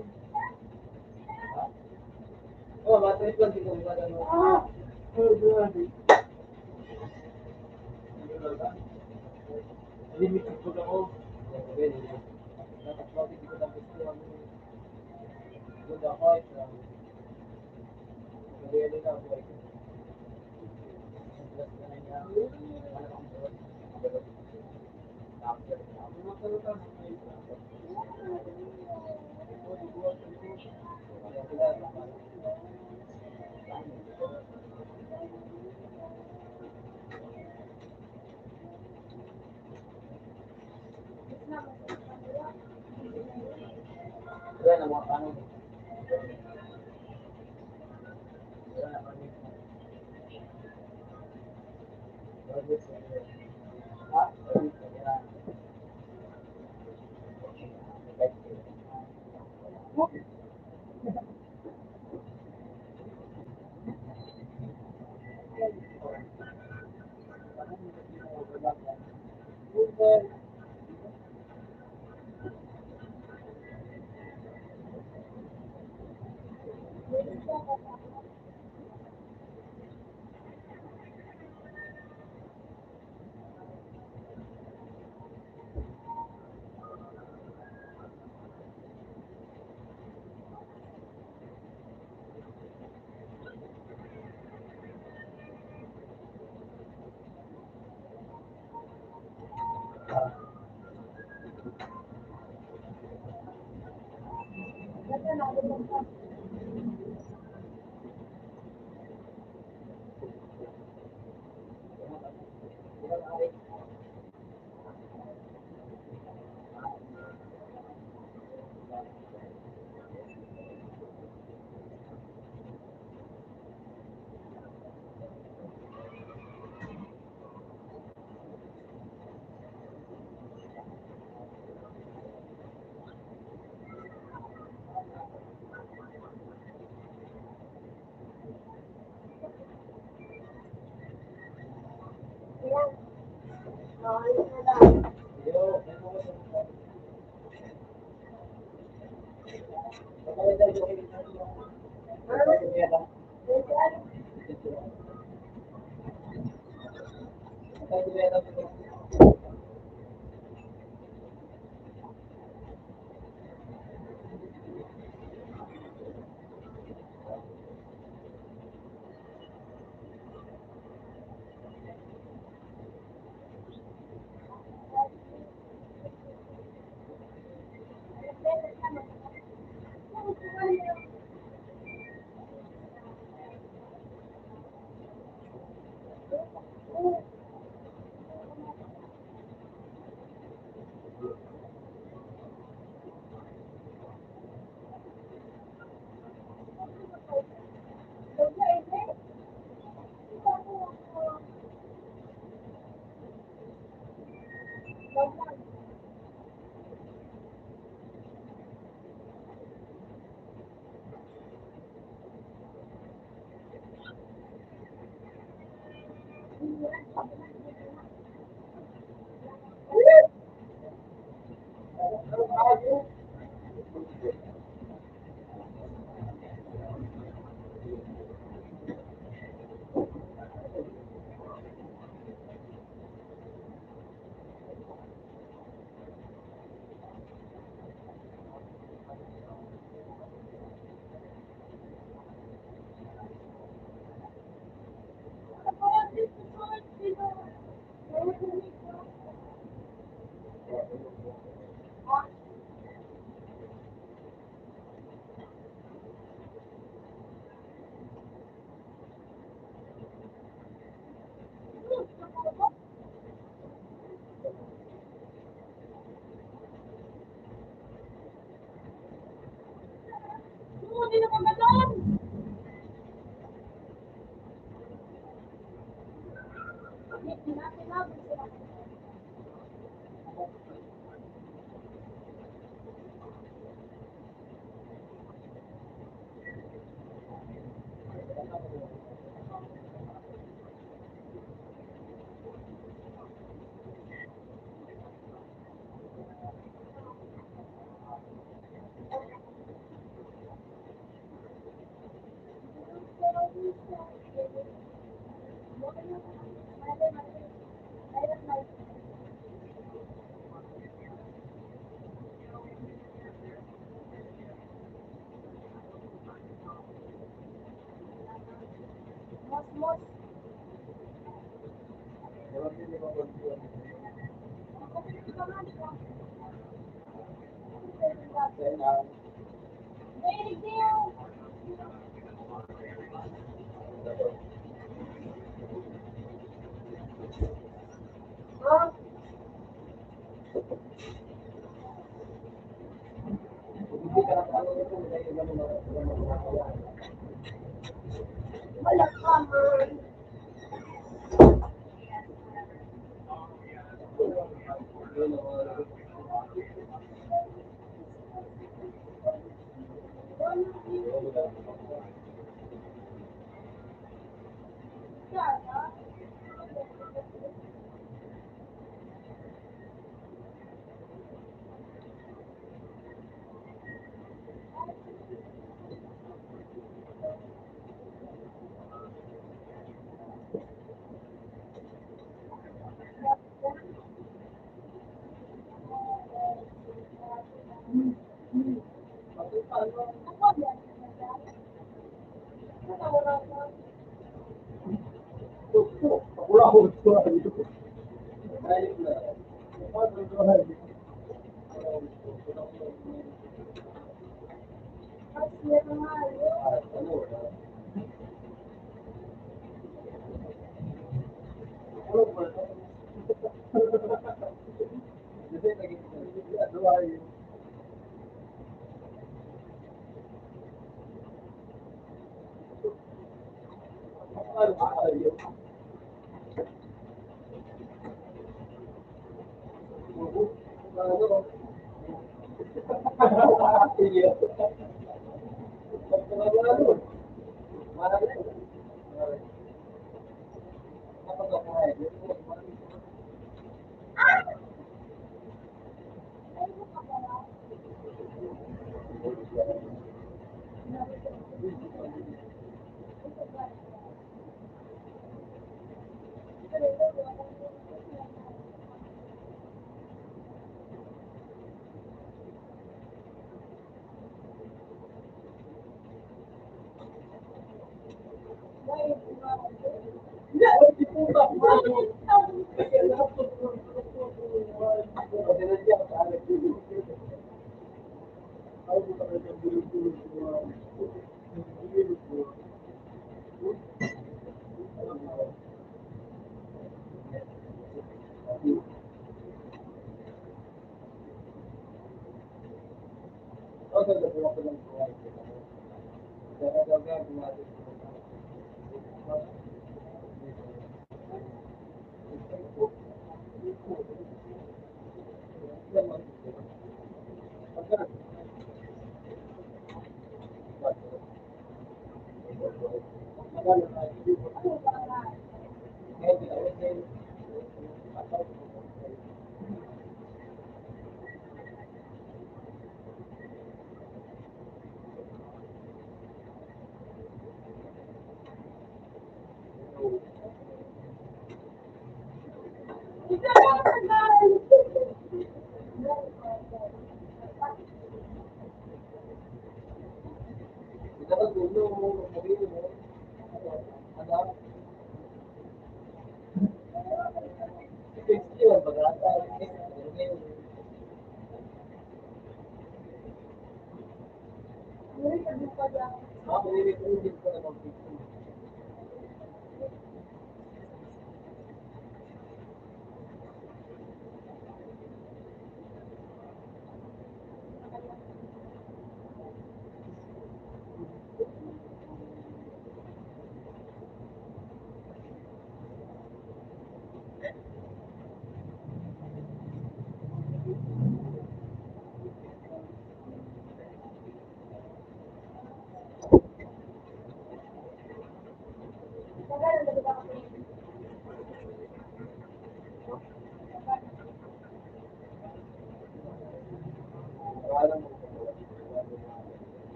Ha? Oh, mga trip lang, di ko magano. Ah! Oh, grabe. Limited po ako. Dapat bakit di ko tapos po, ano, good ako, ah, madali na ako, eh.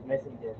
Messenger.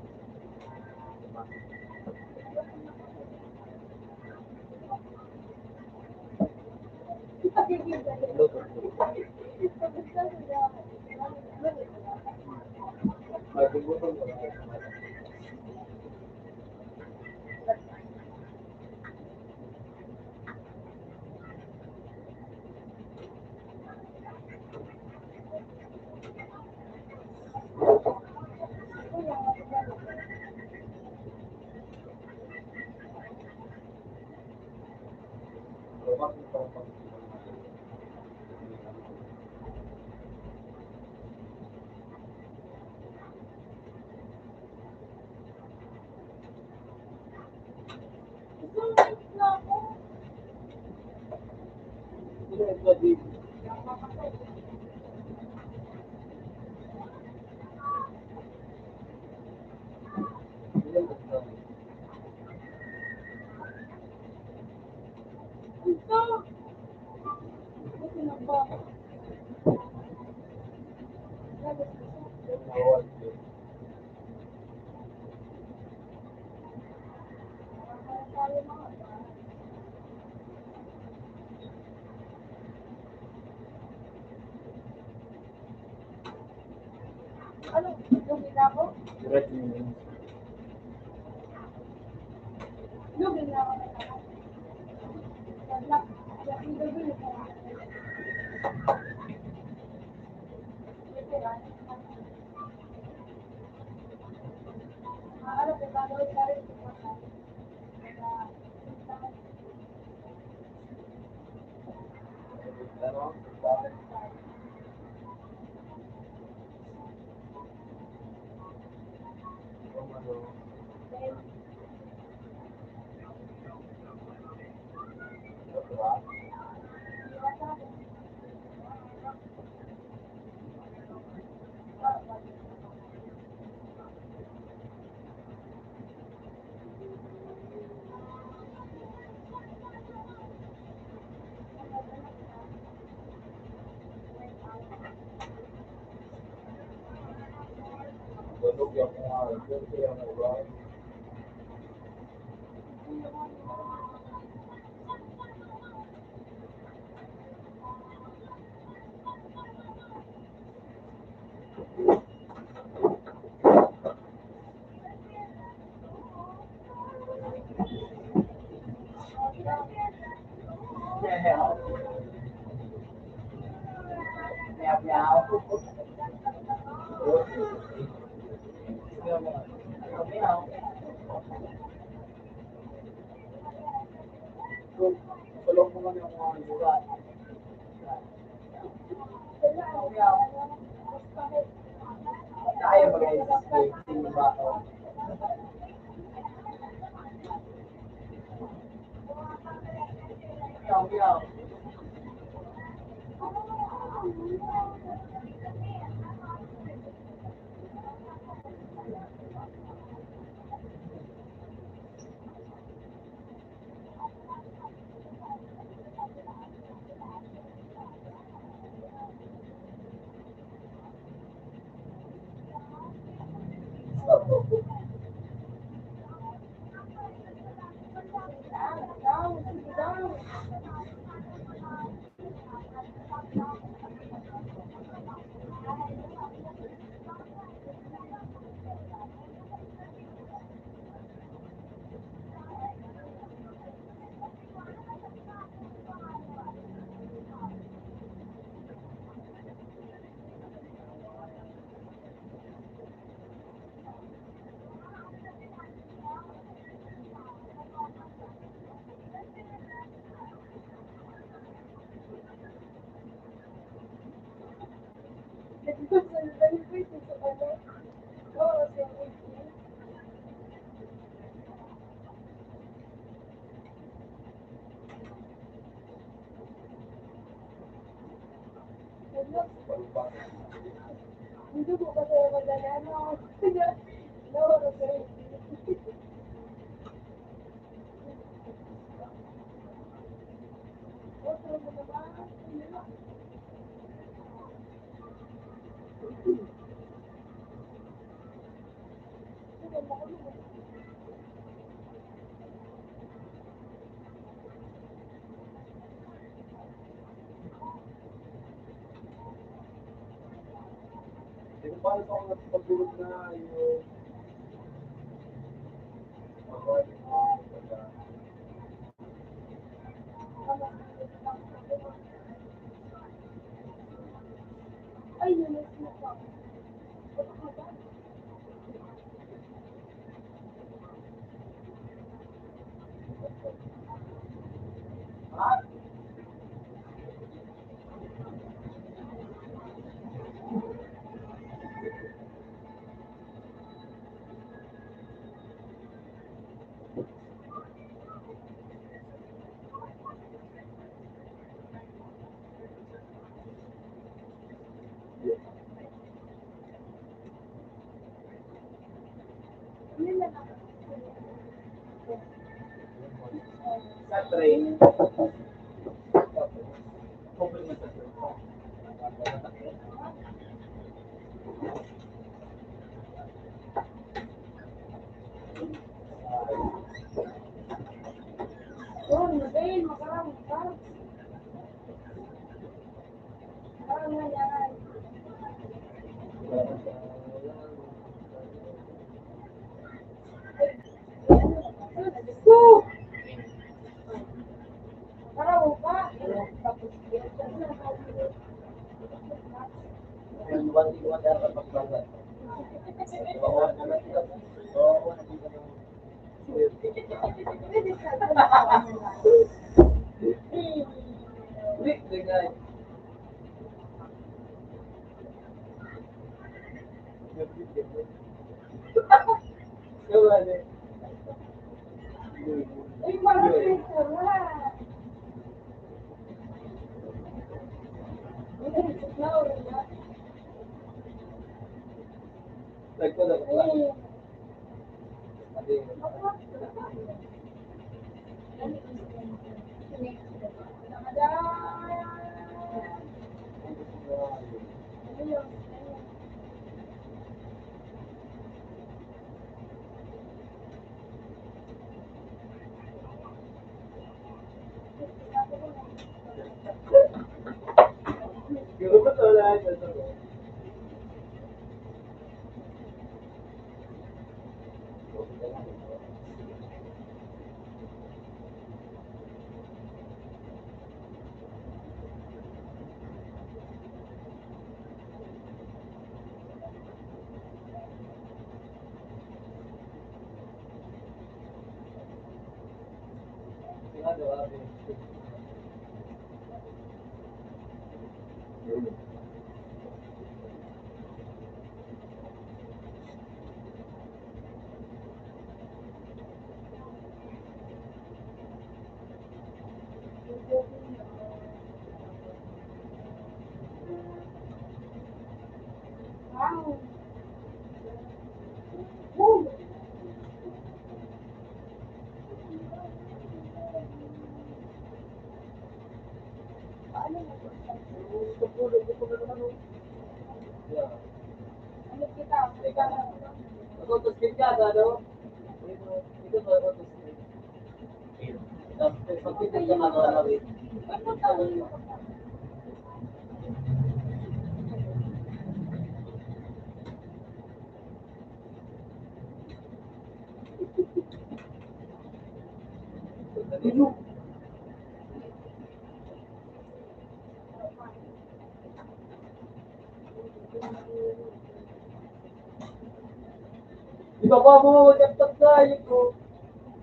Di ba, babo, nagpagkain ko?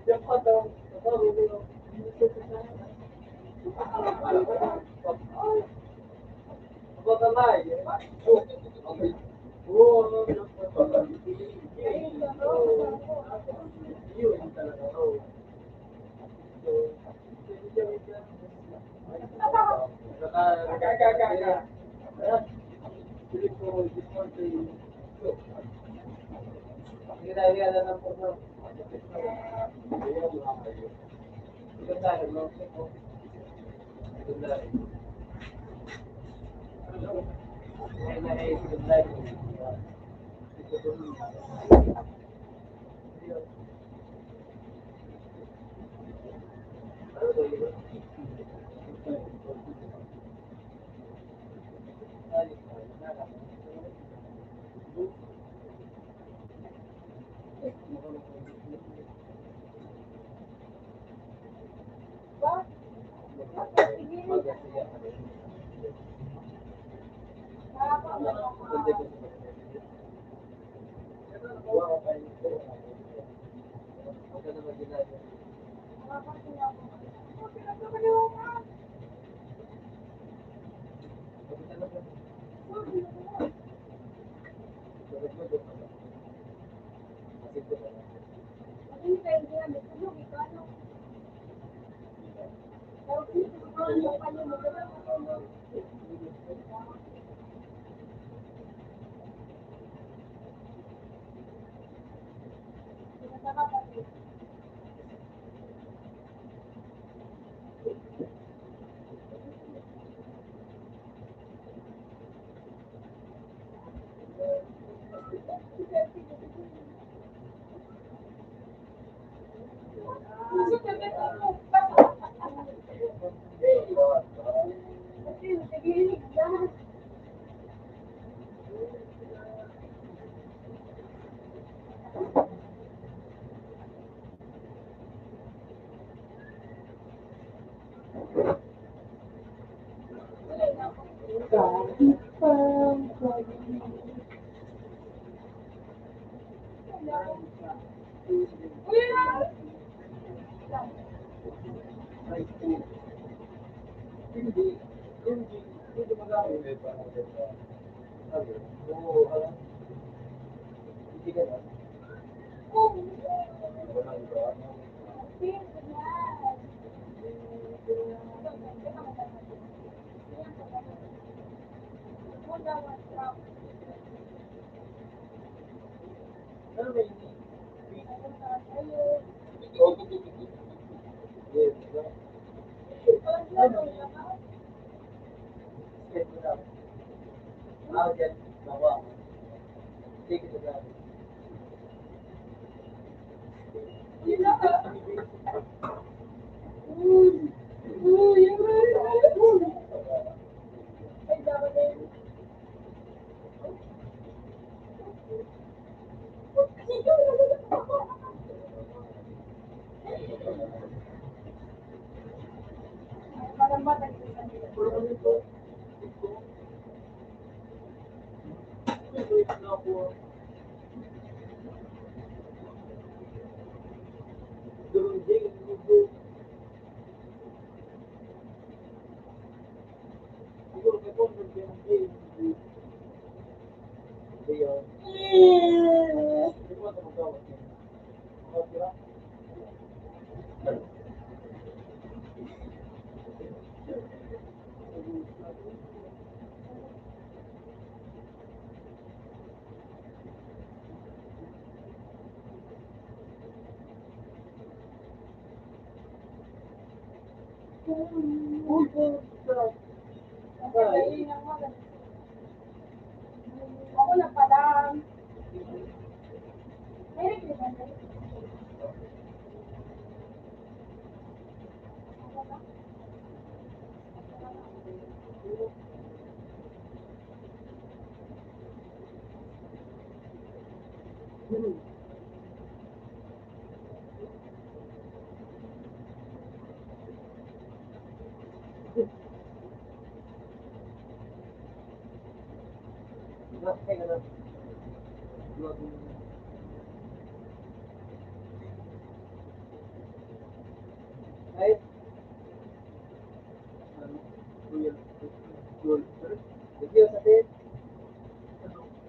Yan pa daw. Babo, babo. Babo, babo.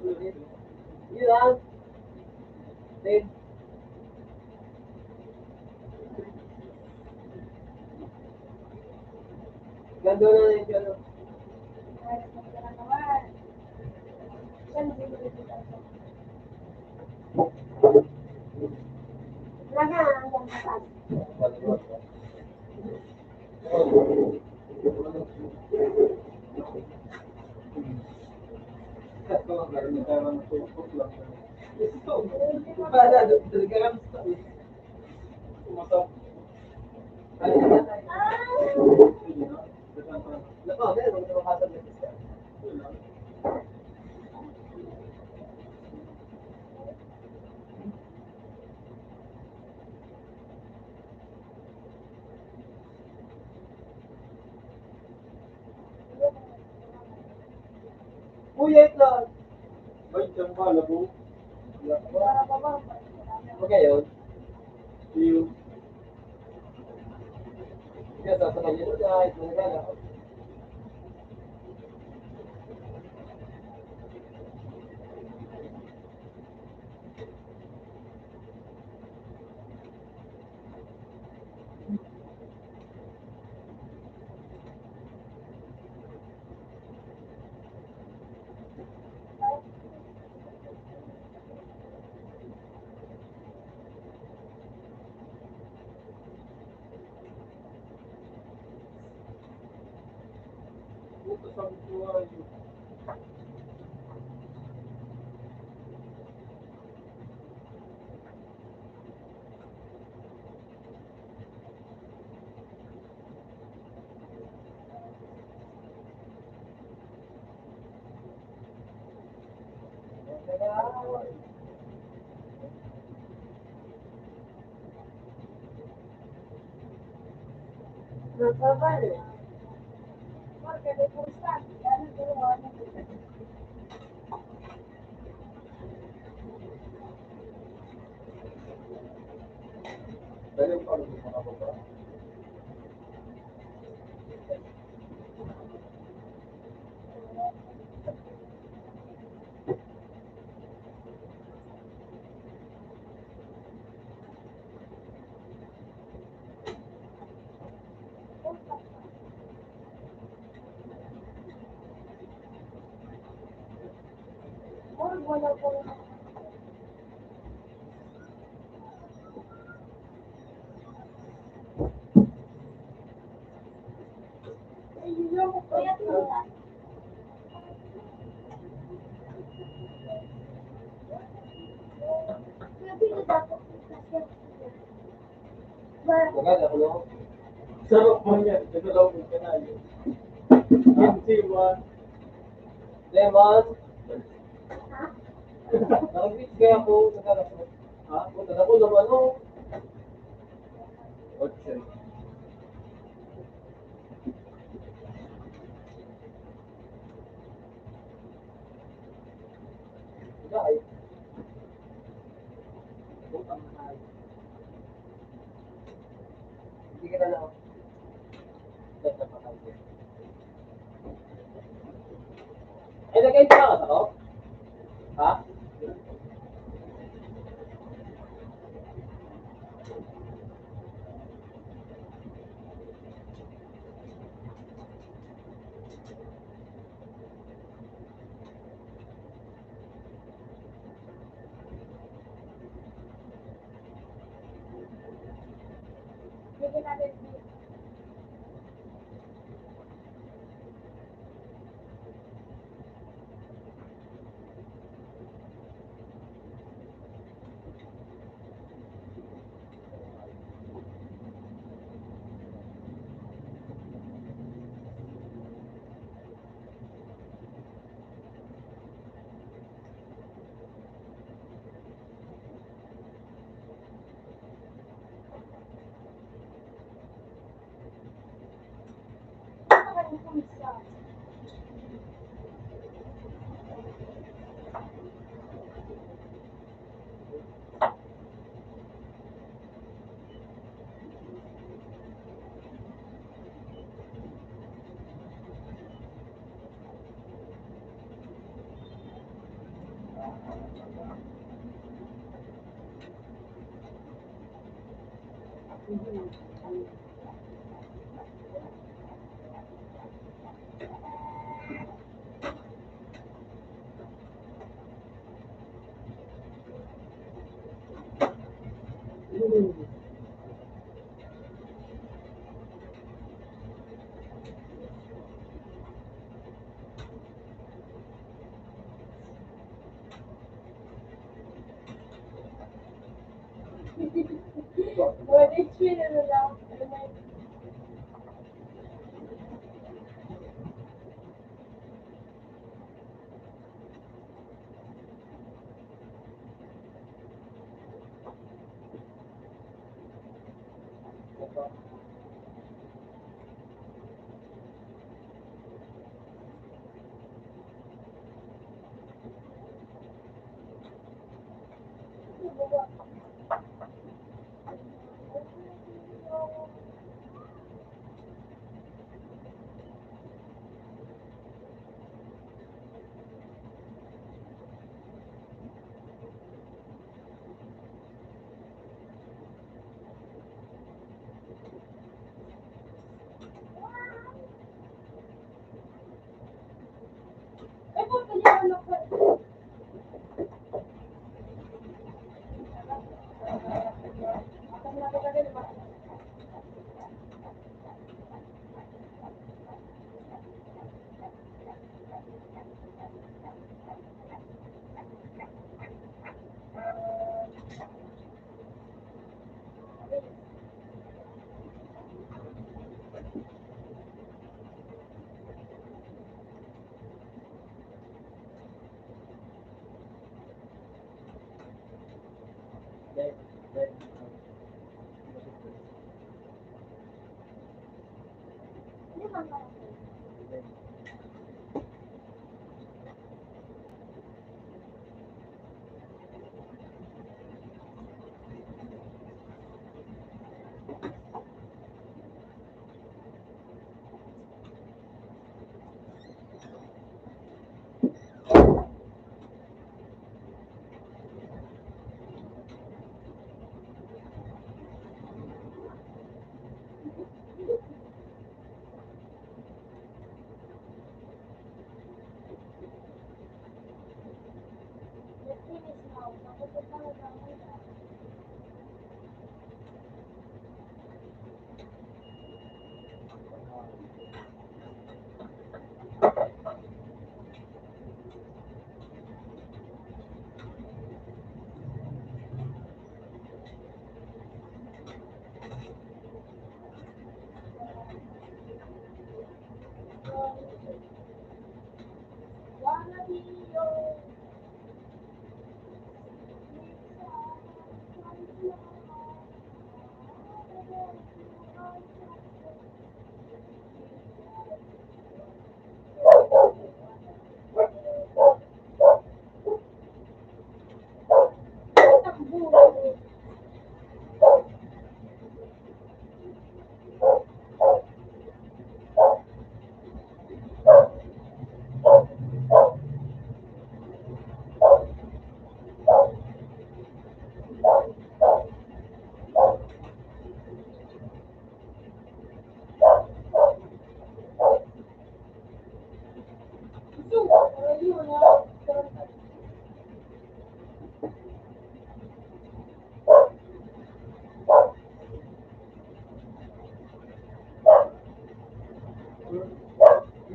Yun lang. Then, ganda na yung gano'n. Kuya, ito. May tiyang pala po. Okay, yun. Iyo. Kaya sasakay yun, guys. Magkano? Sarap man yan. Ito daw yung kanayo. Ginsiwa. Lemon. Nakabit kaya ako sa kalapot. Ha? Kung nagkako naman, oh. Otse. Hindi ka na lang. Ay, lagay pa ako. Ha?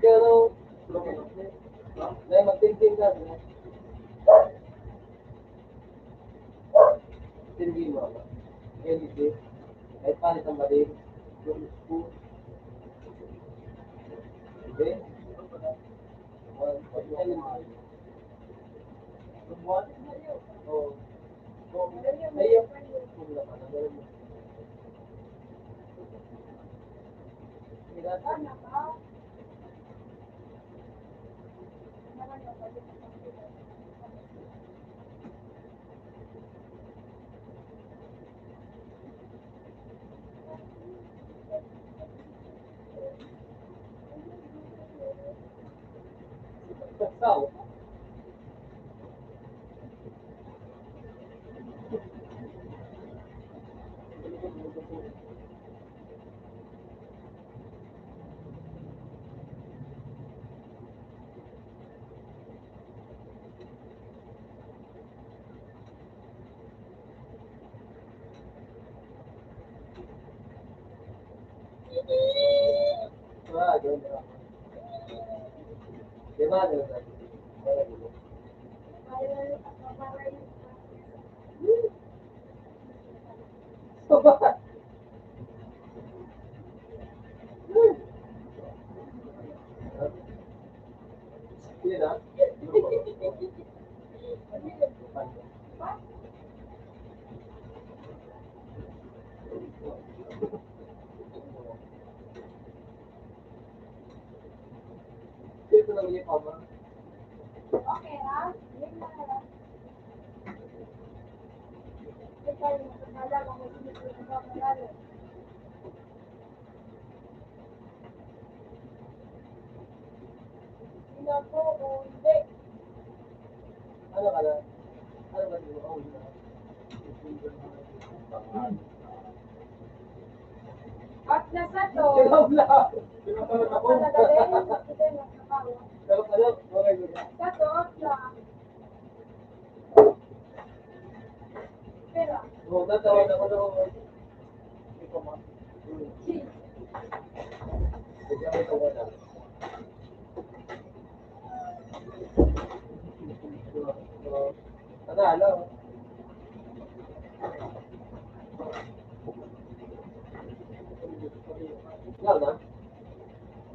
Pero, may magtinting ka, no? Tinting mo ako. Ngayon, hindi. Kahit paano itong mali. Yung school. Hindi. Ito lang yung pama. Okay, ha? Yun na lang. Ito yung pala, kung hindi ko na pala. Sinapo o hindi? Ano ka na? Ano ba yung, oh, yun na. At na sa to. Ikaw na. Pinapanood ako. Pinapanood ako. Pero ano? Okay, good. Sa to, at na. Pero, oh, natawa na ako nung, hindi ko ma-, si, hindi ako natawa na. Ano, ano? Yan na.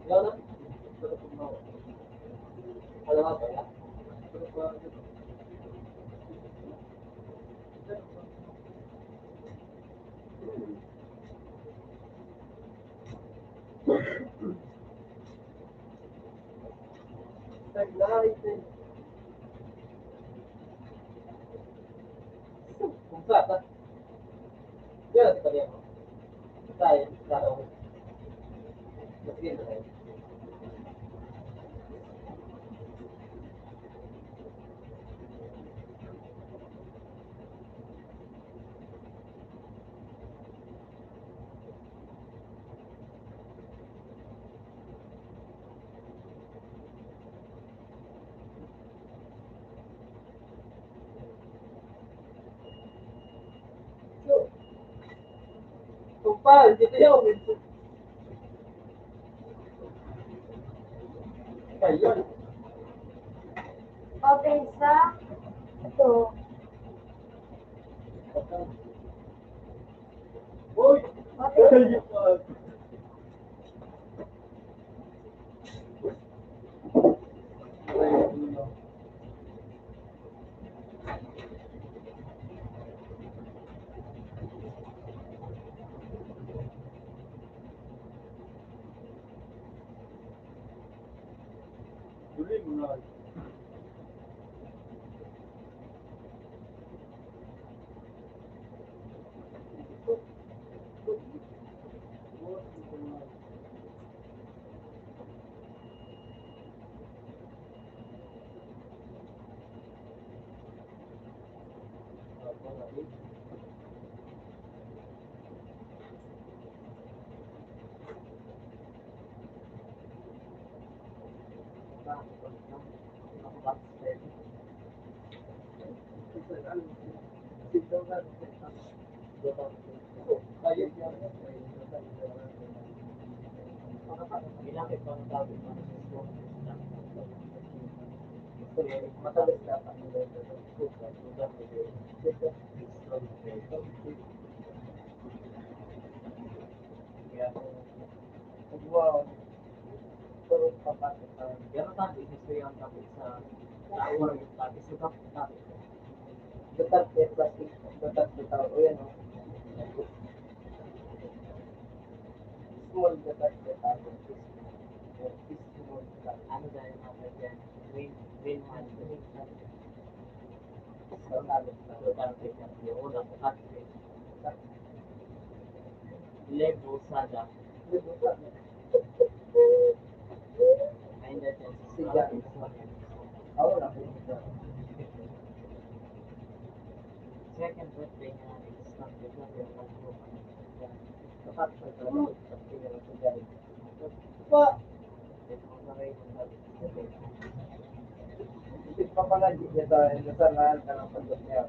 Yan na. Ano nga ba yan? Kung sa, sa, yan, sa, sa, sa, sa, Kumpal, dito yun. Ayun. Open sa ito. Uy! Open. Duli mo na. Matalas na pa. Wow. Pero papasok ka. Pero tabi, gusto yung tabi sa tower, yung tabi sa gap, tabi. Duterte plastic, Duterte tower. O yan, o. Small Duterte tower. Small Duterte. Ano dahil mga dyan? Green, green man. Sa tabi, sa Duterte, yung una, Duterte. Lebu Sada. Ay, hindi, hindi. Siya. Ako na po. Second birthday niya, nag-start ko siya, pero nag-group. Dapat sa trabaho, sa pinag-, sa galing. Pa! Ito, mga kayo, Ito pa pala, di niya sa, ito sa lahat ka ng pandok niya.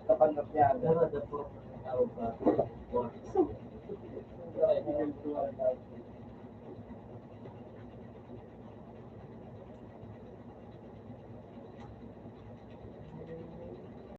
Sa pandok niya. Pero the proof ng tao ba?